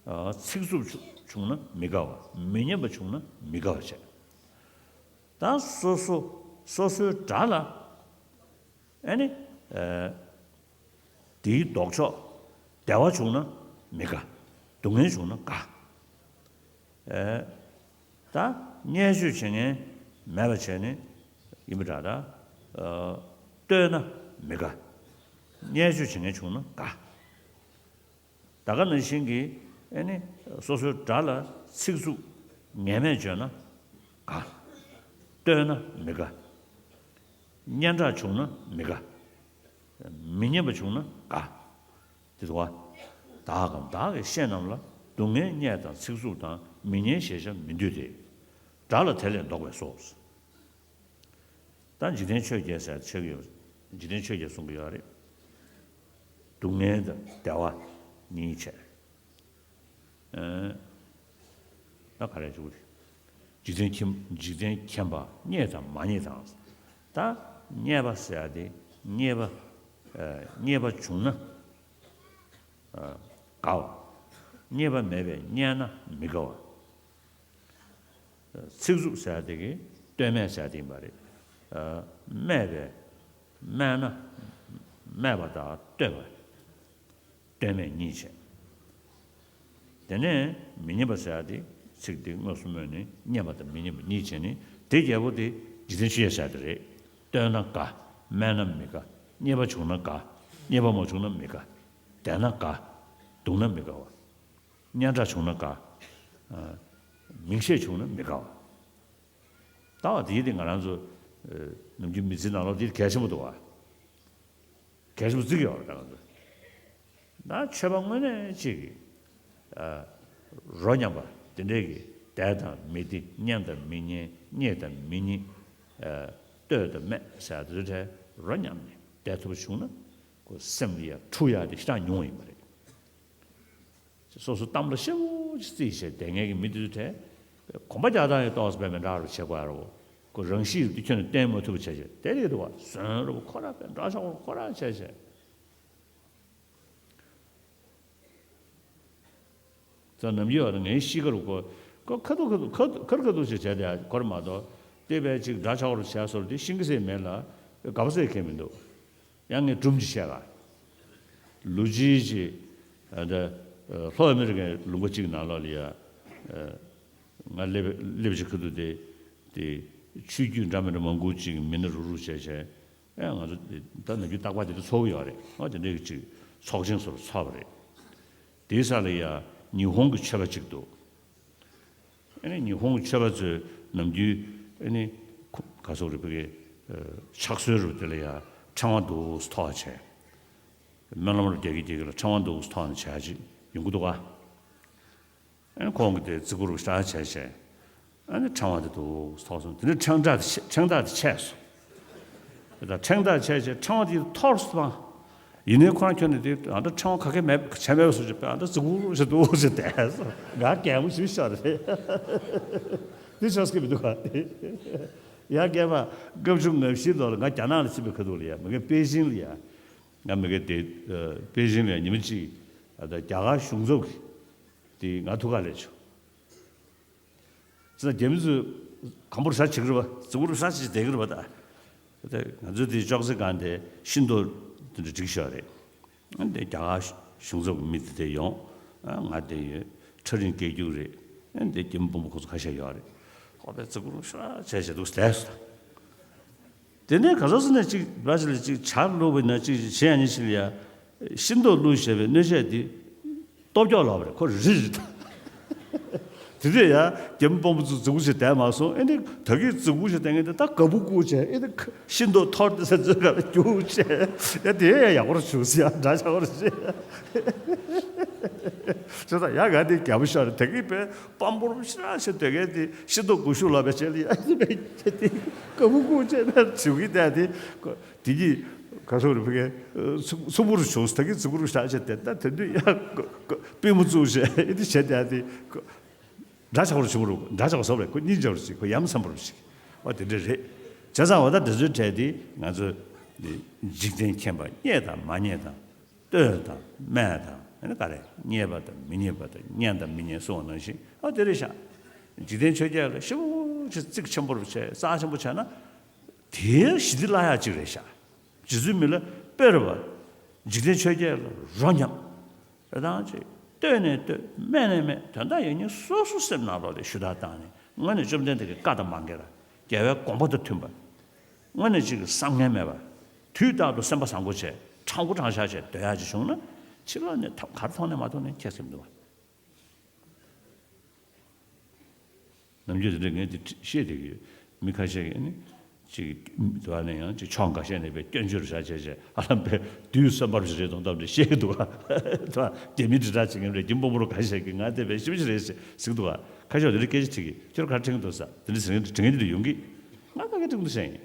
ཨ། ཚིག་རྩུབ་བྱུང་བྱུང་ན་མི་དགའ་བ། མི་སྙན་པ་བྱུང་ན་མི་དགའ་བ་བྱས། ད་སོ་སོ་སོ་སོའི་དགྲ་ལ་ཨེ་ནི། ཨེ། དེའི་ལྡོག་ཕྱོགས་བདེ་བ་བྱུང་ན་མི་དགའ། སྡུག་བསྔལ་བྱུང་ན་དགའ། ཨེ། ད་བརྙས་བཅོས་བྱེད་མཁན་མེད་པ་བྱས་ནས་ཡིན་པ་འདྲ་ད། ཨ། བསྟོད་ན་མི་དགའ། བརྙས་བཅོས་བྱེད་མཁན་བྱུང་ན་དགའ། ད་ག་ནང་བཞིན་གྱི་ཨེ་ནི་སོ་སོའི་དགྲ་ལ་ཚིག་རྩུབ་ངན་སྨྲས་བརྗོད་ན་དགའ། བསྟོད་ན་མི་དགའ། སྙན་གྲགས་བྱུང་ན་མི་དགའ། མི་སྙན་པ་བྱུང་ན་དགའ། དེ་འདུག་བ། བདག་གམ་བདག་གི་བཤེས་རྣམས་ལ། སྡུག་བསྔལ་བརྙས་དང་ཚིག་རྩུབ་དང་། མི་སྙན་ཞེས་བྱ་མི་འདོད་དེ། དགྲ་ལ་དེ་ལས་བཟློག་པས་སོ། ད་འཇིག་རྟེན་ཆོས་བརྒྱད་ཟེར་ཆོས་ཀྱི། འཇིག་རྟེན་ཆོས་བརྒྱད་གསུང་གི་ཡོད་རེད། སྡུག་བསྔལ་དང་བདེ་བ་གཉིས་བྱས། ཨ། ད་ག་རེ་བྱུང་རེད། འཇིག་རྟེན་ཁྱིམ། འཇིག་རྟེན་ཁྱིམ་པ་རྙེད་དང་མ་རྙེད་དང་། ད་རྙེད་པ་ཟེར་ཡ་དེ་རྙེད་པ། ཨ། རྙེད་པ་བྱུང་ན། ཨ། དགའ་བ། རྙེད་པ་མེད་པས་རྙེད་ན་མི་དགའ་བ། ཚིག་རྩུབ་ཟེར་ཡ་དེ་གིས་བསྟོད་སྨད་ཟེར་ཡ་དེ་ཡིན་པ་རེད། ཨ། སྨད་པས་སྨད་ན་སྨད་པ་དང་བསྟོད་པ། བསྟོད་སྨད་གཉིས་བྱས། དེ་ནས་མི་སྙན་པ་ཟེར་ཡ་དེ་ཚིག་དེ་དངོས་སུ་སྨོས་ནས་སྙན་པ་དང་མི་སྙན་པ་གཉིས་བྱས་ནས། དེ་བརྒྱད་པོ་དེ་འཇིག་རྟེན་ཆོས་བརྒྱད་ཟེར་ཡ་དེ་རེད། བསྟོད་ན་དགའ། སྨད་ན་མི་དགའ། རྙེད་པ་བྱུང་ན་དགའ། རྙེད་པ་མ་བྱུང་ན་མི་དགའ། བདེ་ན་དགའ། སྡུག་ན་མི་དགའ་བ། སྙན་གྲགས་བྱུང་ན་དགའ། ཨ། མིང་ཤས་བྱུང་ན་མི་དགའ་བ། ལྟ་བ་དེའི་སྟེང་ང་རང་ཚོ། ཨ། ནམ་རྒྱུན་མི་ཚེའི་ནང་ལོགས་འདི་གལ་ཆེན་པོ་འདུག་བ། གལ་ཆེན་པོ་བརྩི་གི་ཡོད་རེད་ད་ང་ཚོ། ད་ཆོས་པ་དངོས་གནས་གཅིག་གིས། ཨ། རོ་མཉམ་པ་དེ་འདྲས་ཀྱི་བདེ་དང་མི་བདེ། སྙན་དང་མི་སྙན། རྙེད་དང་མི་རྙེད། ཨ། བསྟོད་དང་སྨད་ཟེར་དེ་ཚོའི་གྲས་རོ་མཉམ་ནས་བསྡད་ཐུབ་པ་བྱུང་ན། ཁོ་སེམས་ལ་ཡ་འཁྲུག་ཡ་དེ་ཞེ་དྲག་ཉུང་བ་ཡིན་པ་རེད། སོ་སོ་གཏམ་ལ་ཤེའུ་ཅིག་རྩིས་བྱས་བསྡད་མཁན་གྱི་མི་དེ་ཚོ་གྲས་གོམ་པ་རྒྱག་སྟངས་ཡང་ཏོག་ཙམ་དཔེ་མི་འདྲ་རུ་བྱེད་དགོས་ཡ་རོ། ཁོ་རང་གཤིས་རུ་དེ་ཁྱོན་ནས་བསྟན་མ་ཐུབ་པ་བྱས་བྱས་བསྡད་ལེ་འདུག་བ། ཟོན་རུ་ཁོ་ར་དཔེ་འདྲ་ཆགས་རུ་ཁོ་ར་བྱས་བྱས། ད་ནམ་རྒྱུན་བ་ད་ངའི་གཤིས་ཀ་རུ་ཁོ། ཁོ་ཁ་ཐུག་ཁ་ཐུག་ཁ་ཐུག་ཁ་རུ་ཁ་ཐུག་བྱས་བྱས་བསྡད་ཡ་ཁོ་ར་མ་གཏོགས། དེ་བས་ཅིག་འདྲ་ཆགས་རུ་བྱས་སོར་དེ་ཤིང་གི་སེ་མེད་ལ་དགའ་པོ་སེ་ཁེལ་མི་འདུག་ཡང་ངས་སྒྲུང་ཅིག་བཤད་ག་ལོ་རྒྱུས་ཅིག་ཨ། ད་ལྷོ་ཨ་མི་རི་ཀའི་ལུང་པ་ཅིག་ནང་ལོགས་ལ་ཡ། ཨ། ང་སླེབས་སླེབས་ཅིག་ཁ་ཐུག་དེ། དེ་ཆོས་བརྒྱུད་འདྲ་མི་འདྲ་མང་པོ་ཅིག་མི་སྣ་རུག་རུག་བྱས་བྱས། ཨ། ང་ཚོ་ད་ནམ་རྒྱུན་རྟག་པར་དེ་འདྲ་ཚོགས་ཀྱི་ཡོད་རེད། ཨ། དེ་འདྲའི་ཅིག་ཚོགས་ཆེན་སོར་ཚོགས་པ་རེད། དེའི་ས་ལ་ཡ་ཉི་ཧོང་གི་ཆོས་པ་ཅིག་འདུག་ཨ་ནི་ཉི་ཧོང་གི་ཆོས་པ་ཚོས་ནམ་རྒྱུན་ཨ་ནི་ཁོ་ག་ཟེར་རེད། ཕ་གི། ཨ། ཕྱག་སྲོལ་རུ་དེ་ལ་ཡ་ཕྲེང་བ་འདུག་སེ་ཐོགས་བྱས། སྨོན་ལམ་རུ་རྒྱག་གི་རྒྱག་གི་ལ་ཕྲེང་བ་འདུག་སེ་ཐོགས་ནས་བྱས་ཅིག་ཡོང་གི་འདུག་ག་ཨ་ནི་ཁོང་གིས་དེ་བརྩི་བཀུར་རུ་ཞེ་དྲག་བྱས་བྱས། ཨ་ནི་ཕྲེང་བ་དེ་འདུག་སེ་ཐོགས་སོང་། དེ་ནས་ཕྲེང་ཐག་དེ་ཆད། ཕྲེང་ཐག་དེ་ཆད་སོང་། ད་ཕྲེང་ཐག་ཆད་བྱས་ཕྲེང་བ་དེ་འཐོར་སོང་བ། ཡིན་ནའི་ཁོ་རང་ཁྱོན་ནས་དེ་ཨ་འདྲ་ཕྲེང་བ་ག་གེ་མེད་བྱས་མེད་པ་བཟོ་བྱས་ཨ་འདྲ་བརྩི་བཀུར་བྱས་འདུག་སེ་བསྡད་སོང་། ང་གད་མོ་ཞིག་ཤོར་རེད། དེ་ཆགས་ཀྱི་མི་འདུག་ག་ཡ་སྐལ་པ། སྐབས་བཅུ་ང་བཞི་ལོ་ལ་ང་རྒྱ་ནག་ལ་ཕྱིན་པའི་ཁ་ཐུག་ལ་ཡ། མ་གི་པེ་ཅིང་ལ་ཡ། ང་མ་གི་དེ་པེ་ཅིང་ལ་ཡ་ཉི་མ་གཅིག་ཨ། ད་རྒྱ་གར་གཞུང་ཚབ་ཀྱི་དེ་ང་ཐུག་ག་སླེབས་བྱུང་། ཙི་ན་རྒྱ་མི་ཚོས་གང་པོར་ཟ་བྱེད་ཀྱི་རེད་པ། རྫིག་པོར་ཟ་བྱེད་བསྡད་ཀྱི་རེད་པ་ད། ད་ང་ཚོའི་དེ་ཅོག་ཙེ་སྒང་དེ་ཤིན་ཏུ་དེ་འདྲ་འགྲིག་ཤག་རེད། ཨ། དེ་རྒྱ་གར་གཞུང་ཚབ་ཀྱི་མི་དེ་དེ་ཡོང་། ཨ། ང་དེ་ཡོད། ཁྲ་རིང་སྐད་རྒྱུག་རེད། ཨ། དེ་རྒྱ་མི་དཔོན་པོ་ཁོ་ཚོ་ཁ་ཤས་ཡོད་རེད། ཧོ་པའི་རྫིག་པོར་ཤ་བྱས་བྱས་འདུག་བསྡད་སོང་། དེ་ནས་ག་ཚོད་ཙི་ན་ཅིག་བ་ཅི་ལ་ཅིག་ཆར་བླུགས་པ་ན་ཅིག་བྱེད་ཡ་ཉིན་ཞིག་ལ་ཡ། ཤིན་ཏུ་བླུགས་བྱས་པའི་སྣོད་ཆས་འདི་སྟོབས་སྐྱོ་ལོག་པ་རེད། ཁོ་རི་རི་དང་། དེ་དུས་ཡ་རྒྱ་མི་དཔོན་པོ་ཚོ་རྫིག་པོ་ཞིག་བསྡད་མ་སོང་། ཨེ་ནི་ད་གིན་རྫིག་པོ་ཞིག་བསྡད་མཁན་དེ་ད་ག་བུ་བཀུག་བྱས། ཨེ་ནི་ཤིན་ཏུ་འཐོར་ཏེ་ས་འཛུལ་ག་ལ་རྒྱུག་བྱས། ཡ་དེ་ཡ་ཡག་པོ་རུ་བྱུང་ཟེར། ཡ་འདྲ་ཆགས་པ་རུ་བྱས། ཅེས་ད་ཡ་ག་དེ་རྒྱ་པོ་ཤོར་རེད། ད་གིན་པའི་དཔང་པོ་རུ་ཤི་ར་ཤི་སྡོད་མཁན་དེ་ཤིན་ཏུ་སྒུལ་ཤུགས་ལོག་པའི་རྗེས་ལ་ཡ་དེ་ག་བུ་བཀུག་བྱས་ན་བྱུང་གི་བསྡད་དེ། དེ་གིས་ག་སོག་རུ་ཕ་གི་ཚུགས་པོ་རུ་བྱུང་། ད་གིན་རྫིག་པོ་རུ་ཤ་ཆེ་དེ་ད་དེ་དུས་ཡ་པུས་མོ་བཙུགས་བྱས་ཨེ་དེ་བྱས་བསྡད་དེ། འདྲ་ཆགས་པོ་རུ་བྱུང་རུ། འདྲ་ཆགས་པ་བཟོ་བ་རེད། ཁོ་སྙིང་རྗེ་པོ་ཞིག་ཁོ་ཡ་མཚན་པོ་རུ་ཞིག་འོ་དེ་འདྲ་རེད། བྱས་ཙང་འོ་ད་དེ་ཚོའི་གྲས་དེ་ང་ཚོ་ འཇིག་རྟེན་མཁྱེན་པ་རྙེད་དང་མ་རྙེད་དང་། ལྟོས་དང་སྨྲས་དང་། ཨ་ནི་ག་རེ། རྙེད་པ་དང་མི་རྙེད་པ་དང་། སྙན་དང་མི་སྙན་གསུངས་པ་ནང་བཞིན། ཨ་དེ་རེད་ཤག་འཇིག་རྟེན་ཆོས་བརྒྱད་ལ་ཞེ་པོ་ཅིག་རྩིས་ཆེན་པོ་བྱས། རྩ་ཆེན་པོ་བྱས་ན། དེའི་ཞི་བདེ་བརླག་ཡག་ཅིག་རེད་ཤག་རྗེ་བཙུན་མི་ལ་དཔེ་རེད་པ། འཇིག་རྟེན་ཆོས་བརྒྱད་ལ་རོ་མཉམ། རེ་དང་ཅིག་ལྟོས་ནས་ལྟོས། སྨྲས་ནས་སྨྲས། དོན་དག་ཡང་སྙིང་སོ་སོ་སེམས་ནང་ལོགས་ལ་ཞུ་དག་བཏང་ནས། དངོས་གནས་བཅོམ་ལྡན་འདས་ཀྱི་བཀའ་དང་མ་འགལ་བ། རྒྱལ་བའི་དགོངས་པ་དང་མཐུན་པ། དངོས་གནས་ཅིག་གི་བསམ་ངན་མེད་པ། དུས་རྟག་ཏུ་སེམས་པ་བཟང་པོ་བྱས། དྲང་པོ་དྲང་བཞག་བྱས་སྡོད་ཡག་ཅིག་བྱུང་ན། ཕྱི་ལོགས་ནས་ཐབས་ག་རེ་མཐོང་ནས་མ་མཐོང་ནས་ཁྱད་ཟེར་མི་འདུག་བ། ནམ་རྒྱུན་དེ་འདྲ་ངས་དེ་བཤད་བསྡད་ཀྱི་ཡོད། མི་ཁ་ཤས་ཀྱིས་ནི་ཅིག་དེ་བ་ནས་ཡང་ཅིག་ཕྱོགས་འགའ་ཤས་ནས་དཔེ་སྐྱོན་བརྗོད་རེ་བྱ་བྱས་བྱས། ཧ་ལམ་དཔེ་དུས་གསོན་པོར་རེ་རེ་དང་སྟབས་བདེ་བཤད་ཀྱི་འདུག་ག་དེ་བ་རྒྱ་མི་དྲིལ་བསྒྲགས་བྱེད་མཁན་རེད། རྒྱུན་སྤོ་བོར་ཁ་ཤས་ཀྱིས་ང་དེ་དཔེ་ཞིབ་ཞིབ་རེད་ཟེར་གྱི་འདུག་ག་ཁ་ཤས་དེ་འདྲ་སྐད་ཆ་དྲིས་ཀྱི། ཁྱོད་ག་རེ་དྲན་གྱི་འདུག་ཟེར། དེ་འདྲ་ཟེར་མཁན་དྲི་མཁན་དེ་འདྲ་ཡོང་གི། ང་ག་གེ་དྲན་གྱི་འདུག་བཤད་ཡིན།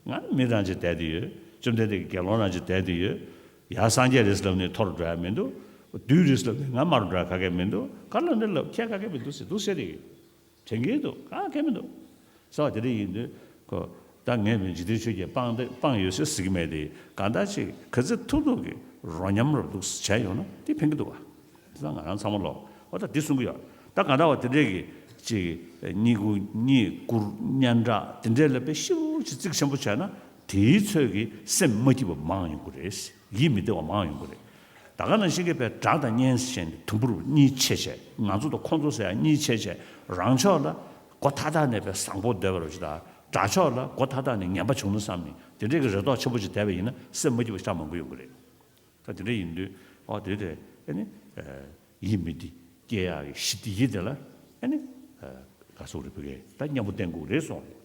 ང་མི་རང་ཅིག་བསྡད་དེ་ཡོད། བཅོམ་ལྡན་འདས་ཀྱི་དགེ་སློང་རང་ཅིག་བསྡད་དེ་ཡོད། ཡར་སངས་རྒྱས་རེད་ལབ་ནས་མཐོ་རུ་འགྲོ་ཡ་མི་འདུག་བདུད་རེད་ལབ་ནས་ང་དམའ་རུ་འགྲོ་ཡ་ག་གེ་མི་འདུག་ག་ལབ་ནས་ལབ་ཁྱད་ག་གེ་མི་འདུག་ཟེར་འདུག་བཤད་དེ་ཡོད། དྲན་གྱི་འདུག་ག་གེ་མི་འདུག་ཟེར་བ་དེ་འདྲ་ཡིན་དུས་ཁོ། ད་ངས་མི་འཇིག་རྟེན་ཆོས་བརྒྱད་སྤངས་ཏེ་སྤངས་ཡོད་ཟེར་ཟེར་གྱི་མེད་དེ། གང་ལྟར་ཅིག་ག་ཚོད་ཐུབ་ཐུབ་ཀྱི་རོ་མཉམ་རབ་ཏུ་བྱས་ཡོང་ན་དེ་ཕན་གྱི་འདུག་བ། དེ་ད་ང་རང་ཚང་མ་ལོག་འོ་ད་འདི་གསུང་གི་ཡོད། ད་གང་ལྟར་བ་དེ་འདྲས་ཀྱི་ཅིག་གཉིད་ཁུག་གཉིད་ཁུག་སྙན་གྲགས་དེ་འདྲས་ལ་དཔེ་ཞེ་པོ་ཅིག་རྩིས་ཆེན་པོ་བྱས་ན། དེའི་ཚོད་ཀྱིས་སེམས་མ་སྐྱིད་པ་མང་ཡོང་གི་རེད། ཡིད་མི་བདེ་བ་མང་ཡོང་གི་རེད། ད་ག་ནང་བཞིན་གྱི་དཔེ་སྒྲ་དང་སྙན་ཟེར་ནས་དུམ་བུར་གཉིས་ཕྱེ་བྱས། ང་ཚོ་དང་ཁོང་ཚོ་ཟེར་ཡ་གཉིས་ཕྱེ་བྱས། རང་ཕྱོགས་ལ་མགོ་ཐག་ཐག་ནས་དཔེ་བཟང་པོ་སྡོད་པ་རུ་ཅིག་དང་། དགྲ་ཕྱོགས་ལ་མགོ་ཐག་ཐག་ནས་ངན་པ་བྱུང་ན་བསམ་ནས་དེ་འདྲས་ཀྱི་རེ་དོགས་ཆེན་པོ་ཅིག་བསྡད་པ་ཡིན་ན། སེམས་མ་སྐྱིད་པ་ཤ་མང་པོ་ཡོང་གི་རེད། ད་དེ་འདྲ་ཡིན་དུས་ཨོ་དེ་དེ་ཨ་ནི་ཡིད་མི་བདེ་སྐྱེ་ཡག་གི་ཞི་བདེ་ཡིད་དེ་ལ་ཨ་ནི་ག་སོགས་རེ་ཕུལ་གས། ད་མཉམ་པོ་བསྟེན་དགོས་རེད་གསུངས།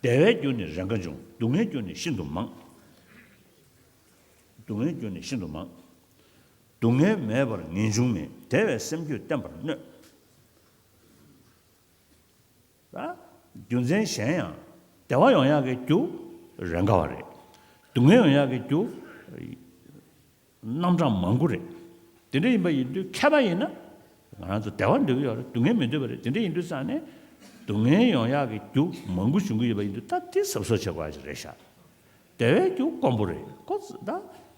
བདེ་བའི་རྒྱུ་ནི་རེས་འགའ་འབྱུང་། སྡུག་བསྔལ་རྒྱུ་ནི་ཤིན་ཏུ་མང་། སྡུག་བསྔལ་རྒྱུ་ནི་ཤིན་ཏུ་མང་། སྡུག་བསྔལ་མེད་པར་ངེས་འབྱུང་མེད། བདེ་བའི་སེམས་རྒྱུད་བརྟན་པར་གནོད། ད་རྒྱུ་མཚན་གཞན་ཡང་། བདེ་བ་ཡོང་ཡག་གི་རྒྱུ་རེས་འགའ་བ་རེད། སྡུག་བསྔལ་ཡོང་ཡག་གི་རྒྱུ་རྣམ་གྲངས་མང་པོ་རེད། དེ་འདྲ་ཡིན་པ་ཡིན་དུས་མཁས་པ་ཡིན་ན། ང་རང་ཚོ་བདེ་བ་འདོད་ཀྱི་ཡོད་རེད། སྡུག་བསྔལ་མི་འདོད་པ་རེད། དེ་འདྲ་ཡིན་དུས་ཙང་ནས་སྡུག་བསྔལ་ཡོང་ཡག་གི་རྒྱུ་མང་པོ་བྱུང་གི་ཡོད་པ་ཡིན་དུས། ད་དེ་གཟབ་གཟབ་བྱེད་དགོས་ཡག་ཅིག་རེད་ཤག་བདེ་བའི་རྒྱུ་དཀོན་པོ་རེད། ཁོ་ད་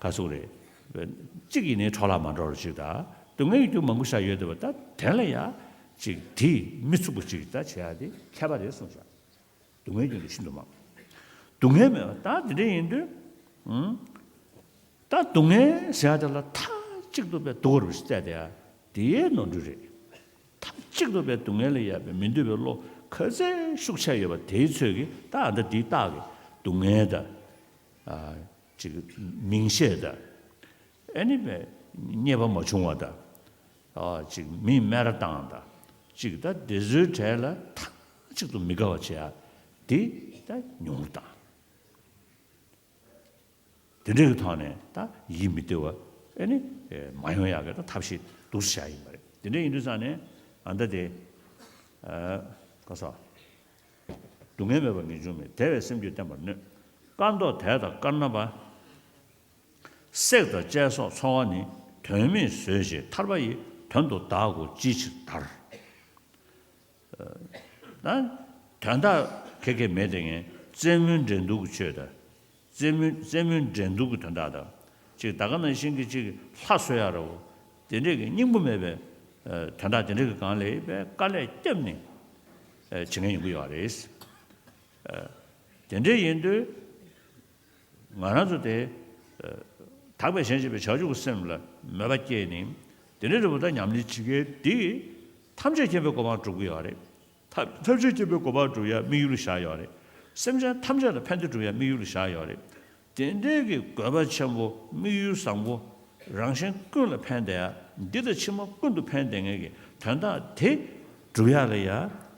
ག་ཟེར་རེད། གཅིག་ཡིན་ནའི་འཕྲོ་བརླག་མ་འགྲོ་རུ་ཅིག་དང་། སྡུག་བསྔལ་གྱི་རྒྱུ་མང་པོ་ཞིག་ཡོད་འདུག་པ། ད་དེ་ལ་ཡ་ཅིག་དེས་མི་ཚུགས་པ་ཅིག་ད་བྱེད་ཡ་དེ་མཁས་པ་རེད་གསུངས་ཤག་སྡུག་བསྔལ་རྒྱུ་ནི་ཤིན་ཏུ་མང་། སྡུག་བསྔལ་མེད་པ། ད་དེ་འདྲ་ཡིན་དུས། ཨང་། ད་སྡུག་བསྔལ་ཟེར་ཡ་དེ་ལ་མཐའ་གཅིག་ཏུ་དཔེ་སྡུག་རུ་བལྟས་ཏེ་ཡ། དེའི་ནོར་འཁྲུལ་རེད། མཐའ་གཅིག་ཏུ་དཔེ་སྡུག་བསྔལ་ལ་ཡ་དཔེ་མི་འདོད་པའི་བློ་ག་ཚད་ཤུགས་ཆེ་ཡོད་པ་དེའི་ཚོད་ཀྱིས། ད་ཨ་ད་དེའི་རྟགས་ཀྱིས་སྡུག་བསྔལ་དང་། ཨ་ཅིག་མིང་བཤད་དང་། ཨ་ནི་དཔེ་རྙེད་པ་མ་བྱུང་བ་དང་། ཨ་ཅིག་མིས་སྨད་ར་བཏང་དང་། ཅིག་ད་དེ་ཚོའི་གྲས་ལ་མཐའ་གཅིག་ཏུ་མི་དགའ་བ་བྱེད་ཡ་དེ་ད་ཉུང་རུ་བཏང་། དེ་འདྲའི་གི་ཐོག་ནས་ད་ཡིད་མི་བདེ་བ་ཨེ་ནི་མ་ཡོང་ཡག་གི་ད་ཐབས་ཤེས་འདུག་སེ་བྱ་ཡིན་པ་རེད། དེ་འདྲ་ཡིན་དུས་ཙང་ནས་ཨ་ད་དེ་ཨ་ག་ས། སྡུག་བསྔལ་མེད་པར་ངེས་འབྱུང་མེད། བདེ་བའི་སེམས་རྒྱུད་བརྟན་པར་གནོད། དཀར་མདོག་དལ་དང་དཀར་ནག་པ། བསྲེག་དང་བཅད་སོགས་འཚོ་བ་ནི། དོན་མེད་བཟོད་ཅིང་ཐར་པ་ཡི། དོན་དུ་བདག་གོ་ཅིའི་ཕྱིར་འདར། ད་དོན་དག་ཁེ་ཁེ་མེད་དེ་ངས་རྩེད་མོའི་འགྲན་བསྡུར་གྱི་ཆོས་དང་། རྩེད་མོའི་རྩེད་མོའི་འགྲན་བསྡུར་གྱི་དོན་དག་དང་། ཅིག་ད་ག་ནང་བཞིན་གྱི་ཅིག་ལྷ་གསོལ་ཡ་ར་བོ། དེ་འདྲས་ཀྱི་སྙིང་པོ་མེད་པའི་དོན་དག་དེ་འདྲས་ཀྱི་སྒང་ལ་དཔེ་དཀའ་ལས་བརྒྱབ་ནས་བྱེད་མཁན་ཡོང་གི་ཡོད་རེད། དེ་འདྲས་ཡིན་དུས། ང་རང་ཚོ་དེ་དག་པའི་གཞན་གཅེས་པའི་བྱང་ཆུབ་ཀྱི་སེམས་ལ་མོས་པ་སྐྱེས་ནས། དེ་འདྲའི་རི་བོ་ད་ཉམས་ལེན་བྱེད་མཁན་འདི་ཐམས་ཅད་མཁྱེན་པའི་གོ་འཕང་སྒྲུབ་ཀྱི་ཡོད་རེད། ཐམས་ཐམས་ཅད་མཁྱེན་པའི་གོ་འཕང་སྒྲུབ་ཡ་དམིགས་ཡུལ་བཞག་ཡོད་རེད། སེམས་ཅན་ཐམས་ཅད་ལ་ཕན་བདེ་སྒྲུབ་ཡ་དམིགས་ཡུལ་བཞག་ཡོད་རེད། དེ་འདྲའི་གི་དགོས་པ་ཆེན་པོ། དམིགས་ཡུལ་བཟང་པོ། རང་གཞན་ཀུན་ལ་ཕན་བདེ་ཡ། འདི་དང་ཕྱི་མ་ཀུན་ཏུ་ཕན་བདེ་མཁན་གྱི་དོན་དག་དེ་སྒྲུབ་ཡ་ལ་ཡ་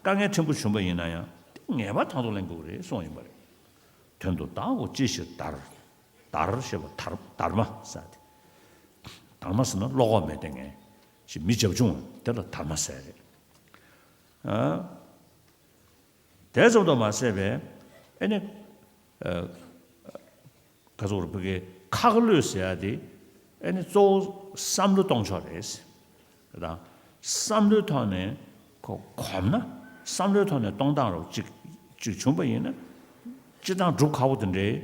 དཀའ་ངལ་ཕྲན་བུ་བྱུང་པ་ཡིན་ན་ཡང་དེ་ངེས་པར་དང་དུ་ལེན་དགོས་ཀྱི་རེད་གསུངས་ཡིན་པ་རེད། དོན་དུ་བདག་གོ་ཅིའི་ཕྱིར་འདར། འདར་ཞེས་པ་དར་དར་མ་ཟེར་ཏེ། དར་མ་ཟེར་ན་བློ་ཁོག་མེད་མཁན་ཅིག་མི་བྱབ་ཆུང་དེ་ལ་དར་མ་ཟེར་རེད། ཨ། དེ་ཙམ་དུ་མ་ཟད་པའི་ཨེ་ནི། ཨ། ག་ཚོད་རེད། བོད་སྐད་ཁ་ཁ་ལོས་ཟེར་ཡ་དེ་ཨེ་ནི་གཙོ་བོ་བསམ་བློ་གཏོང་ཕྱོགས་རེད། དང་། བསམ་བློའི་ཐོག་ནས་ཁོ་གོམས་ན། བསམ་བློའི་ཐོག་ནས་གཏོང་སྟངས་རོ་གཅིག་གཅིག་བྱུང་པ་ཡིན་ན། སྤྱིར་བཏང་སྒྲུབ་ཁག་པོ་དེ་འདྲའི་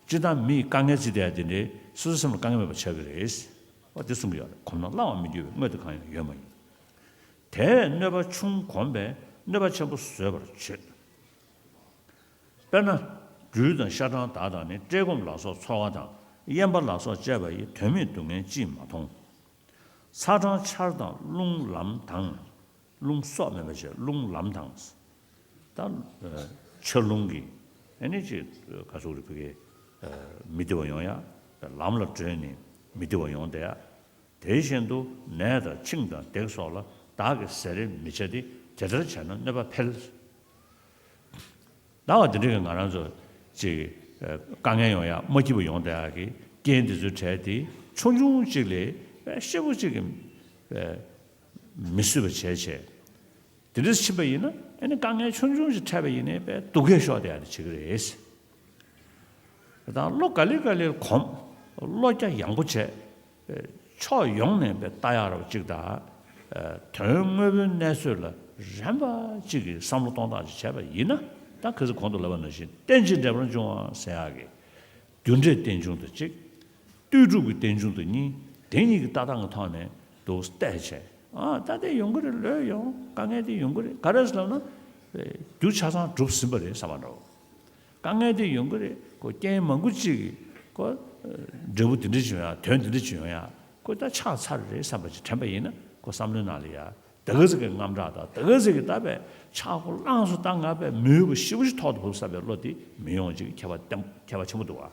སྤྱིར་བཏང་མིས་དཀའ་ངལ་བརྩི་བསྡད་ཡ་དེ་འདྲའི་སོ་སོའི་སེམས་ལ་དཀའ་ངལ་མེད་པ་ཆགས་ཀྱི་རེད། འོ་དེ་གསུང་གི་ཡོད་རེད། གོམས་ན་སླ་བ་མི་འགྱུར་བའི་དངོས་དེ་གང་ཡང་ཡོད་མ་ཡིན། དེས་གནོད་པ་ཆུང་གོམས་པས་གནོད་པ་ཆེན་པོ་བཟོད་པར་བྱེད། དཔེར་ན། སྦྲུལ་དང་ཤ་སྦྲང་དག་དང་ནི། བཀྲེས་སྐོམ་ལ་སོགས་ཚོར་བ་དང་། གཡན་པ་ལ་སོགས་བཅས་པ་ཡི། དོན་མེད་སྡུག་བསྔལ་ཅིས་མ་མཐོང་། ཚ་གྲང་ཆར་དང་རླུང་ལམ་དང་། རླུང་སྲོག་མེད་པ་བྱས་རླུང་ལམ་དང་། ད་ཆར་རླུང་གིས་ཨ་ནི་ཅིག་ག་ཚོད་རེད་ཕ་གིའི་མི་བདེ་བ་ཡོང་ཡ། ལམ་ལ་བྲོས་ནས་མི་བདེ་བ་ཡོང་བསྡད་ཡ། དེ་བཞིན་དུ་ནད་དང་འཆིང་དང་བརྡེག་སོགས་ལ་བདག་གིས་ཟས་རིན་མི་བྱ་སྟེ། དེ་ལྟར་བྱས་ན་གནོད་པ་འཕེལ། ད་བ་དེ་འདྲ་གི་ང་རང་ཚོ་ཅིག་དཀའ་ངལ་ཡོང་ཡ་མ་སྐྱིད་པ་ཡོང་བསྡད་ཡ་གི་རྐྱེན་དེ་ཚོའི་གྲས་དེ་ཆུང་ཆུང་ཅིག་ལས་ཞེ་པོ་ཅིག་གི་མི་བཟོད་པ་བྱས་བྱས། དེ་འདྲ་ཕྱིན་པ་ཡིན་ན་ཨ་ནི་དཀའ་ངལ་ཆུང་ཆུང་ཞིག་འཕྲད་པ་ཡིན་ནའི་དཔེ་སྡུག་སྐད་ཤོར་བསྡད་ཡ་དེ་བྱེད་ཀྱི་རེད། ད་བློ་ག་ལེ་ག་ལེར་གོམས། བློ་རྒྱ་ཡངས་པོ་བྱས། ཕྱོགས་ཡོངས་ནས་དཔེ་ལྟ་ཡག་རོགས་གཅིག་དང་། དོན་དངོས་པོའི་གནས་ཚུལ་ལ་རན་པ་གཅིག་གིས་བསམ་བློ་གཏོང་སྟངས་ཅིག་བྱས་པ་ཡིན་ན། ད་ཁ་སང་གོང་དུ་ལབ་པ་ནང་བཞིན་རྟེན་ཅིང་འབྲེལ་པར་འབྱུང་བ་ཟེར་ཡག་གི་རྒྱུ་འབྲས་རྟེན་འབྱུང་དང་གཅིག། ལྟོས་གྲུབ་ཀྱི་རྟེན་འབྱུང་དང་གཉིས། དེ་གཉིས་ཀྱི་ལྟ་སྟངས་ཀྱི་ཐོག་ནས་འདུག་བལྟས་བྱས། ཨ་ད་དེ་ཡོང་གི་རེད། ལོས་ཡོང་། དཀའ་ངལ་དེ་ཡོང་གི་རེད། ག་རེ་ཟེར་ལབ་ན། རྒྱུ་ཆ་ཚང་གྲུབ་ཟིན་པ་རེད་བསམ་པ་འདྲ་བོ། དཀའ་ངལ་དེ་ཡོང་གི་རེད། ཁོ་རྐྱེན་མང་པོ་ཅིག་གིས་ཁོ་འབྲས་བུ་དེ་འདྲ་ཅིག་ཡོང་ཡ། དོན་དེ་འདྲ་ཅིག་ཡོང་ཡ། ཁོ་ད་ཆགས་ཚར་རེད་བསམ་པ་ཅིག་དྲན་པ་ཡིན་ན། ཁོ་བསམ་བློའི་ནང་ལ་ཡ་ད་ག་ཟིག་གི་དངངས་སྐྲག་དང་། ད་ག་ཟིག་གི་ད་བས་ཆག་སྒོ་བསླངས་སོང་། ད་ང་བས་མི་འོས་པ་ཞེ་པོ་ཞིག་ཐོག་ཏུ་བབས་བསམ་པའི་བློ་དེ་མི་ཡོང་ཅིག་ཁྱད་པར་བརྟན། ཁྱད་པར་ཆེན་པོ་འདུག་ཨ།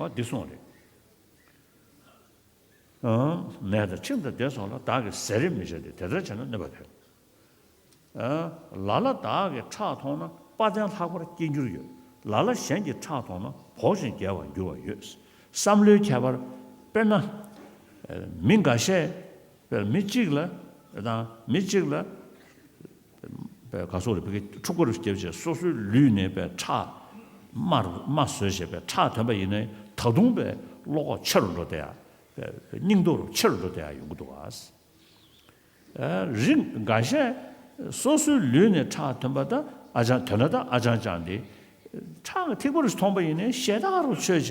འོ་འདི་གསུངས་རེད། ནད་དང་འཆིང་དང་བརྡེག་སོགས་ལ་བདག་གིས་ཟས་རིན་མི་བྱ་སྟེ། དེ་ལྟར་བྱས་ན་གནོད་པ་འཕེལ། ལ་ལ་བདག་གིས་ཁྲག་མཐོང་ན། དཔའ་བརྟན་ལྷག་པར་སྐྱེ་འགྱུར་ཡོད། ལ་ལ་གཞན་གྱིས་ཁྲག་མཐོང་ན། བོགས་ཤིང་རྒྱལ་བར་འགྱུར་བ་ཡོད། བསམ་བློའི་ཁྱད་པར། དཔེར་ན། མི་འགའ་ཤས་དཔེར་མི་གཅིག་ལ་དང་མི་གཅིག་ལ། པའི་ག་སོགས་རེད། ཕ་གི་འཁྲུག་པ་རུ་བརྒྱབ་བྱས་སོ་སོའི་ལུས་ནས་པའི་ཁྲག་རྨ་རྨ་བཟོས་བྱས་པའི་ཁྲག་ཐོན་པ་ཡིན་ན། ད་དུང་པའི་བློ་ཁོག་ཆེ་རུ་འགྲོ་བསྡད་ཡ། པའི་སྙིང་སྟོབས་རུ་ཆེ་རུ་འགྲོ་བསྡད་ཡ་ཡོང་གི་འདུག་ག། རིགས་འགའ་ཤས་སོ་སོའི་ལུས་ནས་ཁྲག་ཐོན་པ་ད་ཨ་ཅང་ཐོན་ན། ད་ཨ་ཅང་ཅང་དེ་ཁྲག་གི་ཐིགས་པ་རུ་མཐོང་པ་ཡིན་ན་ཞེ་དྲག་རུ་ཆོད་བྱས་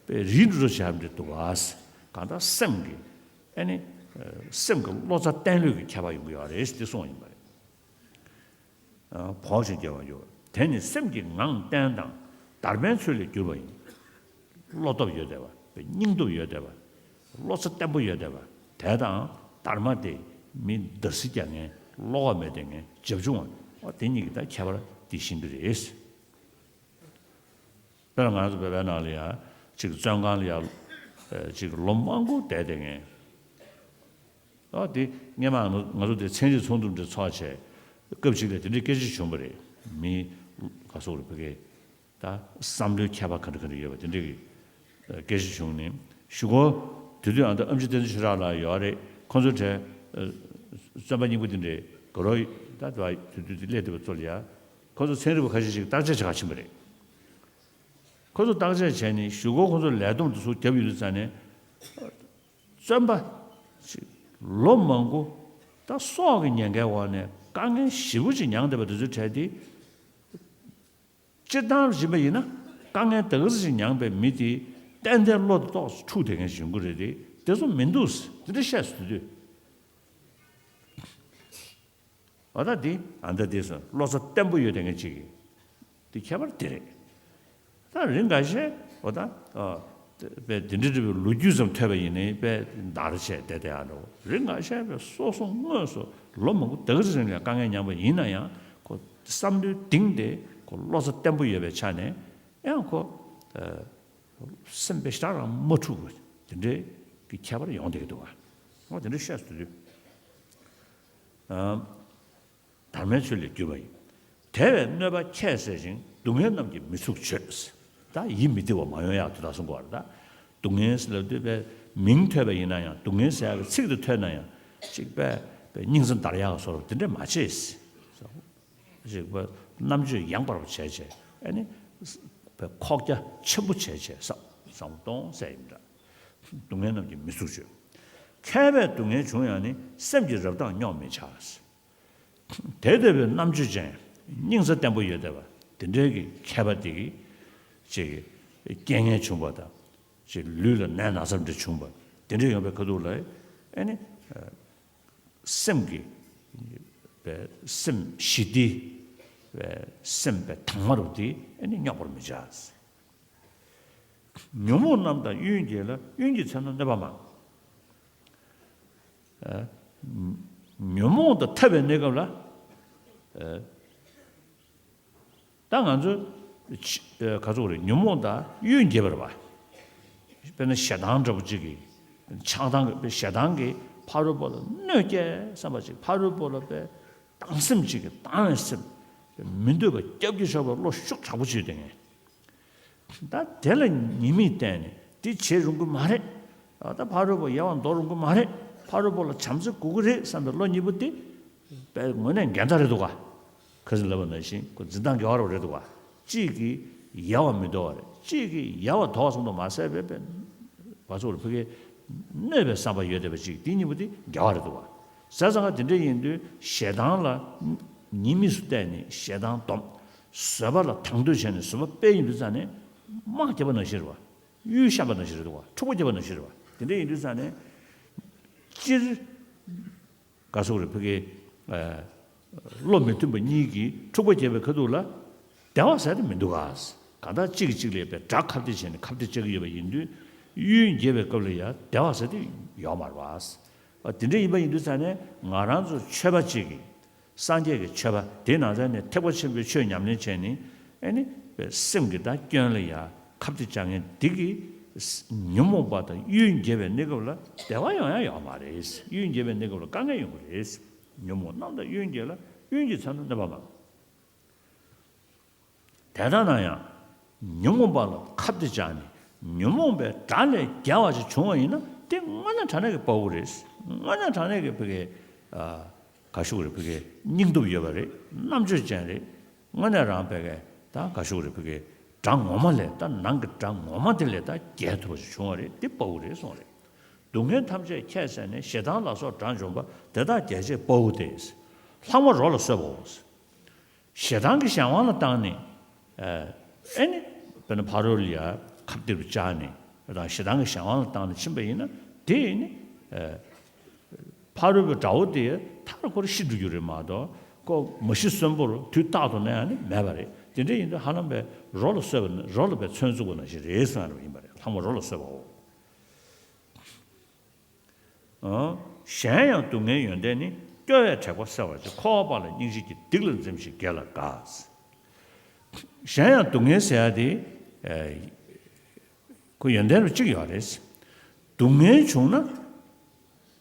པའི་རིལ་རུ་བྱས་པ་འདྲ་འདུག་ག། གང་ལྟར་སེམས་ཀྱི་ཨ་ནི་སེམས་ཀྱི་བློ་རྩ་བརྟན་ལྷོད་ཀྱི་ཁྱད་པར་ཡོང་གི་ཡོད་རེད་ཟེར་ཏེ་གསུངས་ཡིན་པ་རེད། བོགས་ཤིང་རྒྱལ་བར་འགྱུར། དེ་ནི་སེམས་ཀྱི་ངང་བརྟན་དང་། དར་མའི་ཚུལ་ལས་གྱུར་པ་ཡིན། བློ་སྟོབས་ཡོད་བསྡད་པ། སྙིང་སྟོབས་ཡོད་བསྡད་པ། བློ་རྩ་བརྟན་པོ་ཡོད་བསྡད་པ། དེ་དང་དར་མ་དེ་མི་འདར་སིག་རྒྱག་མཁན། བློ་ཁོག་མེད་བསྡད་མཁན། བྱབ་ཆུང་བ། འོ་དེ་གཉིས་ཀྱི་ད་ཁྱད་པར་དེ་ཤེས་ཀྱི་རེད། དཔེར་ན་ང་ཚོ་བོད་པའི་ནང་ལ་ཡ་ཅིག་བཙོན་ཁང་ལ་ཡ་ཅིག་ལོ་མང་པོ་བསྡད་བསྡད་མཁན། ཨ་དེ་སྔས་མ་ང་ཚོ་དེ་ཚན་རིག་ཚོགས་འདུ་འདྲ་ཚོགས་བྱས་སྐབས་ཅིག་ལ་དེ་འདྲའི་སྐད་ཆ་བྱུང་བ་རེད། མི་ག་སོགས་རེད། ཕ་གི་ད་བསམ་བློའི་ཁྱད་པར་ག་འདྲ་ག་འདྲ་ཡོད་པ་དེ་འདྲའི་གི་སྐད་ཆ་བྱུང་ནས། གཞུག་གུ་དེ་དུས་ཨ་ད་ཨེམ་ཆི་བསྟན་འཛིན་ཆོས་གྲགས་ལགས་ཡོད་རེད། ཁོང་ཚོའི་གྲས་བཙོན་པ་རྙིང་པ་དེ་འདྲའི་ག་རོ་ད་དེ་དུས་དེ་སླེབས་བསྡད་པ་ཚོ་ལ་ཡ་ཁོང་ཚོ་ཚན་རིག་པ་ཁ་ཤས་ཤིག་བརྟག་དཔྱད་བྱེད་ག་ཕྱིན་པ་རེད། ཁོ་ཚོ་བརྟག་དཔྱད་བྱས་ནས་གཞུག་གུ་ཁོ་ཚོ་ལས་བསྡོམས་དེ་ཚོ་བརྒྱབ་ཡོད་དུས་ཙང་ནས། བཙོན་པ་ཅིག་ལོ་མང་པོ་ད་སྲོག་གི་ཉེན་ཁའི་འོག་ནས་དཀའ་ངལ་ཞེ་པོ་ཅིག་མྱངས་བསྡད་པ་དེ་ཚོའི་གྲས་དེ། སྤྱིར་བཏང་ཡིན་པ་ཡིན་ན་དཀའ་ངལ་དེ་ག་ཚོད་ཅིག་མྱངས་པའི་མི་དེ་ཏན་ཏན་བློ་དེ་ཏོག་ཙམ་འཁྲུག་བསྡད་མཁན་ཞིག་ཡོང་གི་རེད་དེ། དེ་ཚོ་མི་འདུག་དེ་འདྲ་བཤད་སྲིད་དུས། འོ་ད་འདི་ཨ་ད་འདི་སོ་བློ་རྩ་བརྟན་པོ་ཡོད་དེ་ངས་ཅིག་གི་འདི་ཁྱད་པར་དེ་རེད། ད་རིང་འགའ་ཤས་འོ་ད་ཨ་དཔེ་དེ་འདྲ་འདྲ་བའི་ལོ་རྒྱུས་ཙམ་ཐོས་པ་ཡིན་ནའི་དཔེ་འདར་བྱས་བསྡད་བསྡད་ཡ་འགྲོ། རིང་འགའ་ཤས་དཔེ་སོ་སོ་དངོས་སུ་ལོ་མང་པོ་དེ་ག་ཚོད་རིང་ལ་དཀའ་ངལ་མྱངས་པ་ཡིན་ན་ཡང་ཁོ་བསམ་བློའི་གཏིང་དེ་ཁོ་བློ་རྩ་བརྟན་པོ་ཡོད་པའི་ཆ་ནས་ཡང་ཁོ་ཨ་སེམས་དཔེ་ཞེ་དྲག་རང་མ་འཁྲུག་པ་དེ་འདྲའི་གི་ཁྱད་པར་ཡོང་བསྡད་ཀྱི་འདུག་བ། འོ་དེ་འདྲ་བཤད་སྲིད་དུས། ཨ། དར་མའི་ཚུལ་ལས་གྱུར་པ་ཡིན། དེ་བས་གནོད་པ་ཁྱད་བསད་ཅིང་། སྡུག་བསྔལ་རྣམས་ཀྱིས་མི་ཚུགས་བྱོས། ད་ཡིད་མི་བདེ་བ་མ་ཡོང་ཡག་དེ་དག་གསུང་གི་ཡོད་རེད་ད། སྡུག་བསྔལ་ཟེར་ལབ་དུས་པའི་མིང་ཐོས་པ་ཡིན་ན་ཡང་། སྡུག་བསྔལ་ཟེར་ཡག་གི་ཚིག་དེ་ཐོས་ན་ཡང་ཅིག་པས་པའི་སྙིང་རྩ་འདར་ཡག་བཟོ་འདྲ་དེ་འདྲ་མ་བྱེད། ཅིག་པས་རྣམ་དཔྱོད་ཡངས་པར་བྱས་བྱས། ཨ་ནི་པའི་ཁོག་རྒྱ་ཆེན་པོ་བྱས་བྱས་བསམ་བསམ་བློ་གཏོང་ཟེར་ཡིན་འདྲ། སྡུག་བསྔལ་རྣམས་ཀྱིས་མི་ཚུགས་བྱོས། མཁས་པས་སྡུག་བསྔལ་བྱུང་ཡང་ནི། སེམས་ཀྱི་རབ་མཐོངས་སྙོག་མི་བྱ། དེ་ལྟ་བུའི་རྣམ་དཔྱོད་ཅན། སྙིང་རྩ་བརྟན་པོ་ཡོད་བསྡད་པ་དེ་འདྲའི་གི་མཁས་པ་དེ་གིས་ཅིག་ རྐྱེན་ངན་བྱུང་བ་དང་། ཅིག་ལུས་ལ་ནད་ན་ཚ་འདྲ་བྱུང་བ། དེ་འདྲ་ཡོང་པའི་ཁ་ཐུག་ལ་ཨེ་ནི། སེམས་ཀྱི་སེམས་ཞི་བདེ། སེམས་པའི་དྭངས་མ་རུ་དེ་ཨེ་ནི་རྙོག་པར་མི་བྱ། ཉོན་མོངས་རྣམས་དང་གཡོ་འགྱེད་ལ། གཡོ་འགྱེད་ཚེ་ན་གནོད་པ་མང་། ཨ། ཉོན་མོངས་དང་འཐབ་པའི་གནས་སྐབས་ལ། ཨ། ད་ང་ཚོ་ཆ་ཨ་ག་ཚོད་རེད། ཉོན་མོངས་དང་གཡོ་འགྱེད་པ་རེད་པ། དཔེར་ན་ཞེ་སྡང་འདྲ་པོ་ཅིག་གིས་ཆགས་སྡང་གི། ཞེ་སྡང་གིས་ཕ་རོལ་པོ་ལ་གནོད་སྐྱེལ་བསམ་པ་ཅིག་ཕ་རོལ་པོ་ལ་དཔེ་སྡང་སེམས་ཅིག་གིས་སྡང་བའི་སེམས། མི་འདོད་པ་སྐྱབས་ཀྱི་ཆོག་པའི་བློ་ཤུགས་དྲག་པོ་ཅིག་ཡོད་དེ་ངས། ད་དེ་ལ་ཉེས་དམིགས་བསྟན་ནས་དེ་བྱེད་རུང་གི་མ་རེད། ད་ཕ་རོལ་པོ་ཡལ་བ་འདོར་རུང་གི་མ་རེད། ཕ་རོལ་པོ་ལ་བྱམས་བརྩེ་དགོས་ཀྱི་རེད་བསམ་པའི་བློ་གཉིས་པོ་དེ་དཔེ་དངོས་གནས་འགལ་ཟླ་རེད་འདུག་ག་ཁ་སང་ལབ་པ་ནང་བཞིན་ཁོ་འཛིན་སྟངས་འགལ་བ་རེད་འདུག་ག་གཅིག་གིས་ཡལ་བ་མི་འདོར་བ་རེད། གཅིག་གིས་ཡལ་བ་འདོར་བ་ཙམ་དུ་མ་ཟད་པའི་དཔེ་བ་ཚོ་ལ་ཕ་གིར་གནོད་པའི་བསམ་པ་ཡོད་བསྡད་པ་ཅིག་དེ་གཉིས་པོ་དེ་འགལ་བ་རེད་འདུག་ག་བྱས་ཙང་ཀ་དེ་འདྲ་ཡིན་དུས་ཞེ་སྡང་ལ་ཉེས་དམིགས་སུ་བལྟས་ནས་ཞེ་སྡང་སྡོམ། བཟོད་པ་ལ་དང་དོད་བྱས་ནས་བཟོད་པ་སྤེལ་ཡོང་དུས་ཙང་ནས་དམག་རྒྱབ་པ་ནང་བཞིན་རེད་བ། གཡུལ་བཤམས་པ་ནང་བཞིན་རེད་བ། འཁྲུག་པ་རྒྱབ་པ་ནང་བཞིན་རེད་བ། དེ་འདྲ་ཡིན་དུས་ཙང་ནས་སྤྱིར་ག་སོག་རེད་ཕ་གི། ཨ། བློ་མི་མཐུན་པ་གཉིས་ཀྱིས་འཁྲུག་པ་རྒྱབ་པའི་ཁ་ཐུག་ལ་བདེ་བ་ཟེར་དེ་མི་འདུག་ག་གང་ལྟར་གཅིག་གིས་གཅིག་ལ་དཔེ་དགྲ་ཁ་གཏད་བྱས་ནས་ཁ་གཏད་བཅག་གི་ཡོད་པ་ཡིན་དུས་གཡུལ་འགྱེད་པའི་སྐབས་ལ་ཡང་བདེ་བ་ཟེར་དེ་ཡོད་མ་རེད་བ། དེ་འདྲ་ཡིན་པ་ཡིན་དུས་ཙང་ནས་ང་རང་ཚོ་ཆོས་པ་གཅིག་གིས། སངས་རྒྱས་ཀྱི་ཆོས་པ་དེ་ནང་ཚན་ནས་ཐེག་པ་ཆེན་པོའི་ཆོས་ཉམས་ལེན་བྱས་ནས་ཨེ་ནི་སེམས་ཀྱི་ད་སྐྱོན་ལ་ཡ་ཁ་གཏད་བཅག་མཁན་འདི་གིས་ཉོན་མོངས་པ་དང་གཡུལ་འགྱེད་པའི་གནས་སྐབས་ལ་བདེ་བ་ཡོང་ཡ་ཡོད་མ་རེད། གཡུལ་འགྱེད་པའི་གནས་སྐབས་ལ་དཀའ་ངལ་ཡོང་གི་རེད། ཉོན་མོངས་རྣམས་དང་གཡོ་འགྱེད་ལ། གཡོ་འགྱེད་ཚེ་ན་གནོད་པ་མང་། དེ་ལྟ་ན་ཡང་། ཉོན་མོངས་པ་ལ་ཁ་གཏད་བཅག་ནས་ཉོན་མོངས་པའི་དགྲ་ལས་རྒྱལ་བ་ཞིག་བྱུང་བ་ཡིན་ན་དེ་དངོས་གནས་དྲང་གནས་ཀྱི་དཔའ་བོ་རེད། དངོས་གནས་དྲང་གནས་ཀྱི་ཕ་གི། ཨ། ག་ཞུ་དགོས་རེད། ཕ་གི་སྙིང་སྟོབས་ཡོད་པ་རེད། རྣམ་དཔྱོད་ཅན་རེད། དངོས་གནས་རང་ཕ་གི་ད་ག་ཞུ་དགོས་རེད། ཕ་གི་དགྲ་ངོ་མ་ལས་ད་ནང་གི་དགྲ་ངོ་མ་དེ་ལས་ད་རྒྱལ་ཐུབ་པ་ཞིག་བྱུང་བ་རེད། དེ་དཔའ་བོ་རེད་གསུངས་རེད། སྡུག་བསྔལ་ཐམས་ཅད་ཁྱད་བསད་ནས་ཞེ་སྡང་ལ་སོགས་དགྲ་འཇོམས་པ། དེ་དག་རྒྱལ་བྱེད་དཔའ་བོ་སྟེ། ལྷག་མ་རོ་ལ་གསོད་པའོ། ཞེ་སྡང་གི་གཞན་དབང་ལ་བཏང་ནས། ཨ་ནི། དཔེར་ན་ཕ་རོལ་ལ་ཡ་ཁ་གཏད་དུ་བཅག་ནས་དང་ཞེ་སྡང་གི་གཞན་དབང་ལ་བཏང་ནས་ཕྱིན་པ་ཡིན་ན་དེ་ནི། ཕ་རོལ་པོའི་དགྲ་བོ་དེ་མཐར་ཁོ་རང་ཤི་འགྲོ་རྒྱུ་རེད་མ་གཏོགས་ཁོ་མ་ཤི་གསོན་པོར་དུས་རྟག་ཏུ་གནས་ཡ་ནི་མེད་པ་རེད། དེ་འདྲ་ཡིན་དུས་ཧ་ལམ་པའི་རོ་ལ་གསོད་པ་ནི་རོ་ལ་པའི་མཚོན་བཙུགས་པ་ནང་བཞིན་རེད་གསུངས་ཡ་ཡིན་པ་རེད། ལྷག་མ་རོ་ལ་གསོད་པའོ། གཞན་ཡང་སྡུག་བསྔལ་ཡོན་ཏན་ནི། སྐྱོ་བས་དྲེགས་པ་སེལ་བར་བྱེད། འཁོར་བ་པ་ལ་སྙིང་རྗེ་སྐྱེ། སྡིག་ལ་འཛེམ་ཞིང་དགེ་ལ་དགའ། གཞན་ཡང་སྡུག་བསྔལ་ཟེར་ཡ་དེ། ཁོ་ཡོན་ཏན་རུ་གཅིག་ཡོད་རེད། སྡུག་བསྔལ་བྱུང་ན།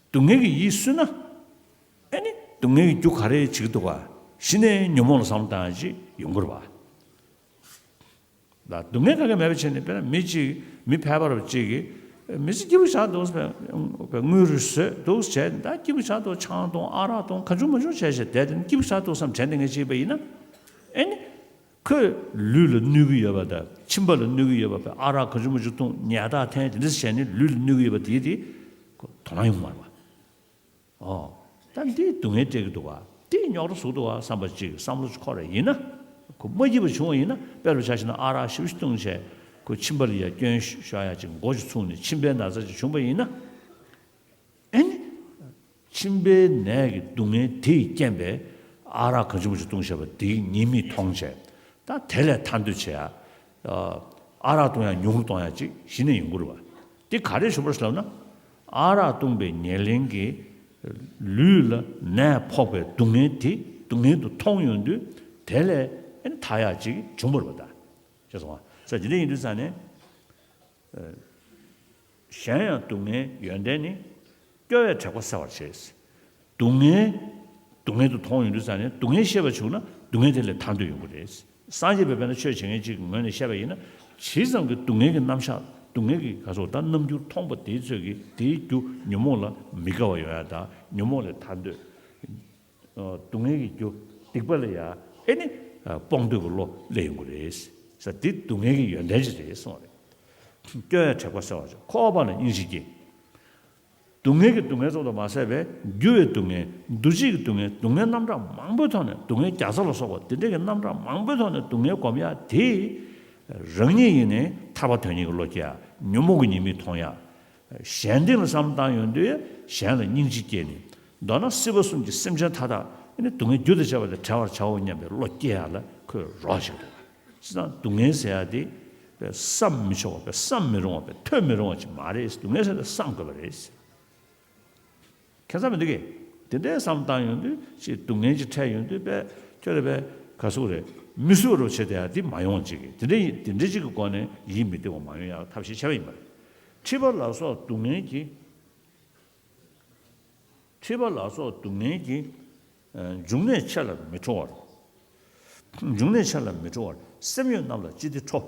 སྡུག་བསྔལ་གྱི་ཡིད་སུན་ན། ཨེ་ནི་སྡུག་བསྔལ་གྱི་རྒྱུ་ག་རེ་བྱེད་ཀྱི་འདུག་ག་གཞི་ནས་ཉོན་མོངས་ལ་བསམ་བློ་བཏང་ཡ་ཅིག་ཡོང་གི་རེད་བ། ལ་སྡུག་བསྔལ་ག་གེ་མེད་པ་བྱས་ནས་དཔེར་ན་མི་གཅིག་མི་ཕལ་པ་རུ་གཅིག་གིས་མི་ཚེ་སྐྱིད་པོ་ཆགས་འདུག་ཟེར་བས་དངུལ་རུ་བཟོས་འདུག་བྱས་ད་སྐྱིད་པོ་ཆགས་འདུག་ཆང་འཐུང་ཨ་རག་འཐུང་གང་བྱུང་མང་བྱུང་བྱས་བྱས་བསྡད་དེ་ནི་སྐྱིད་པོ་ཆགས་འདུག་བསམ་དྲན་དེ་ངས་བྱས་པ་ཡིན་ན། ཨེ་ནི། ཁོས་ལུས་ལ་གནོད་ཀྱི་ཡོད་པ་དང་ཁྱིམ་པ་ལ་གནོད་ཀྱི་ཡོད་པ་དཔེ་ཨ་རག་གང་བྱུང་མང་བྱུང་འཐུང་ཉལ་ཐག་འཐེན་དེ་འདྲ་བྱས་ནས་ལུས་ལ་གནོད་ཀྱི་ཡོད་པ་དེ་དེ་ཁོ་དོ་སྣང་ཡོང་མ་རེད་བ། ཨོ། ད་འདིས་སྡུག་བསྔལ་སྤྲད་ཀྱི་འདུག་ག་འདིས་རྙོག་དྲ་བཟོ་གི་འདུག་ག་བསམ་པ་ཅིག་བསམ་བློ་ཅིག་འཁོར་བ་ཡིན་ན། ཁོ་མ་སྐྱིད་པ་བྱུང་བ་ཡིན་ན་དཔེ་རུ་ཆ་བཞག་ན་ཨ་རག་ཞེ་པོ་ཅིག་བཏུང་བྱས་ཁོ་ཁྱིམ་པ་ལ་ཡ་སྐྱོན་ཤོར་ཡ་ཅིག་མགོ་ཅིག་ཚུགས་ནས་མཆིན་པའི་ན་ཚ་ཅིག་བྱུང་བ་ཡིན་ན། ཨེ་ནི། མཆིན་པའི་ནད་ཀྱི་སྡུག་བསྔལ་དེས་རྐྱེན་པས་ཨ་རག་གང་བྱུང་མང་བྱུང་བཏུང་བྱས་པ་དེའི་ཉེས་དམིགས་མཐོང་བྱས། ད་དེ་ལས་ཐར་འདོད་བྱས་ཡ། ཨ་རག་བཏུང་ཡ་ཉུང་རུ་གཏོང་ཡ་ཅིག་གཞི་ནས་ཡོང་གི་རེད་བ། དེ་ག་རེ་བྱུང་བ་རེད་ལབ་ན། ཨ་རག་བཏུང་བའི་ཉེར་ལེན་གྱིས་ལུས་ལ་ནད་ཕོག་པའི་སྡུག་བསྔལ་དེ་སྡུག་བསྔལ་དུ་མཐོང་ཡོང་དུས་དེ་ལས་ཨེ་ནི་ཐར་ཡ་ཅིག་བྱུང་བ་རེད་བ་ད། ཤེས་སོང་ང་། ས་དེ་འདྲ་ཡིན་དུས་ཙང་ནས། གཞན་ཡང་སྡུག་བསྔལ་ཡོན་ཏན་ནི། སྐྱོ་བས་དྲེགས་པ་སེལ་བར་བྱེད། སྡུག་བསྔལ། སྡུག་བསྔལ་དུ་མཐོང་ཡོང་དུས་ཙང་ནས་སྡུག་བསྔལ་ཤེས་པ་བྱུང་ན་སྡུག་བསྔལ་དེ་ལས་ཐར་འདོད་ཡོང་གི་རེད། སངས་རྒྱས་པས་དཔེར་ན་ཆོས་བྱེད་མཁན་གཅིག་གི་ངོས་ནས་བཤད་པ་ཡིན་ན། ཇི་ཙམ་གྱི་སྡུག་བསྔལ་གྱི་རྣམ་གཞག་སྡུག་བསྔལ་གྱི་ག་སོགས་ད་རྣམ་འགྱུར་མཐོང་པ་དེའི་ཚོད་ཀྱིས་དེའི་རྒྱུ་ཉོན་མོངས་ལ་མི་དགའ་བ་ཡོང་ཡ་དང་ཉོན་མོངས་ལས་ཐར་འདོད། སྡུག་བསྔལ་གྱི་རྒྱུ་སྡིག་པ་ལ་ཡ་ཨེ་ནི་སྤོང་འདོད་ཀྱི་བློ་སླེབས་ཡོང་གི་རེད། ས་འདི་སྡུག་བསྔལ་གྱི་ཡོན་ཏན་ཅིག་རེད་གསུངས་རེད། སྐྱོ་བས་དྲེགས་པ་སེལ་བར་བྱེད། འཁོར་བ་པ་ལ་སྙིང་རྗེ་སྐྱེ། སྡུག་བསྔལ་གྱི་སྡུག་བསྔལ་ཙམ་དུ་མ་ཟད་པའི་འགྱུར་བའི་སྡུག་བསྔལ་འདུ་བྱེད་ཀྱི་སྡུག་བསྔལ་སྡུག་བསྔལ་རྣམ་གྲངས་མང་པོའི་ཐོག་ནས་སྡུག་བསྔལ་བརྒྱ་རྩ་ལ་སོགས་པ་དེ་འདྲ་གི་རྣམ་གྲངས་མང་པོའི་ཐོག་ནས་སྡུག་བསྔལ་སྒོམ་ཡ་དེ། རང་ཉིད་ཡིན་ནའི་ ཐར་པ་དོན་གཉེར་གྱི་བློ་སྐྱེ་ཡ། ཉོན་མོངས་ཀྱི་ཉེས་དམིགས་མཐོང་ཡ། གཞན་སྡིག་ལ་བསམ་བཏང་ཡོང་དུས་གཞན་ལ་སྙིང་རྗེ་སྐྱེས་ནས། མདོར་ན་སྲིད་པ་གསུམ་གྱི་སེམས་ཅན་མཐའ་དག་ཨེ་ནི་སྡུག་བསྔལ་རྒྱུ་དང་བཅས་པ་ལས་བྲལ་བར་བྱའོ་སྙམ་པའི་བློ་སྐྱེ་ཡ་ལ་ཁོས་རོགས་བྱེད་འདུག། བྱས་ཙང་སྡུག་བསྔལ་ཟེར་ཡ་དེ་བསམ་མི་ཆོག་པ། བསམ་མི་རུང་བ། ཐོས་མི་རུང་བ་ཅིག་མ་རེད། སྡུག་བསྔལ་ཟེར་ཡ་དེ་བསམ་དགོས་པ་རེད། ཁྱད་མཚར་མི་འདུག་གས། དེ་འདྲའི་བསམ་བཏང་ཡོང་དུས་ཅིག་སྡུག་བསྔལ་ཅིག་འཕྲད་ཡོང་དུས་པས་ཁྱོད་རེ་པས་ག་ཟུག་རེད། མི་བཟོད་རོགས་བྱེད་དེ་ཡ་དེ་མ་ཡོང་ཅིག་གས། དེ་འདྲའི་དེ་འདྲའི་ཅིག་གི་སྒོ་ནས་ཡིད་མི་བདེ་བ་མ་ཡོང་ཡ་ཐབས་ཤེས་བྱས་པ་ཡིན་པ་རེད། མཁྲིས་པ་ལ་སོགས་སྡུག་བསྔལ་གྱི། མཁྲིས་པ་ལ་སོགས་སྡུག་བསྔལ་གྱི། ཨ། འབྱུང་གནས་ཆེ་ལ་མི་ཁྲོ་བར། འབྱུང་གནས་ཆེ་ལ་མི་ཁྲོ་བར་སེམས་ཡོད་རྣམས་ལ་ཅི་སྟེ་ཁྲོ།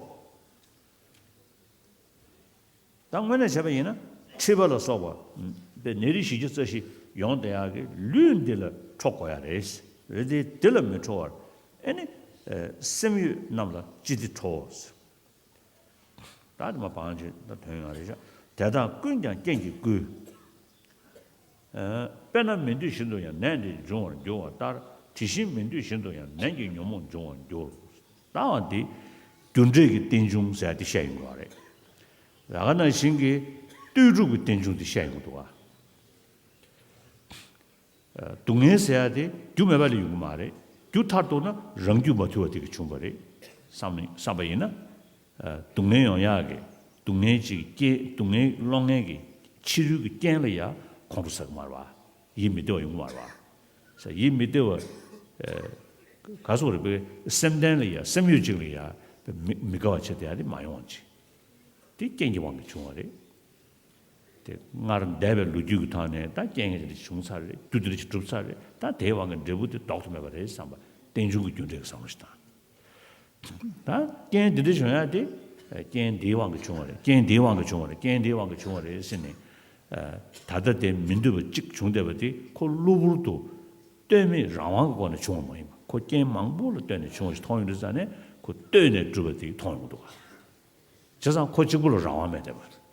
ད་དངོས་གནས་བྱས་པ་ཡིན་ན་མཁྲིས་པ་ལ་སོགས་པ་པའི་ནད་རིགས་བཞི་བཅུ་རྩ་བཞི་ཡོང་བསྡད་ཡག་གི་ལུས་འདི་ལ་ཁྲོ་དགོས་ཡ་རེད། རེད་དེ་འདི་ལ་མི་ཁྲོ་བར་ཨེ་ནི་སེམས་ཡོད་རྣམས་ལ་ཅི་སྟེ་ཁྲོ། ད་དེ་མ་བང་ཆེ་ད་དོན་ཡང་རེད་ཤག། དེ་དག་ཀུན་ཀྱང་རྐྱེན་གྱིས་བསྐུལ། ཨ། དཔེར་ན་མི་འདོད་བཞིན་དུ་ཡང་ནད་འདི་འབྱུང་བར་འགྱུར་བ་ལྟར། དེ་བཞིན་མི་འདོད་བཞིན་དུ་ཡང་ནད་ཀྱི་ཉོན་མོངས་འབྱུང་བར་འགྱུར། ལྟ་བ་འདི་རྒྱུ་འབྲས་ཀྱི་རྟེན་འབྱུང་ཟེར་ཡ་འདི་བཤད་ཡོང་གི་རེད། ད་ག་ནང་བཞིན་གྱི་ལྟོས་གྲུབ་ཀྱི་རྟེན་འབྱུང་འདི་བཤད་ཡོང་གི་འདུག་ག། སྡུག་བསྔལ་ཟེར་ཡ་དེ་རྒྱུ་མེད་པ་ལས་ཡོང་གི་མ་རེད། རྒྱུ་མཐར་གཏུགས་ན་རང་རྒྱུད་མ་དུལ་བ་དེ་གིས་བྱུང་བ་རེད་བསམ་བསམ་པ་ཡིན་ན། སྡུག་བསྔལ་ཡོང་ཡག་གི་སྡུག་བསྔལ་ཅིག་སྐྱེ། སྡུག་བསྔལ་སློང་མཁན་གྱི་ཕྱི་རོལ་གྱི་རྐྱེན་ལ་ཡ་ཁོང་ཁྲོ་ཟ་གི་མ་རེད་བ། ཡིད་མི་བདེ་བ་ཡོང་གི་མ་རེད་བ། ཡིད་མི་བདེ་བ། ག་སོགས་རེད་པས། སེམས་ལྡན་ལ་ཡ་སེམས་ཡོད་ཅིག་ལ་ཡ་མི་མི་དགའ་བ་བྱེད་དེ་ཡ་དེ་མ་ཡོང་བ་ཅིག། དེ་རྐྱེན་གྱི་དབང་གིས་བྱུང་བ་རེད། དེ་སྔར་འདས་པའི་ལོ་རྒྱུས་ཀྱི་ཐོག་ནས་ད་རྐྱེན་ངན་དེ་འདྲ་བྱུང་ཚར་རེད། རྒྱུ་དེ་འདྲ་ཞིག་གྲུབ་ཚར་རེད། ད་དེའི་དབང་གིས་འབྲས་བུ་དེ་ལྡོག་ཏུ་མེད་པ་རེད་བསམ་པ། རྟེན་འབྱུང་གི་རྒྱུ་འབྲས་ཀྱི་བསམ་བློ་ཞིག་དང་། ད་རྐྱེན་དེ་འདྲ་བྱུང་ཡ་དེ་རྐྱེན་འདིའི་དབང་གིས་བྱུང་བ་རེད། རྐྱེན་འདིའི་དབང་གིས་བྱུང་བ་རེད། རྐྱེན་འདིའི་དབང་གིས་བྱུང་བ་རེད་ཟེར་ནས། ད་ལྟ་དེ་མི་འདོད་པ་གཅིག་བྱུང་བསྡད་པ་དེ་ཁོ་གློ་བུར་དུ་ལྟོས་མེད་རང་དབང་གི་སྒོ་ནས་བྱུང་བ་མ་ཡིན་པ། ཁོ་རྐྱེན་མང་པོ་ལ་ལྟོས་ནས་བྱུང་བ་ཞིག་མཐོང་ཡོང་དུས་ཙ་ནས་ཁོ་ལྟོས་ནས་གྲུབ་པ་དེ་མཐོང་ཡོང་གི་འདུག་ག། བྱས་ཙང་ཁོ་གཅིག་པུ་ལ་རང་དབང་མེད་བསྡད་པ་རེད།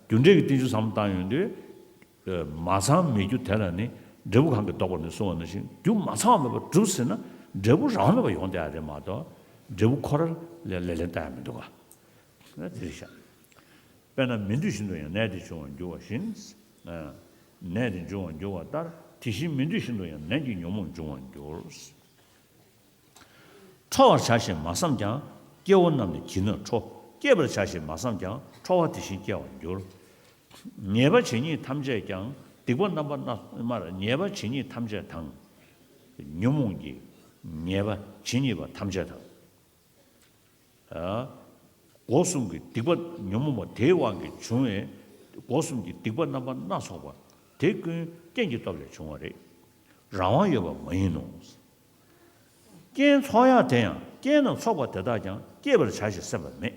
རྒྱུ་འབྲས་ཀྱི་རྟེན་འབྱུང་བསམ་བློ་བཏང་ཡོང་དུས། མ་ཚང་མེད་རྒྱུ་དེ་ལ་ནི་འབྲས་བུ་གང་གིས་བཟློག་པར་ནུས་གསུངས་པ་ནང་བཞིན། རྒྱུ་མ་ཚང་བ་མེད་པར་གྲུབ་ཟིན་ན་འབྲས་བུ་རང་དབང་མེད་པར་ཡོང་བསྡད་ཡ་རེད་མ་གཏོགས། འབྲས་བུ་ཁོ་རང་ལ་ལེ་ལན་བཏང་ཡ་མི་འདུག་ག། དེ་རེད་ཤག། དཔེར་ན་མི་འདོད་བཞིན་དུ་ཡང་ནད་དེ་འབྱུང་བར་འགྱུར་བ་བཞིན། ནད་དེ་འབྱུང་བར་འགྱུར་བ་ལྟར། དེ་བཞིན་མི་འདོད་བཞིན་དུ་ཡང་ནད་ཀྱི་ཉོན་མོངས་འབྱུང་བར་འགྱུར། ཁྲོ་བར་བྱ་ཞེས་མ་བསམས་ཀྱང་། སྐྱེ་བོ་རྣམས་ནི་གྱིས་ནི་ཁྲོ། སྐྱེས་པར་བྱ་ཞེས་མ་བསམས་ཀྱང་། ཁྲོ་བ་དེ་བཞིན་སྐྱེ་བར་འགྱུར། ཉེས་པ་ཇི་སྙེད་ཐམས་ཅད་ཀྱང་། སྡིག་པ་རྣམ་པ་སྣ་མར། ཉེས་པ་ཇི་སྙེད་ཐམས་ཅད་དང་། ཉོན་མོངས་ཀྱི་ཉེས་པ་ཇི་སྙེད་པ་ཐམས་ཅད་དང་། སྒོ་གསུམ་གྱི་སྡིག་པ་ཉོན་མོངས་པ་དེའི་དབང་གིས་བྱུང་བའི་སྒོ་གསུམ་གྱི་སྡིག་པ་རྣམ་པ་སྣ་ཚོགས་པ་དེ་ཀུན་རྐྱེན་གྱི་སྟོབས་ལས་བྱུང་བ་རེད། རང་དབང་ཡོད་པ་མ་ཡིན་ནོ། རྐྱེན་ཚོགས་ཡག་དེ་ཡང་། རྐྱེན་རྣམས་ཚོགས་པ་དེ་དག་ཀྱང་། སྐྱེད་པར་བྱ་ཞེས་སེམས་པ་མེད།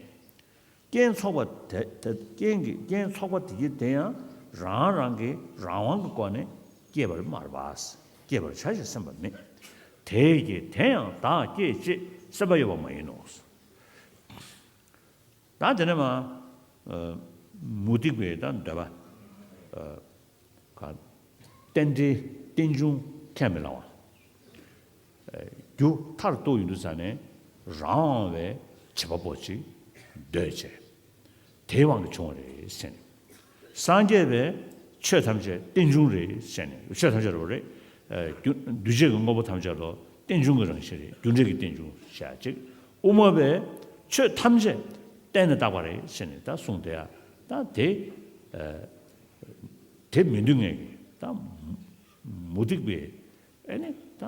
རྐྱེན་ཚོགས་པ་དེ་དེ་རྐྱེན་གྱི་རྐྱེན་ཚོགས་པ་དེ་གྱིས་དེ་ཡང་རང་རང་གི་རང་དབང་གི་སྒོ་ནས་སྐྱེད་པར་མ་རེད་པ། སྐྱེད་པར་བྱ་ཞེས་སེམས་པ་མེད། དེ་ཡི་གེ་དེ་ཡང་བདག་སྐྱེད་ཅེས་སེམས་པ་ཡོད་པ་མ་ཡིན་ནོ། ད་དེ་ནས་མ། ཨ། མུ་སྟེགས་པའི་ད་འདོད་པ། ཨ། ག། རྟེན་འབྲེལ་རྟེན་འབྱུང་ཁས་མི་བླང་བ། རྒྱུ་མཐར་གཏུགས་ཡོང་དུས་ཙ་ནས་རང་དབང་བའི་བྱེད་པ་པོ་ཅིག་འདོད་བྱས། དེའི་དབང་གིས་བྱུང་བ་རེད་ཟེར་ནས། སངས་རྒྱས་པས་ཆོས་ཐམས་ཅད་རྟེན་འབྱུང་རེད་ཟེར་ནས། ཆོས་ཐམས་ཅད་རེད་པ་རེད། རྒྱུ་འདུས་བྱས་ཀྱི་དངོས་པོ་ཐམས་ཅད་ལ་རྟེན་འབྱུང་གི་རང་བཞིན་རེད། རྒྱུ་འབྲས་ཀྱི་རྟེན་འབྱུང་ཞེས་གཅིག། དབུ་མ་པས་ཆོས་ཐམས་ཅད་བརྟེན་ནས་བཏགས་པ་རེད་ཟེར་ནས་ད་གསུངས་དེ་ཡ། ད་དེ་དེ་མི་འདུག་ངེས་ཀྱི་ད་མུ་སྟེགས་པས། ཨེ་ནི་ད་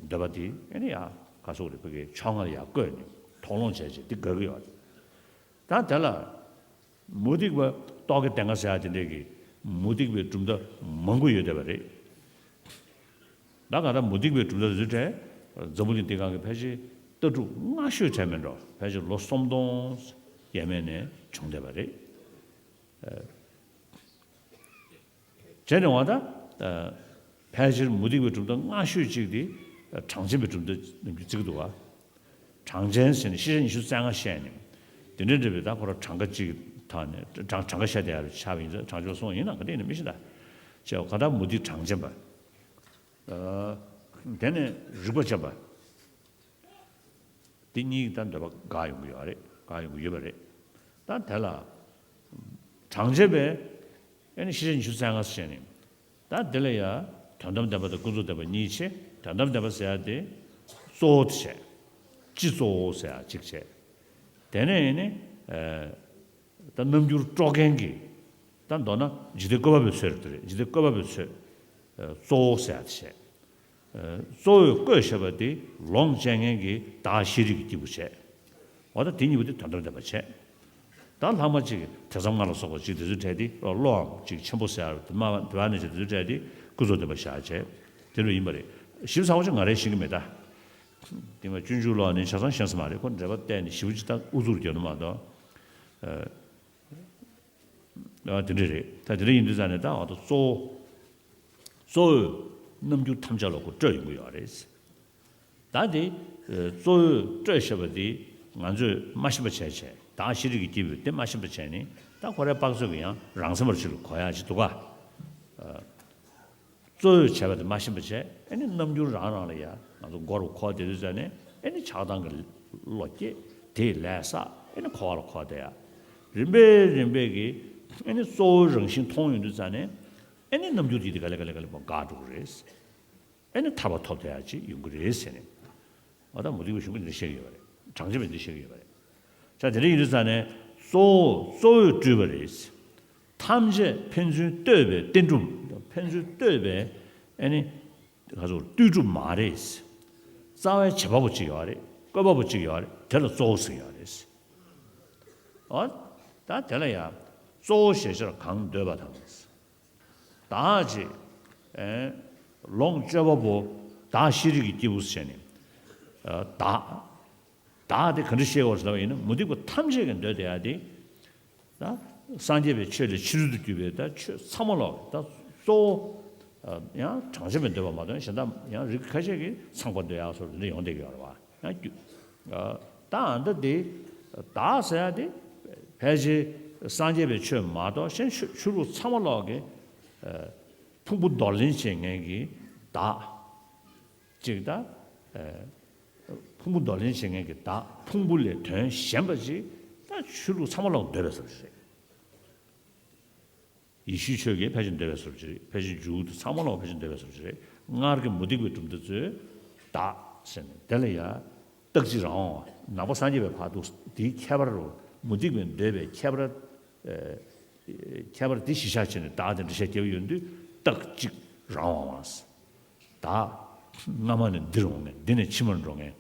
འདོད་པ་དེ་ཨེ་ནི་ཡ་ག་སོགས་རེད། ཕ་གིའི་ཕྱོགས་སྔ་ལ་ཡ་བཀོད་ནས་དོགས་སློང་བྱས་བྱས་དེ་དགོས་ཀྱི་ཡོད་རེད། ད་དེ་ལ་མུ་སྟེགས་པ་རྟོག་གེ་བདེན་ཁ་ཟེར་ཡ་དེ་འདྲས་ཀྱི་མུ་སྟེགས་པའི་གྲུབ་མཐའ་མང་པོ་ཡོད་བསྡད་པ་རེད། ད་ག་ད་མུ་སྟེགས་པའི་གྲུབ་མཐའ་དེ་ཚོའི་གྲས་འཛམ་བུ་གླིང་འདི་སྒང་གི་ཕལ་ཆེར་ལྟ་གྲུབ་སྔ་ཤོས་གྲས་མིན་འགྲོ། ཕལ་ཆེར་ལོ་སུམ་སྟོང་ཡས་མས་ནས་བྱུང་བསྡད་པ་རེད། བྱས་ནས་འོ་ད། ཕལ་ཆེར་མུ་སྟེགས་པའི་གྲུབ་མཐའ་སྔ་ཤོས་གཅིག་དེ་གྲངས་ཅན་པའི་གྲུབ་མཐའ་རྣམས་ཀྱིས་བརྩི་གི་འདུག་ག། གྲངས་ཅན་ཟེར་ནས་ཤེས་བྱ་ཉི་ཤུ་རྩ་ལྔ་བཤད་ནས། དེ་འདྲ་འདྲ་བའི་ད་ཁོ་རང་གྲངས་ཀ་གཅིག་གི་ཐོག་ནས་གྲངས་གྲངས་ཀ་བཤད་བསྡད་ཡ་ཆགས་པ་ཡིན་ཙང་གྲངས་ཆོད་སོང་ཡིན་ན་ག་འདྲ་ཡིན་ན་མི་ཤེས་ད། བྱས་ག་ད་མུ་སྟེགས་གྲངས་ཅན་པ། དེ་ནས་རིགས་པ་ཅན་པ། དེ་གཉིས་ཀྱི་ད་འདོད་པ་འགག་ཡོང་གི་ཡོད་རེད། གང་ཡོང་གི་ཡོད་པ་རེད། ད་དེ་ལ་གྲངས་ཅན་པའི་ཨེ་ནི་ཤེས་བྱ་ཉི་ཤུ་རྩ་ལྔ་ཟེར་ནས། ད་དེ་ལ་ཡ་དོན་དམ་བདེན་པ་དང་ཀུན་རྫོབ་བདེན་པ་གཉིས་བྱས། དོན་དམ་བདེན་པ་ཟེར་ཡ་དེ་གཙོ་བོ་དེ་བྱས། སྤྱི་གཙོ་བོ་ཟེར་ཡ་གཅིག་བྱས། དེ་ནས་ཨེ་ནི་ད་རྣམ་འགྱུར་དཀྲོག་མཁན་གྱི། ད་མདོར་ན་འཇིག་རྟེན་བཀོད་པ་པོའི་ཚོད་རེད། དེ་རེད། འཇིག་རྟེན་བཀོད་པ་པོའི་ཚོད། གཙོ་བོ་ཟེར་ཡ་དེ་བྱས། གཙོ་བོས་བཀོད་བཞག་པ་དེ་ལོངས་སྤྱད་མཁན་གྱི་བདག་ཤེས་རིག་གི་སྐྱེས་བུ་བྱས། འོ་ད་དེ་གཉིས་པོ་དེ་དོན་དམ་བདེན་པ་བྱས། ད་ལྷག་མ་གཅིག་གིས་དེ་ཚོ་ལྔ་ལ་སོགས་པ་གཅིག་དེ་ཚོའི་གྲས་དེ་བློའམ་གཅིག་ཆེན་པོ་ཟེར་ཡ་དེ་མ་དེ་བ་ནས་ཀྱང་དེ་ཚོའི་གྲས་དེ་ཀུན་རྫོབ་བདེན་པ་བཞག་བྱས། དེ་འདྲ་ཡིན་པ་རེད། ཞིབ་ཚགས་པོ་ཅིག་ང་རས་ཤེས་ཀྱི་མེད་ད། དེ་མ་སྤྱོད་འཇུག་ལོག་ནས་ཆ་ཚང་ཤེས་ས་མ་རེད། ཁོ་འགྲེལ་པ་བལྟས་ནས་ཞིབ་པོ་ཅིག་ད་ཨུ་ཚུགས་རྒྱབ་ན་མ་གཏོགས། ཨ་དེ་འདྲ་རེད། ད་དེ་འདྲ་ཡིན་དུས་ཙང་ནས་ད་འོ་ད་གཙོ་བོ། གཙོ་བོས་རྣམ་འགྱུར་ཐམས་ཅད་ལ་ཁོ་སྤྲོས་ཡོང་གི་ཡོད་རེད། ད་དེ་གཙོ་བོས་སྤྲོས་བཞག་པ་དེ་ང་ཚོས་མ་ཤེས་པ་བྱས་བྱས། བདག་ཤེས་རིག་གི་སྐྱེས་བུས་དེ་མ་ཤེས་པ་བྱས་ནས། ད་ཁོ་རའི་དཔག་ཚོད་ཀྱི་ཡང་རང་མཚན་པར་ཅིག་ལ་གོ་ཡག་ཅིག་འདུག་ག། གཙོ་བོས་བྱས་པ་དེ་མ་ཤེས་པ་བྱས། ཨེ་ནི་རྣམ་འགྱུར་རང་རང་ལ་ཡ་ང་ཚོ་མགོ་རུ་འཁོར་བསྡད་དུས་ཙང་ནས། ཨེ་ནི་ཆགས་སྡང་གི་བློ་སྐྱེས། དེས་ལས་བསགས། ཨེ་ནི་འཁོར་བ་ལ་འཁོར་བསྡད་ཡ། རིམ་པས་རིམ་པས་ཀྱིས་ཨེ་ནི་གཙོ་བོའི་རང་བཞིན་མཐོང་ཡོང་དུས་ཙང་ནས། ཨེ་ནི་རྣམ་འགྱུར་དེ་དེ་ག་ལེ་ག་ལེ་ག་ལེ་འགག་འགྲོ་གི་རེད། ཨེ་ནི་ཐར་པ་ཐོབ་བསྡད་ཡ་ཅིག་ཡོང་གི་རེད་ཟེར་ནས། འོ་ད་མུ་སྟེགས་པའི་གཞུང་གིས་འདི་བཤད་ཀྱི་ཡོད་པ་རེད། གྲངས་ཅན་པས་འདི་བཤད་ཀྱི་ཡོད་པ་རེད། ད་དེ་འདྲ་ཡིན་དུས་ཙང་ནས་གཙོ་བོ་གཙོ་བོས་སྤྲུལ་པ་རེད། ཐམས་ཅད་ཕན་ཚུན་ལྟོས་པའི་རྟེན་གྲུབ། ཕན་ཚུན་ལྟོས་པའི་ཨེ་ནི་ག་ཚོད་ལྟོས་གྲུབ་མ་རེད། རྩ་བའི་བྱེད་པ་པོ་གཅིག་ཡོད་རེད། བཀོད་པ་པོ་གཅིག་ཡོད་རེད། དེ་ལ་གཙོ་བོ་ཟེར་ཡོད་རེད། འོ་ད་དེ་ལ་ཡང་གཙོ་བོ་ཞེས་བྱར་གང་འདོད་པ་དང་། བདག་ཅེས། ཨེ། ལོངས་སྤྱོད་པ་པོ་བདག་ཤེས་རིག་གི་སྐྱེས་བུ་ཟེར་ནས། ཨ། བདག་བདག་དེ་ག་འདྲ་བཤད་དགོས་ཟེར་བ་ཡིན་ན། མུ་སྟེགས་པ་ཐམས་ཅད་ཀྱིས་འདོད་བསྡད་ཡ་དེ། ད་སངས་རྒྱས་པའི་ཆོས་ལས་ཕྱི་རོལ་དུ་གྱུར་པའི་ད་ཆོས་ཚང་མ་ལོག་ད་གཙོ་བོ། ཨ། ཡང་གྲངས་ཅན་པས་འདོད་པ་མ་གཏོགས་གཞན་དག་ཡང་རིགས་ཁ་ཤས་ཀྱིས་ཚངས་པར་འདོད་ཡག་སོགས་དེ་འདྲ་ཡོང་བསྡད་ཀྱི་ཡོད་རེད་བ། ཡང་རྒྱུ། ཨ། ད་ཨ་འདི་འདི། བདག་ཟེར་ཡ་དེ་ཕལ་ཆེར་སངས་རྒྱས་པའི་ཆོས་མ་གཏོགས་གཞན་ཆོས་ཆོས་ལུགས་ཚང་མ་ལོག་གི། ཨ། ཕུང་པོ་འདོར་ལེན་བྱེད་མཁན་གྱི་བདག་ཅིག་དང་། ཨ། ཕུང་པོ་འདོར་ལེན་བྱེད་མཁན་གྱི་བདག་ཕུང་པོ་ལས་དོན་གཞན་པ་ཅིག་ད་ཆོས་ལུགས་ཚང་མ་ལོག་འདོད་པའི་བཟོ་འདྲ་ཅིག་རེད། ཡེ་ཤུའི་ཆོས་ཀྱིས་ཕལ་ཆེར་འདོད་པའི་བཟོ་འདྲ་ཅིག་རེད། ཕལ་ཆེར་ཇུའུ་དེ་ཚང་མ་ལོག་ཕལ་ཆེར་འདོད་པའི་བཟོ་འདྲ་ཅིག་རེད། སྔར་གྱི་མུ་སྟེགས་པའི་གྲུབ་མཐའ་ཚོས་བདག་ཟེར་ནས་དེ་ལ་ཡ་རྟག་གཅིག་རང་དབང་བ། ནང་པ་སངས་རྒྱས་པའི་བར་དུ་དེའི་ཁྱད་པར་རུ། མུ་སྟེགས་པའི་འདོད་པའི་ཁྱད་པར། ཨེ། ཁྱད་པར་དེ་གཞི་བཞག་བྱས་ནས་བདག་དེ་འདྲ་བཤད་རྒྱབ་ཡོང་དུས། རྟག་གཅིག་རང་དབང་བ། བདག་སྔ་མ་ནས་འདིར་འོང་མཁན། འདི་ནས་ཕྱི་མར་འགྲོ་མཁན།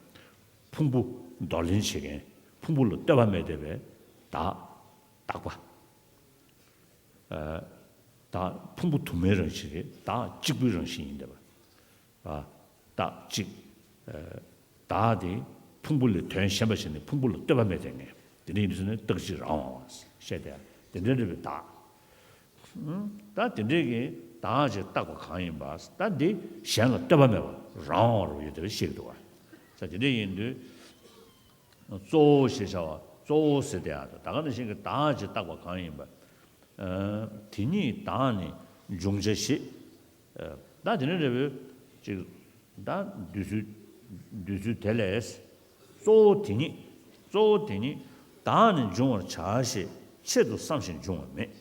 ཕུང་པོ་འདོར་ལེན་བྱེད་མཁན། ཕུང་པོ་ལ་ལྟོས་པ་མེད་བསྡད་པའི་བདག་བདག་པ། ཨ། བདག་ཕུང་པོ་དུ་མའི་རང་བཞིན་རེད། བདག་གཅིག་པུའི་རང་བཞིན་ཡིན་བསྡད་པ། ཨ། བདག་གཅིག། ཨ། བདག་དེ་ཕུང་པོ་ལས་དོན་གཞན་པ་བྱས་ནས་ཕུང་པོ་ལ་ལྟོས་པ་མེད་བསྡད་མཁན། དེ་འདྲ་ཡིན་དུས་ནི་རྟག་གཅིག་རང་དབང་བ་བཤད་དེ། དེ་འདྲ་འདྲ་བའི་བདག་ད་དེ་འདྲའི་གི་བདག་ཅེས་བཏགས་པ་གང་ཡིན་པ། ད་འདི་གཞན་ལ་ལྟོས་པ་མེད་པ་རང་དབང་རུ་ཡོད་དེ་བཤད་འདུག་བ། ད་དེ་འདྲ་ཡིན་དུས། གཙོ་བོ་ཞེས་བྱ་བ་གཙོ་བོ་ཟེར་དེ་ཡང་ད་ག་ནང་བཞིན་གྱི་བདག་ཅེས་བཏགས་པ་གང་ཡིན་པ། ཨ། དེ་ཉིད་བདག་ནི་འབྱུང་བྱ་ཞེས། ཨ། ད་དེ་ནས་འབྲས་བུ་ཅིག་ད་འདོད་ཚུལ་འདོད་ཚུལ་དེ་ལས། གཙོ་བོ་དེ་ཉིད། གཙོ་བོ་དེ་ཉིད་བདག་ནི་འབྱུང་བར་བྱ་ཞེས་ཆེད་དུ་བསམ་ཞིང་འབྱུང་བ་མེད།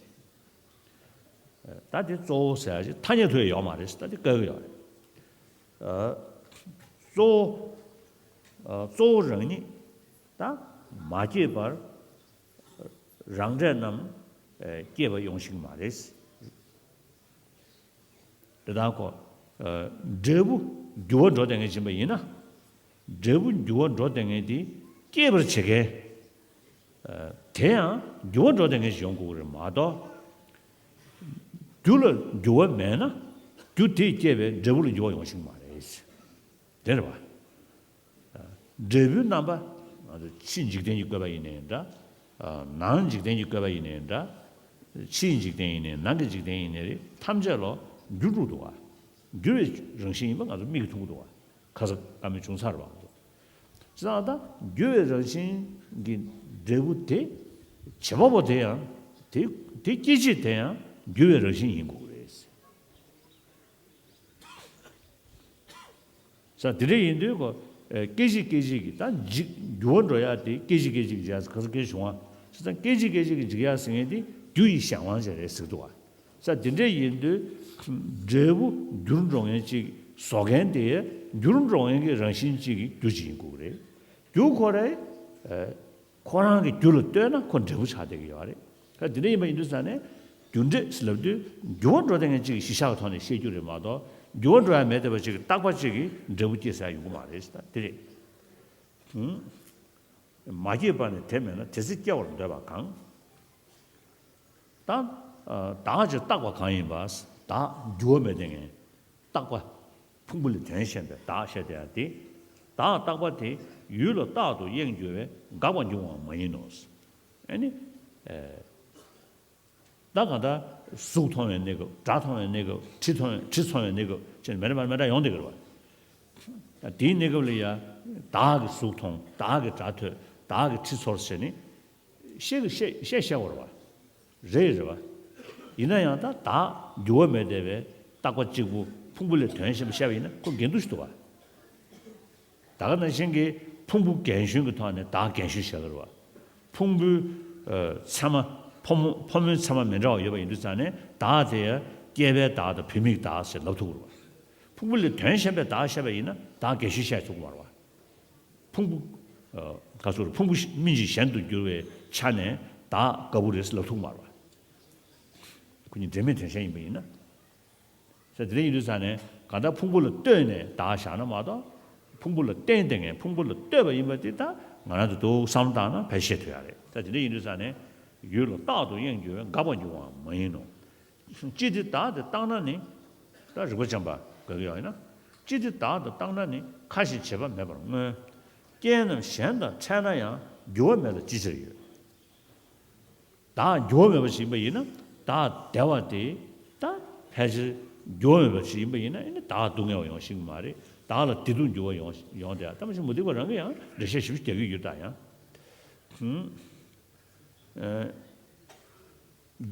ད་དེ་གཙོ་བོ་ཟེར་ཡ་ཅིག་ཐ་སྙད་དུ་ཡོད་མ་རེད། ད་དེ་བཀག་གི་ཡོད་རེད། ཨ། གཙོ་བོ། ཨ། གཙོ་བོ་རང་ཉིད་ད་མ་སྐྱེས་པར་རང་འབྲས་རྣམས། ཨ། སྐྱེས་པ་ཡོང་ཞིག་མ་རེད། དེ་དག་གོ། ཨ། འབྲས་བུ་འགྱུར་བ་འགྲོ་བསྡད་མཁན་ཅིག་ཡིན་པ་ཡིན་ན། འབྲས་བུ་འགྱུར་བ་འགྲོ་བསྡད་མཁན་དེ་སྐྱེད་པར་བྱེད་མཁན། ཨ། དེ་ཡང་འགྱུར་བ་འགྲོ་བསྡད་མཁན་ཞིག་ཡོང་དགོས་ཀྱི་རེད་མ་གཏོགས། རྒྱུ་ལ་འགྱུར་བ་མེད་ན། རྒྱུ་དེས་བསྐྱེད་པའི་འབྲས་བུ་ལ་འགྱུར་བ་ཡོང་ཞིག་མ་རེད། དེ་རེད་བ། འབྲས་བུའི་རྣམ་པ། ང་ཚོ་ཕྱིའི་འཇིག་རྟེན་གྱི་བཀོད་པ་ཡིན་ནའི་འདྲ། ནང་འཇིག་རྟེན་གྱི་བཀོད་པ་ཡིན་ནའི་འདྲ། ཕྱིའི་འཇིག་རྟེན་ཡིན་ནའི་ནང་གི་འཇིག་རྟེན་ཡིན་ནའི་རེད། ཐམས་ཅད་ལོ་འགྱུར་འགྲོ་འདུག་བ། འགྱུར་བའི་རང་བཞིན་ཡིན་པ་ང་ཚོ་མིག་གིས་མཐོང་གི་འདུག་བ། ཁ་སང་བཀའ་མོལ་བྱུང་ཚར་བ་ང་ཚོ། བྱས་ཙང་ད་འགྱུར་བའི་རང་བཞིན་གྱི་འབྲས་བུ་དེ། བྱེད་པ་པོ་དེ་ཡང་། དེ་དེ་སྐྱེད་བྱེད་དེ་ཡང་འགྱུར་བའི་རང་བཞིན་ཡིན་དགོས་ཀྱི་རེད། ས་དེ་འདྲ་ཡིན་དུས་ཀོ། སྐད་ཅིག་སྐད་ཅིག་གིས་ད་འཇིག་འགྱུར་བ་འགྲོ་ཡག་དེ་སྐད་ཅིག་སྐད་ཅིག་གིས་འཇིག་ཡག་ག་ཚོད་སྐད་བྱུང་བ། བྱས་ཙང་སྐད་ཅིག་སྐད་ཅིག་གིས་འཇིག་ཡག་ཟེར་མཁན་དེ་རྒྱུ་ཡི་གཞན་དབང་ཅིག་རེད་ཟེར་གི་འདུག་བ། ས་དེ་འདྲ་ཡིན་དུས་འབྲས་བུ་འགྱུར་འགྲོ་མཁན་ཅིག་བཟོ་མཁན་དེ་འགྱུར་འགྲོ་མཁན་གྱི་རང་བཞིན་ཅིག་གི་རྒྱུ་ཅིག་ཡིན་དགོས་ཀྱི་རེད། རྒྱུ་ཁོ་རང་ཨེ། ཁོ་རང་གི་རྒྱུ་ལ་ལྟོས་ན་ཁོ་འབྲས་བུ་ཆགས་བསྡད་ཀྱི་ཡོད་རེད། ད་དེ་འདྲ་ཡིན་པ་ཡིན་དུས་ཙང་ནས་རྒྱུ་འབྲས་ཟེར་ལབ་དུས་འགྱུར་བ་འགྲོ་བསྡད་མཁན་གཅིག་གི་གཞི་བཞག་གི་ཐོག་ནས་བཤད་རྒྱུ་རེད་མ་གཏོགས་འགྱུར་བ་འགྲོ་ཡ་མེད་བསྡད་པ་གཅིག་གི་རྟག་པ་གཅིག་གིས་འབྲས་བུ་སྐྱེ་ས་ཡོང་གི་མ་རེད་ཟེར། ད་དེ་རེད། ཧུམ། མ་སྐྱེས་པ་ནི་དེ་མེད་ན་དེ་ཚེ་སྐྱེ་བར་འདོད་པ་གང་། ད། བདག་ཅེས་བཏགས་པ་གང་ཡིན་པ། བདག་འགྱུར་བ་མེད་བསྡད་མཁན། རྟག་པ། ཕུང་པོ་ལས་དོན་གཞན་པའི་བདག་བཤད་བསྡད་ཡ་དེ། བདག་རྟག་པ་དེ་ཡུལ་ལ་རྟག་ཏུ་གཡེང་འགྱུར་བས་འགག་པར་འགྱུར་བའང་མ་ཡིན་ནོ། ཨ་ནི། ད་གང་ལྟར་གཟུགས་མཐོང་བའི་གནས་སྐབས། སྒྲ་མཐོང་བའི་གནས་སྐབས། དྲི་མཐོང་བའི་དྲི་མཐོང་བའི་གནས་སྐབས་ཅེས་མི་འདྲ་མི་འདྲ་ཡོང་བསྡད་ཀྱི་རེད་བ། དེའི་གནས་སྐབས་ལ་ཡ། བདག་གིས་གཟུགས་མཐོང་། བདག་གིས་སྒྲ་ཐོས། བདག་གིས་དྲི་ཚོར་ཟེར་ནས། བཤད་ཀྱི་བཤད་བཤད་བཤད་དགོས་རེད་བ། རེད་རེད་བ། ཡིན་ན་ཡང་ད་བདག་འགྱུར་བ་མེད་བསྡད་པའི་རྟག་པ་གཅིག་པུ་ཕུང་པོ་ལས་དོན་གཞན་པ་བཤད་པ་ཡིན་ན་ཁོ་འགལ་འདུ་ཞིག་འདུག་བ། ད་ག་ནང་བཞིན་གྱི་ཕུང་པོ་རྒན་གཞོན་གྱི་ཐོག་ནས་བདག་རྒན་གཞོན་བཤད་ཀྱི་རེད་བ། ཕུང་པོའི་ཚད་མ། ཕོ་མོ་ཕོ་མོའི་ཚད་མ་མི་འདྲ་བ་ཡོད་པ་ཡིན་དུས་ཙང་ནས་བདག་དེ་ཡང་སྐྱེས་པའི་བདག་དང་བུད་མེད་ཀྱི་བདག་ཞེས་ལབ་ཐུབ་ཀྱི་རེད་བ། ཕུང་པོ་ལས་དོན་གཞན་པའི་བདག་བཤད་པ་ཡིན་ན་བདག་རྒན་གཞོན་བཤད་ཐུབ་ཀྱི་མ་རེད་བ། ཕུང་པོ། ཨ། ག་ཚོད་རེད། ཕུང་པོ་སྨིན་བྱེད་གཞན་དུ་གྱུར་བའི་ཆ་ནས་བདག་དགའ་བོ་རེད་ལབ་ཐུབ་མ་རེད་བ། ཁོ་གཉིས་འབྲེལ་མེད་དོན་གཞན་ཡིན་པ་ཡིན་ན། ས་དེ་འདྲ་ཡིན་དུས་ཙང་ནས་གང་ལྟར་ཕུང་པོ་ལ་ལྟོས་ནས་བདག་བཞག་ན་མ་གཏོགས། ཕུང་པོ་ལ་བརྟེན་བསྡད་མཁན་ཕུང་པོ་ལ་ལྟོས་པ་ཡིན་པ་དེ་ད་ང་རང་ཚོ་འདུག་བསམ་བློ་བཏང་ན་ཕལ་ཆེར་ཐུབ་ཡ་རེད། ས་དེ་འདྲ་ཡིན་དུས་ཙང་ནས་ཡུལ་ལ་རྟག་ཏུ་གཡེང་འགྱུར་བས་འགག་པར་འགྱུར་བའང་མ་ཡིན་ནོ། ཅི་སྟེ་བདག་དེ་བཏང་ན་ནི། ད་རིགས་པ་འཆང་བ་དགག་གི་ཡོད་ཡིན་ན། ཅི་སྟེ་བདག་དེ་བཏང་ན་ནི་ཁ་ཞེ་བྱེད་པ་མེད་པར་མངོན། རྐྱེན་རྣམས་གཞན་དང་འཕྲད་ན་ཡང་འགྱུར་བ་མེད་ལ་ཅི་ཕྱིར་ཡོད། བདག་འགྱུར་བ་མེད་པ་ཞིག་ཡིན་པ་ཡིན་ན་བདག་བདེ་བ་དེ་ད་ཕལ་ཆེར་འགྱུར་བ་མེད་པ་ཞིག་ཡིན་པ་ཡིན་ན་ཨ་ནི་བདག་སྡུག་བསྔལ་བ་ཡོང་ཤེས་ཀྱི་མ་རེད། བདག་ལ་བདེ་སྡུག་འགྱུར་བ་ཡོང་ཡོང་བསྡད་ཡ། ད་མ་གཞི་མུ་སྟེགས་པ་རང་གིས་ཡང་འགྲེལ་བཤད་ཞིབ་ཞིབ་རྒྱག་གི་ཡོད་ད་ཡང་། ཨ།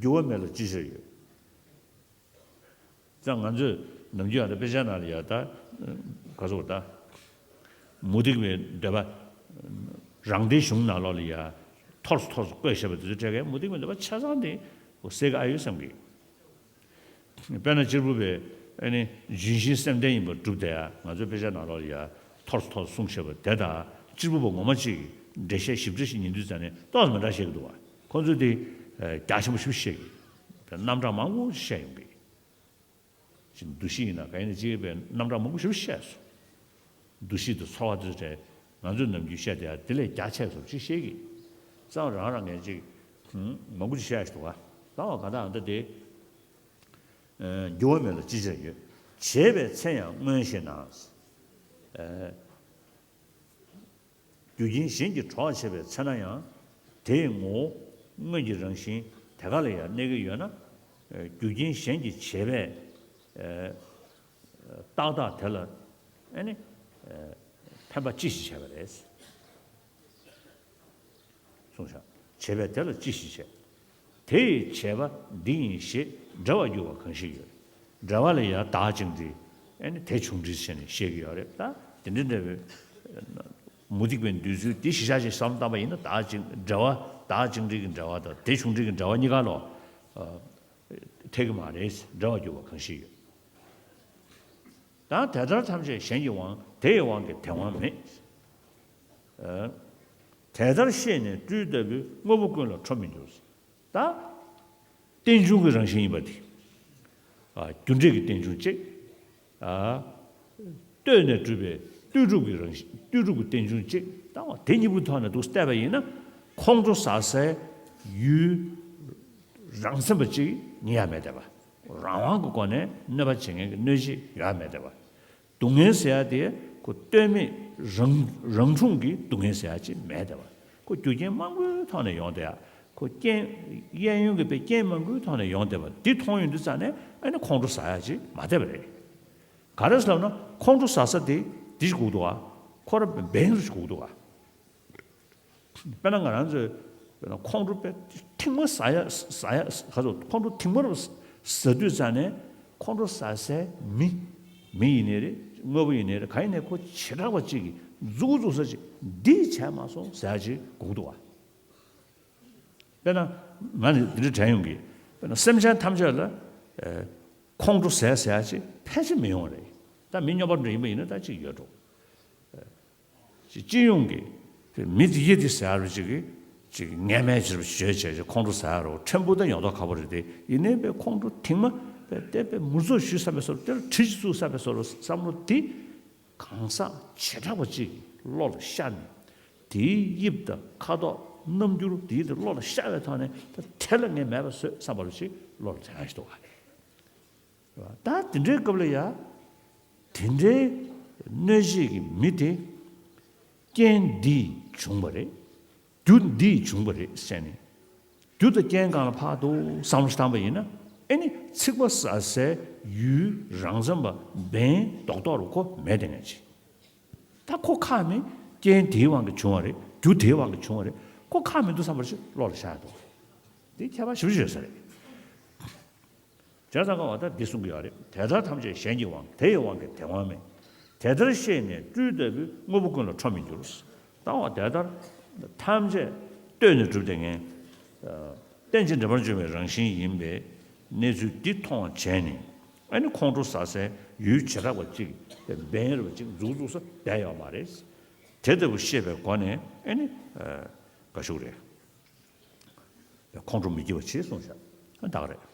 འགྱུར་བ་མེད་ལ་ཅི་ཕྱིར་ཡོད། ཙང་ང་ཚོས་ནམ་རྒྱུན་ཡང་ད་དཔེ་ཆ་ནང་ལ་ཡ་ད། ག་ཚོད་ད། མུ་སྟེགས་པའི་འདོད་པ། རང་སྡེའི་གཞུང་ནང་ལོགས་ལ་ཡ། ཐོར་སོ་ཐོར་སོ་བཀོད་བཞག་པ་དེ་ཚོ་འཕྲད་མཁན་མུ་སྟེགས་པའི་འདོད་པ་ཆ་ཚང་དེ་སེལ་གི་ཨ་ཡོད་བསམ་གི། དཔེར་ན་གཅེར་བུ་པས་ཨ་ནི་ལྗོན་ཤིང་སེམས་ལྡན་ཡིན་པར་སྒྲུབ་བསྡད་ཡ། ང་ཚོའི་དཔེ་ཆ་ནང་ལོགས་ལ་ཡ་ཐོར་སོ་ཐོར་སོ་གསུངས་བཞག་པ་དེ་དང་གཅེར་བུ་པ་ངོ་མ་གཅིག་གིས་འགྲེལ་བཤད་ཞིབ་ཕྲ་ཞིག་ཉན་དུས་ཙང་ནས་ཏོག་ཙམ་མི་འདྲ་བཤད་ཀྱི་འདུག་བ། ཁོང་ཚོས་དེ་རྒྱ་ཆེན་པོ་ཞིག་བཤད་ཀྱི། རྣམ་གྲངས་མང་པོ་ཞིག་བཤད་ཡོང་གི། ཅིག་འདུ་ཤེས་ཡིན་ན་ག་ཡིན་ན་ཅིག་པའི་རྣམ་གྲངས་མང་པོ་ཞིག་བཤད་སོང་། འདུ་ཤེས་དང་ཚོར་བ་དེ་ཚོ་ང་ཚོས་ནམ་རྒྱུན་བཤད་དེ་དེ་ལས་རྒྱ་ཆེ་སོང་ཅིག་བཤད་ཀྱི། གཙང་རང་རང་ངས་ཅིག་མང་པོ་ཅིག་བཤད་ཞིག་འདུག་ག། གཙང་བ་ག་ད་ཨ་ད་དེ། འགྱུར་བ་མེད་ལ་ཅི་ཕྱིར་ཡོད། བྱས་པའི་ཚེ་ཡང་སྔོན་ཞེ་ན། རྒྱུ་རྐྱེན་གཞན་གྱིས་གྲོགས་བྱས་པའི་ཚེ་ན་ཡང་། དེ་ཡི་ངོ་བོ་སྔོན་གྱི་རང་བཞིན་དེ་ག་ལ་ཡང་གནས་ཀྱི་ཡོད་ན། རྒྱུ་རྐྱེན་གཞན་གྱིས་བྱས་པའི་རྟག་བདག་དེ་ལ་ཨ་ནི་འཕེན་པ་ཅི་ཞིག་བྱས་པ་རེད། གསུངས་བཞག། བྱས་པས་དེ་ལ་ཅི་ཞིག་བྱས། དེ་ཡི་བྱས་པ་འདི་ཡིན་ཞེས་འབྲེལ་བར་འགྱུར་བ་གང་ཞིག་ཡོད། འབྲེལ་བ་ལ་ཡང་བདག་བཅིངས་འགྲོལ། ཨ་ནི་དེ་བྱུང་འགྲོལ་བྱས་ནས་བཤད་ཀྱི་ཡོད་རེད་ད། དེ་འདྲ་འདྲ་བའི་མུ་སྟེགས་པའི་འདོད་ཚུལ་དེ་གཞི་བཞག་ཅིག་བསམ་བཏང་པ་ཡིན་ན་བདག་བཅིངས་འབྲེལ་བ་བདག་བཅིངས་འགྲོལ་གྱི་འབྲེལ་བ་དང་དེ་བྱུང་འགྲོལ་གྱི་འབྲེལ་བ་གཉིས་ཀ་ལོ། འཐད་ཀྱི་མ་རེད། འབྲེལ་བར་འགྱུར་བ་གང་ཞིག་ཡོད། ད་དེ་ལྟར་ཐམས་ཅད་གཞན་གྱི་དབང་དེ་ཡི་དབང་གིས་དེ་དབང་མེད། དེ་ལྟར་ཤེས་ནས་སྤྲུལ་ལྟ་བུའི་དངོས་པོ་ཀུན་ལ་ཁྲོ་མི་འགྱུར། ད་རྟེན་འབྱུང་གི་རང་བཞིན་ཡིན་པ་དེ། རྒྱུ་འབྲས་ཀྱི་རྟེན་འབྱུང་གཅིག། ལྟོས་ནས་གྲུབ་པའི་ལྟོས་གྲུབ་ཀྱི་རང་བཞིན་ལྟོས་གྲུབ་ཀྱི་རྟེན་འབྱུང་གཅིག། ད་དེ་གཉིས་པོའི་ཐོག་ནས་འདུག་བལྟས་པ་ཡིན་ན་ཁོང་ཁྲོ་ཟ་སའི་ཡུལ་རང་མཚན་པ་གཅིག་རྙེད་ཡ་མེད་བསྡད་པ། རང་དབང་གི་སྒོ་ནས་གནོད་པ་བྱེད་མཁན་གྱི་གནོད་བྱེད་ཡོད་ཡ་མེད་བསྡད་པ། སྡུག་བསྔལ་ཟེར་ཡ་དེ་ཁོ་ལྟོས་མེད་རང་རང་འཁྲུངས་ཀྱི་སྡུག་བསྔལ་ཟེར་ཡ་ཅིག་མེད་བསྡད་པ། ཁོ་རྒྱུ་རྐྱེན་མང་པོའི་ཐོག་ནས་ཡོང་བསྡད་ཡ། ཁོ་རྐྱེན་གཡས་གཡོན་གྱི་པའི་རྐྱེན་མང་པོའི་ཐོག་ནས་ཡོང་བསྡད་པ་འདི་མཐོང་ཡོང་དུས་ཙང་ནས་ཨ་ནི་ཁོང་ཁྲོ་ཟ་ཡ་ཅིག་མ་བསྡད་པ་རེད། ག་རེ་ཟེར་ལབ་ན་ཁོང་ཁྲོ་ཟ་ས་དེ་འདི་ཞིག་དགོས་འདུག་ག། ཁོ་ར་བན་རུ་ཞིག་དགོས་འདུག་ག། དཔེར་ན་ང་རང་ཚོས་དཔེར་ན་ཁོང་ཁྲོ་དཔེ་ཐེངས་མ་ཟ་ཡ་ཟ་ཡ་ག་ཚོད་ཁོང་ཁྲོ་ཐེངས་མ་རུ་ཟ་དུས་ཙང་ནས་ཁོང་ཁྲོ་ཟ་སའི་མི་མི་ཡིན་ནའི་རེད། དངོས་པོ་ཡིན་ནའི་རེད། ག་ཡིན་ནའི་ཁོ་བྱེ་བྲག་པ་གཅིག་གིས་ མཛུག་མཛུག་ས་ཅིག་འདིས་བྱས་མ་སོང་ཟེར་ཅིག་དགོངས་འདུག་བ། དཔེར་ན་ང་ནི་འདི་འདྲ་དྲན་ཡོང་གི། དཔེར་ན་སེམས་ཅན་ཐམས་ཅད་ལ་ཨེ་ཁོང་ཁྲོ་ཟ་ཟེར་ཡ་ཅིག་ཕལ་ཆེར་མི་ཡོང་བ་རེད། ད་མི་སྨྱོན་པ་འདྲ་ཡིན་པ་ཡིན་ན་ད་ཅིག་ཡོད་འགྲོ། ཅིག་སྤྱི་ཡོངས་ཀྱི་མི་དེ་ཡི་དེ་ཟེར་བ་ཅིག་གི་ཅིག་ངན་སྨྲས་ཅིག་བརྗོད་བྱས་ཅིག་ཁོང་ཁྲོ་ཟ་ཡ་རོ་ཕྲན་བུ་ད་ཡོང་མདོག་ཁ་པོ་རེད་དེ། ཡིན་ནའི་པའི་ཁོང་ཁྲོ་ཐེངས་མ་པའི་བལྟས་པའི་མུར་ཚོགས་ཞུས་ས་པའི་སོར་དེར་གྲི་ཅིག་བཙུགས་ས་པའི་སོར་བསམ་བློ་དེ། གང་ཟག་བྱེ་བྲག་པ་གཅིག་གི་བློ་ལ་ཤར་ནས། དེའི་དབྱིབས་དང་ཁ་དོག་རྣམ་འགྱུར་དེའི་དེ་བློ་ལ་ཤར་བའི་ཐོག་ནས་ད་དེ་ལ་ངས་མེད་པ་བཟོས་བསམ་པ་ཞིག་བློ་ལ་དྲན་ཡ་ཞིག་འདུག་ག། རེད་བ། ད་དེ་འདྲའི་སྐབས་ལ་ཡ། དེ་འདྲའི་གནོད་བྱེད་ཀྱི་མི་དེ་རྐྱེན་འདིས་བྱུང་བ་རེད། རྒྱུ་འདིས་བྱུང་བ་རེད་ཟེར་ནས། རྒྱུ་དང་རྐྱེན་སྒང་ལ་ཕར་འདུག་བསམ་བློ་བཏང་པ་ཡིན་ན། ཨེ་ནི་ཚིག་པ་ཟ་སའི་ཡུལ་རང་མཚན་པ་འབེན་རྡོག་རྡོག་རུ་ཁོ་མེད་དེ་ངས་ཅི། ད་ཁོ་ཁག་མེད། རྐྱེན་དེའི་དབང་གིས་བྱུང་བ་རེད། རྒྱུ་དེའི་དབང་གིས་བྱུང་བ་རེད། ཁོ་ཁག་མི་འདུག་བསམ་པ་ཞིག་བློ་ལ་ཤར་ཡ་འདུག་འདི་ཁྱད་པར་ཞེ་པོ་ཅིག་ཡོད་ས་རེད། བྱས་ཙང་ཀ་བ་ད་འདི་གསུང་གི་ཡོད་རེད། དེ་ལྟར་ཐམས་ཅད་གཞན་གྱི་དབང་། དེ་ཡི་དབང་གིས་དེ་དབང་མེད། དེ་ལྟར་ཤེས་ནས་སྤྲུལ་ལྟ་བུའི། དངོས་པོ་ཀུན་ལ་ཁྲོ་མི་འགྱུར། ད་བ་དེ་ལྟར་ཐམས་ཅད་ལྟོས་ནས་གྲུབ་དེ་ངས། རྟེན་ཅིང་འབྲེལ་པར་འབྱུང་བའི་རང་བཞིན་ཡིན་པའི་གནས་ཚུལ་འདི་མཐོང་བ་བྱས་ནས། ཨ་ནི་ཁོང་ཁྲོ་ཟ་སའི་ཡུལ་བྱེ་བྲག་པ་གཅིག་འབེན་རེ་བ་གཅིག་མཛུག་མཛུག་ས་བསྡད་ཡོད་མ་རེད། དེ་ལྟ་བུ་ཤེས་པའི་སྒོ་ནས་ཨ་ནི་དགའ་ཤུགས་རེད། ཁོང་ཁྲོ་མི་སྐྱེ་བ་ཅེས་གསུངས་བཞག་ད་ག་རེད།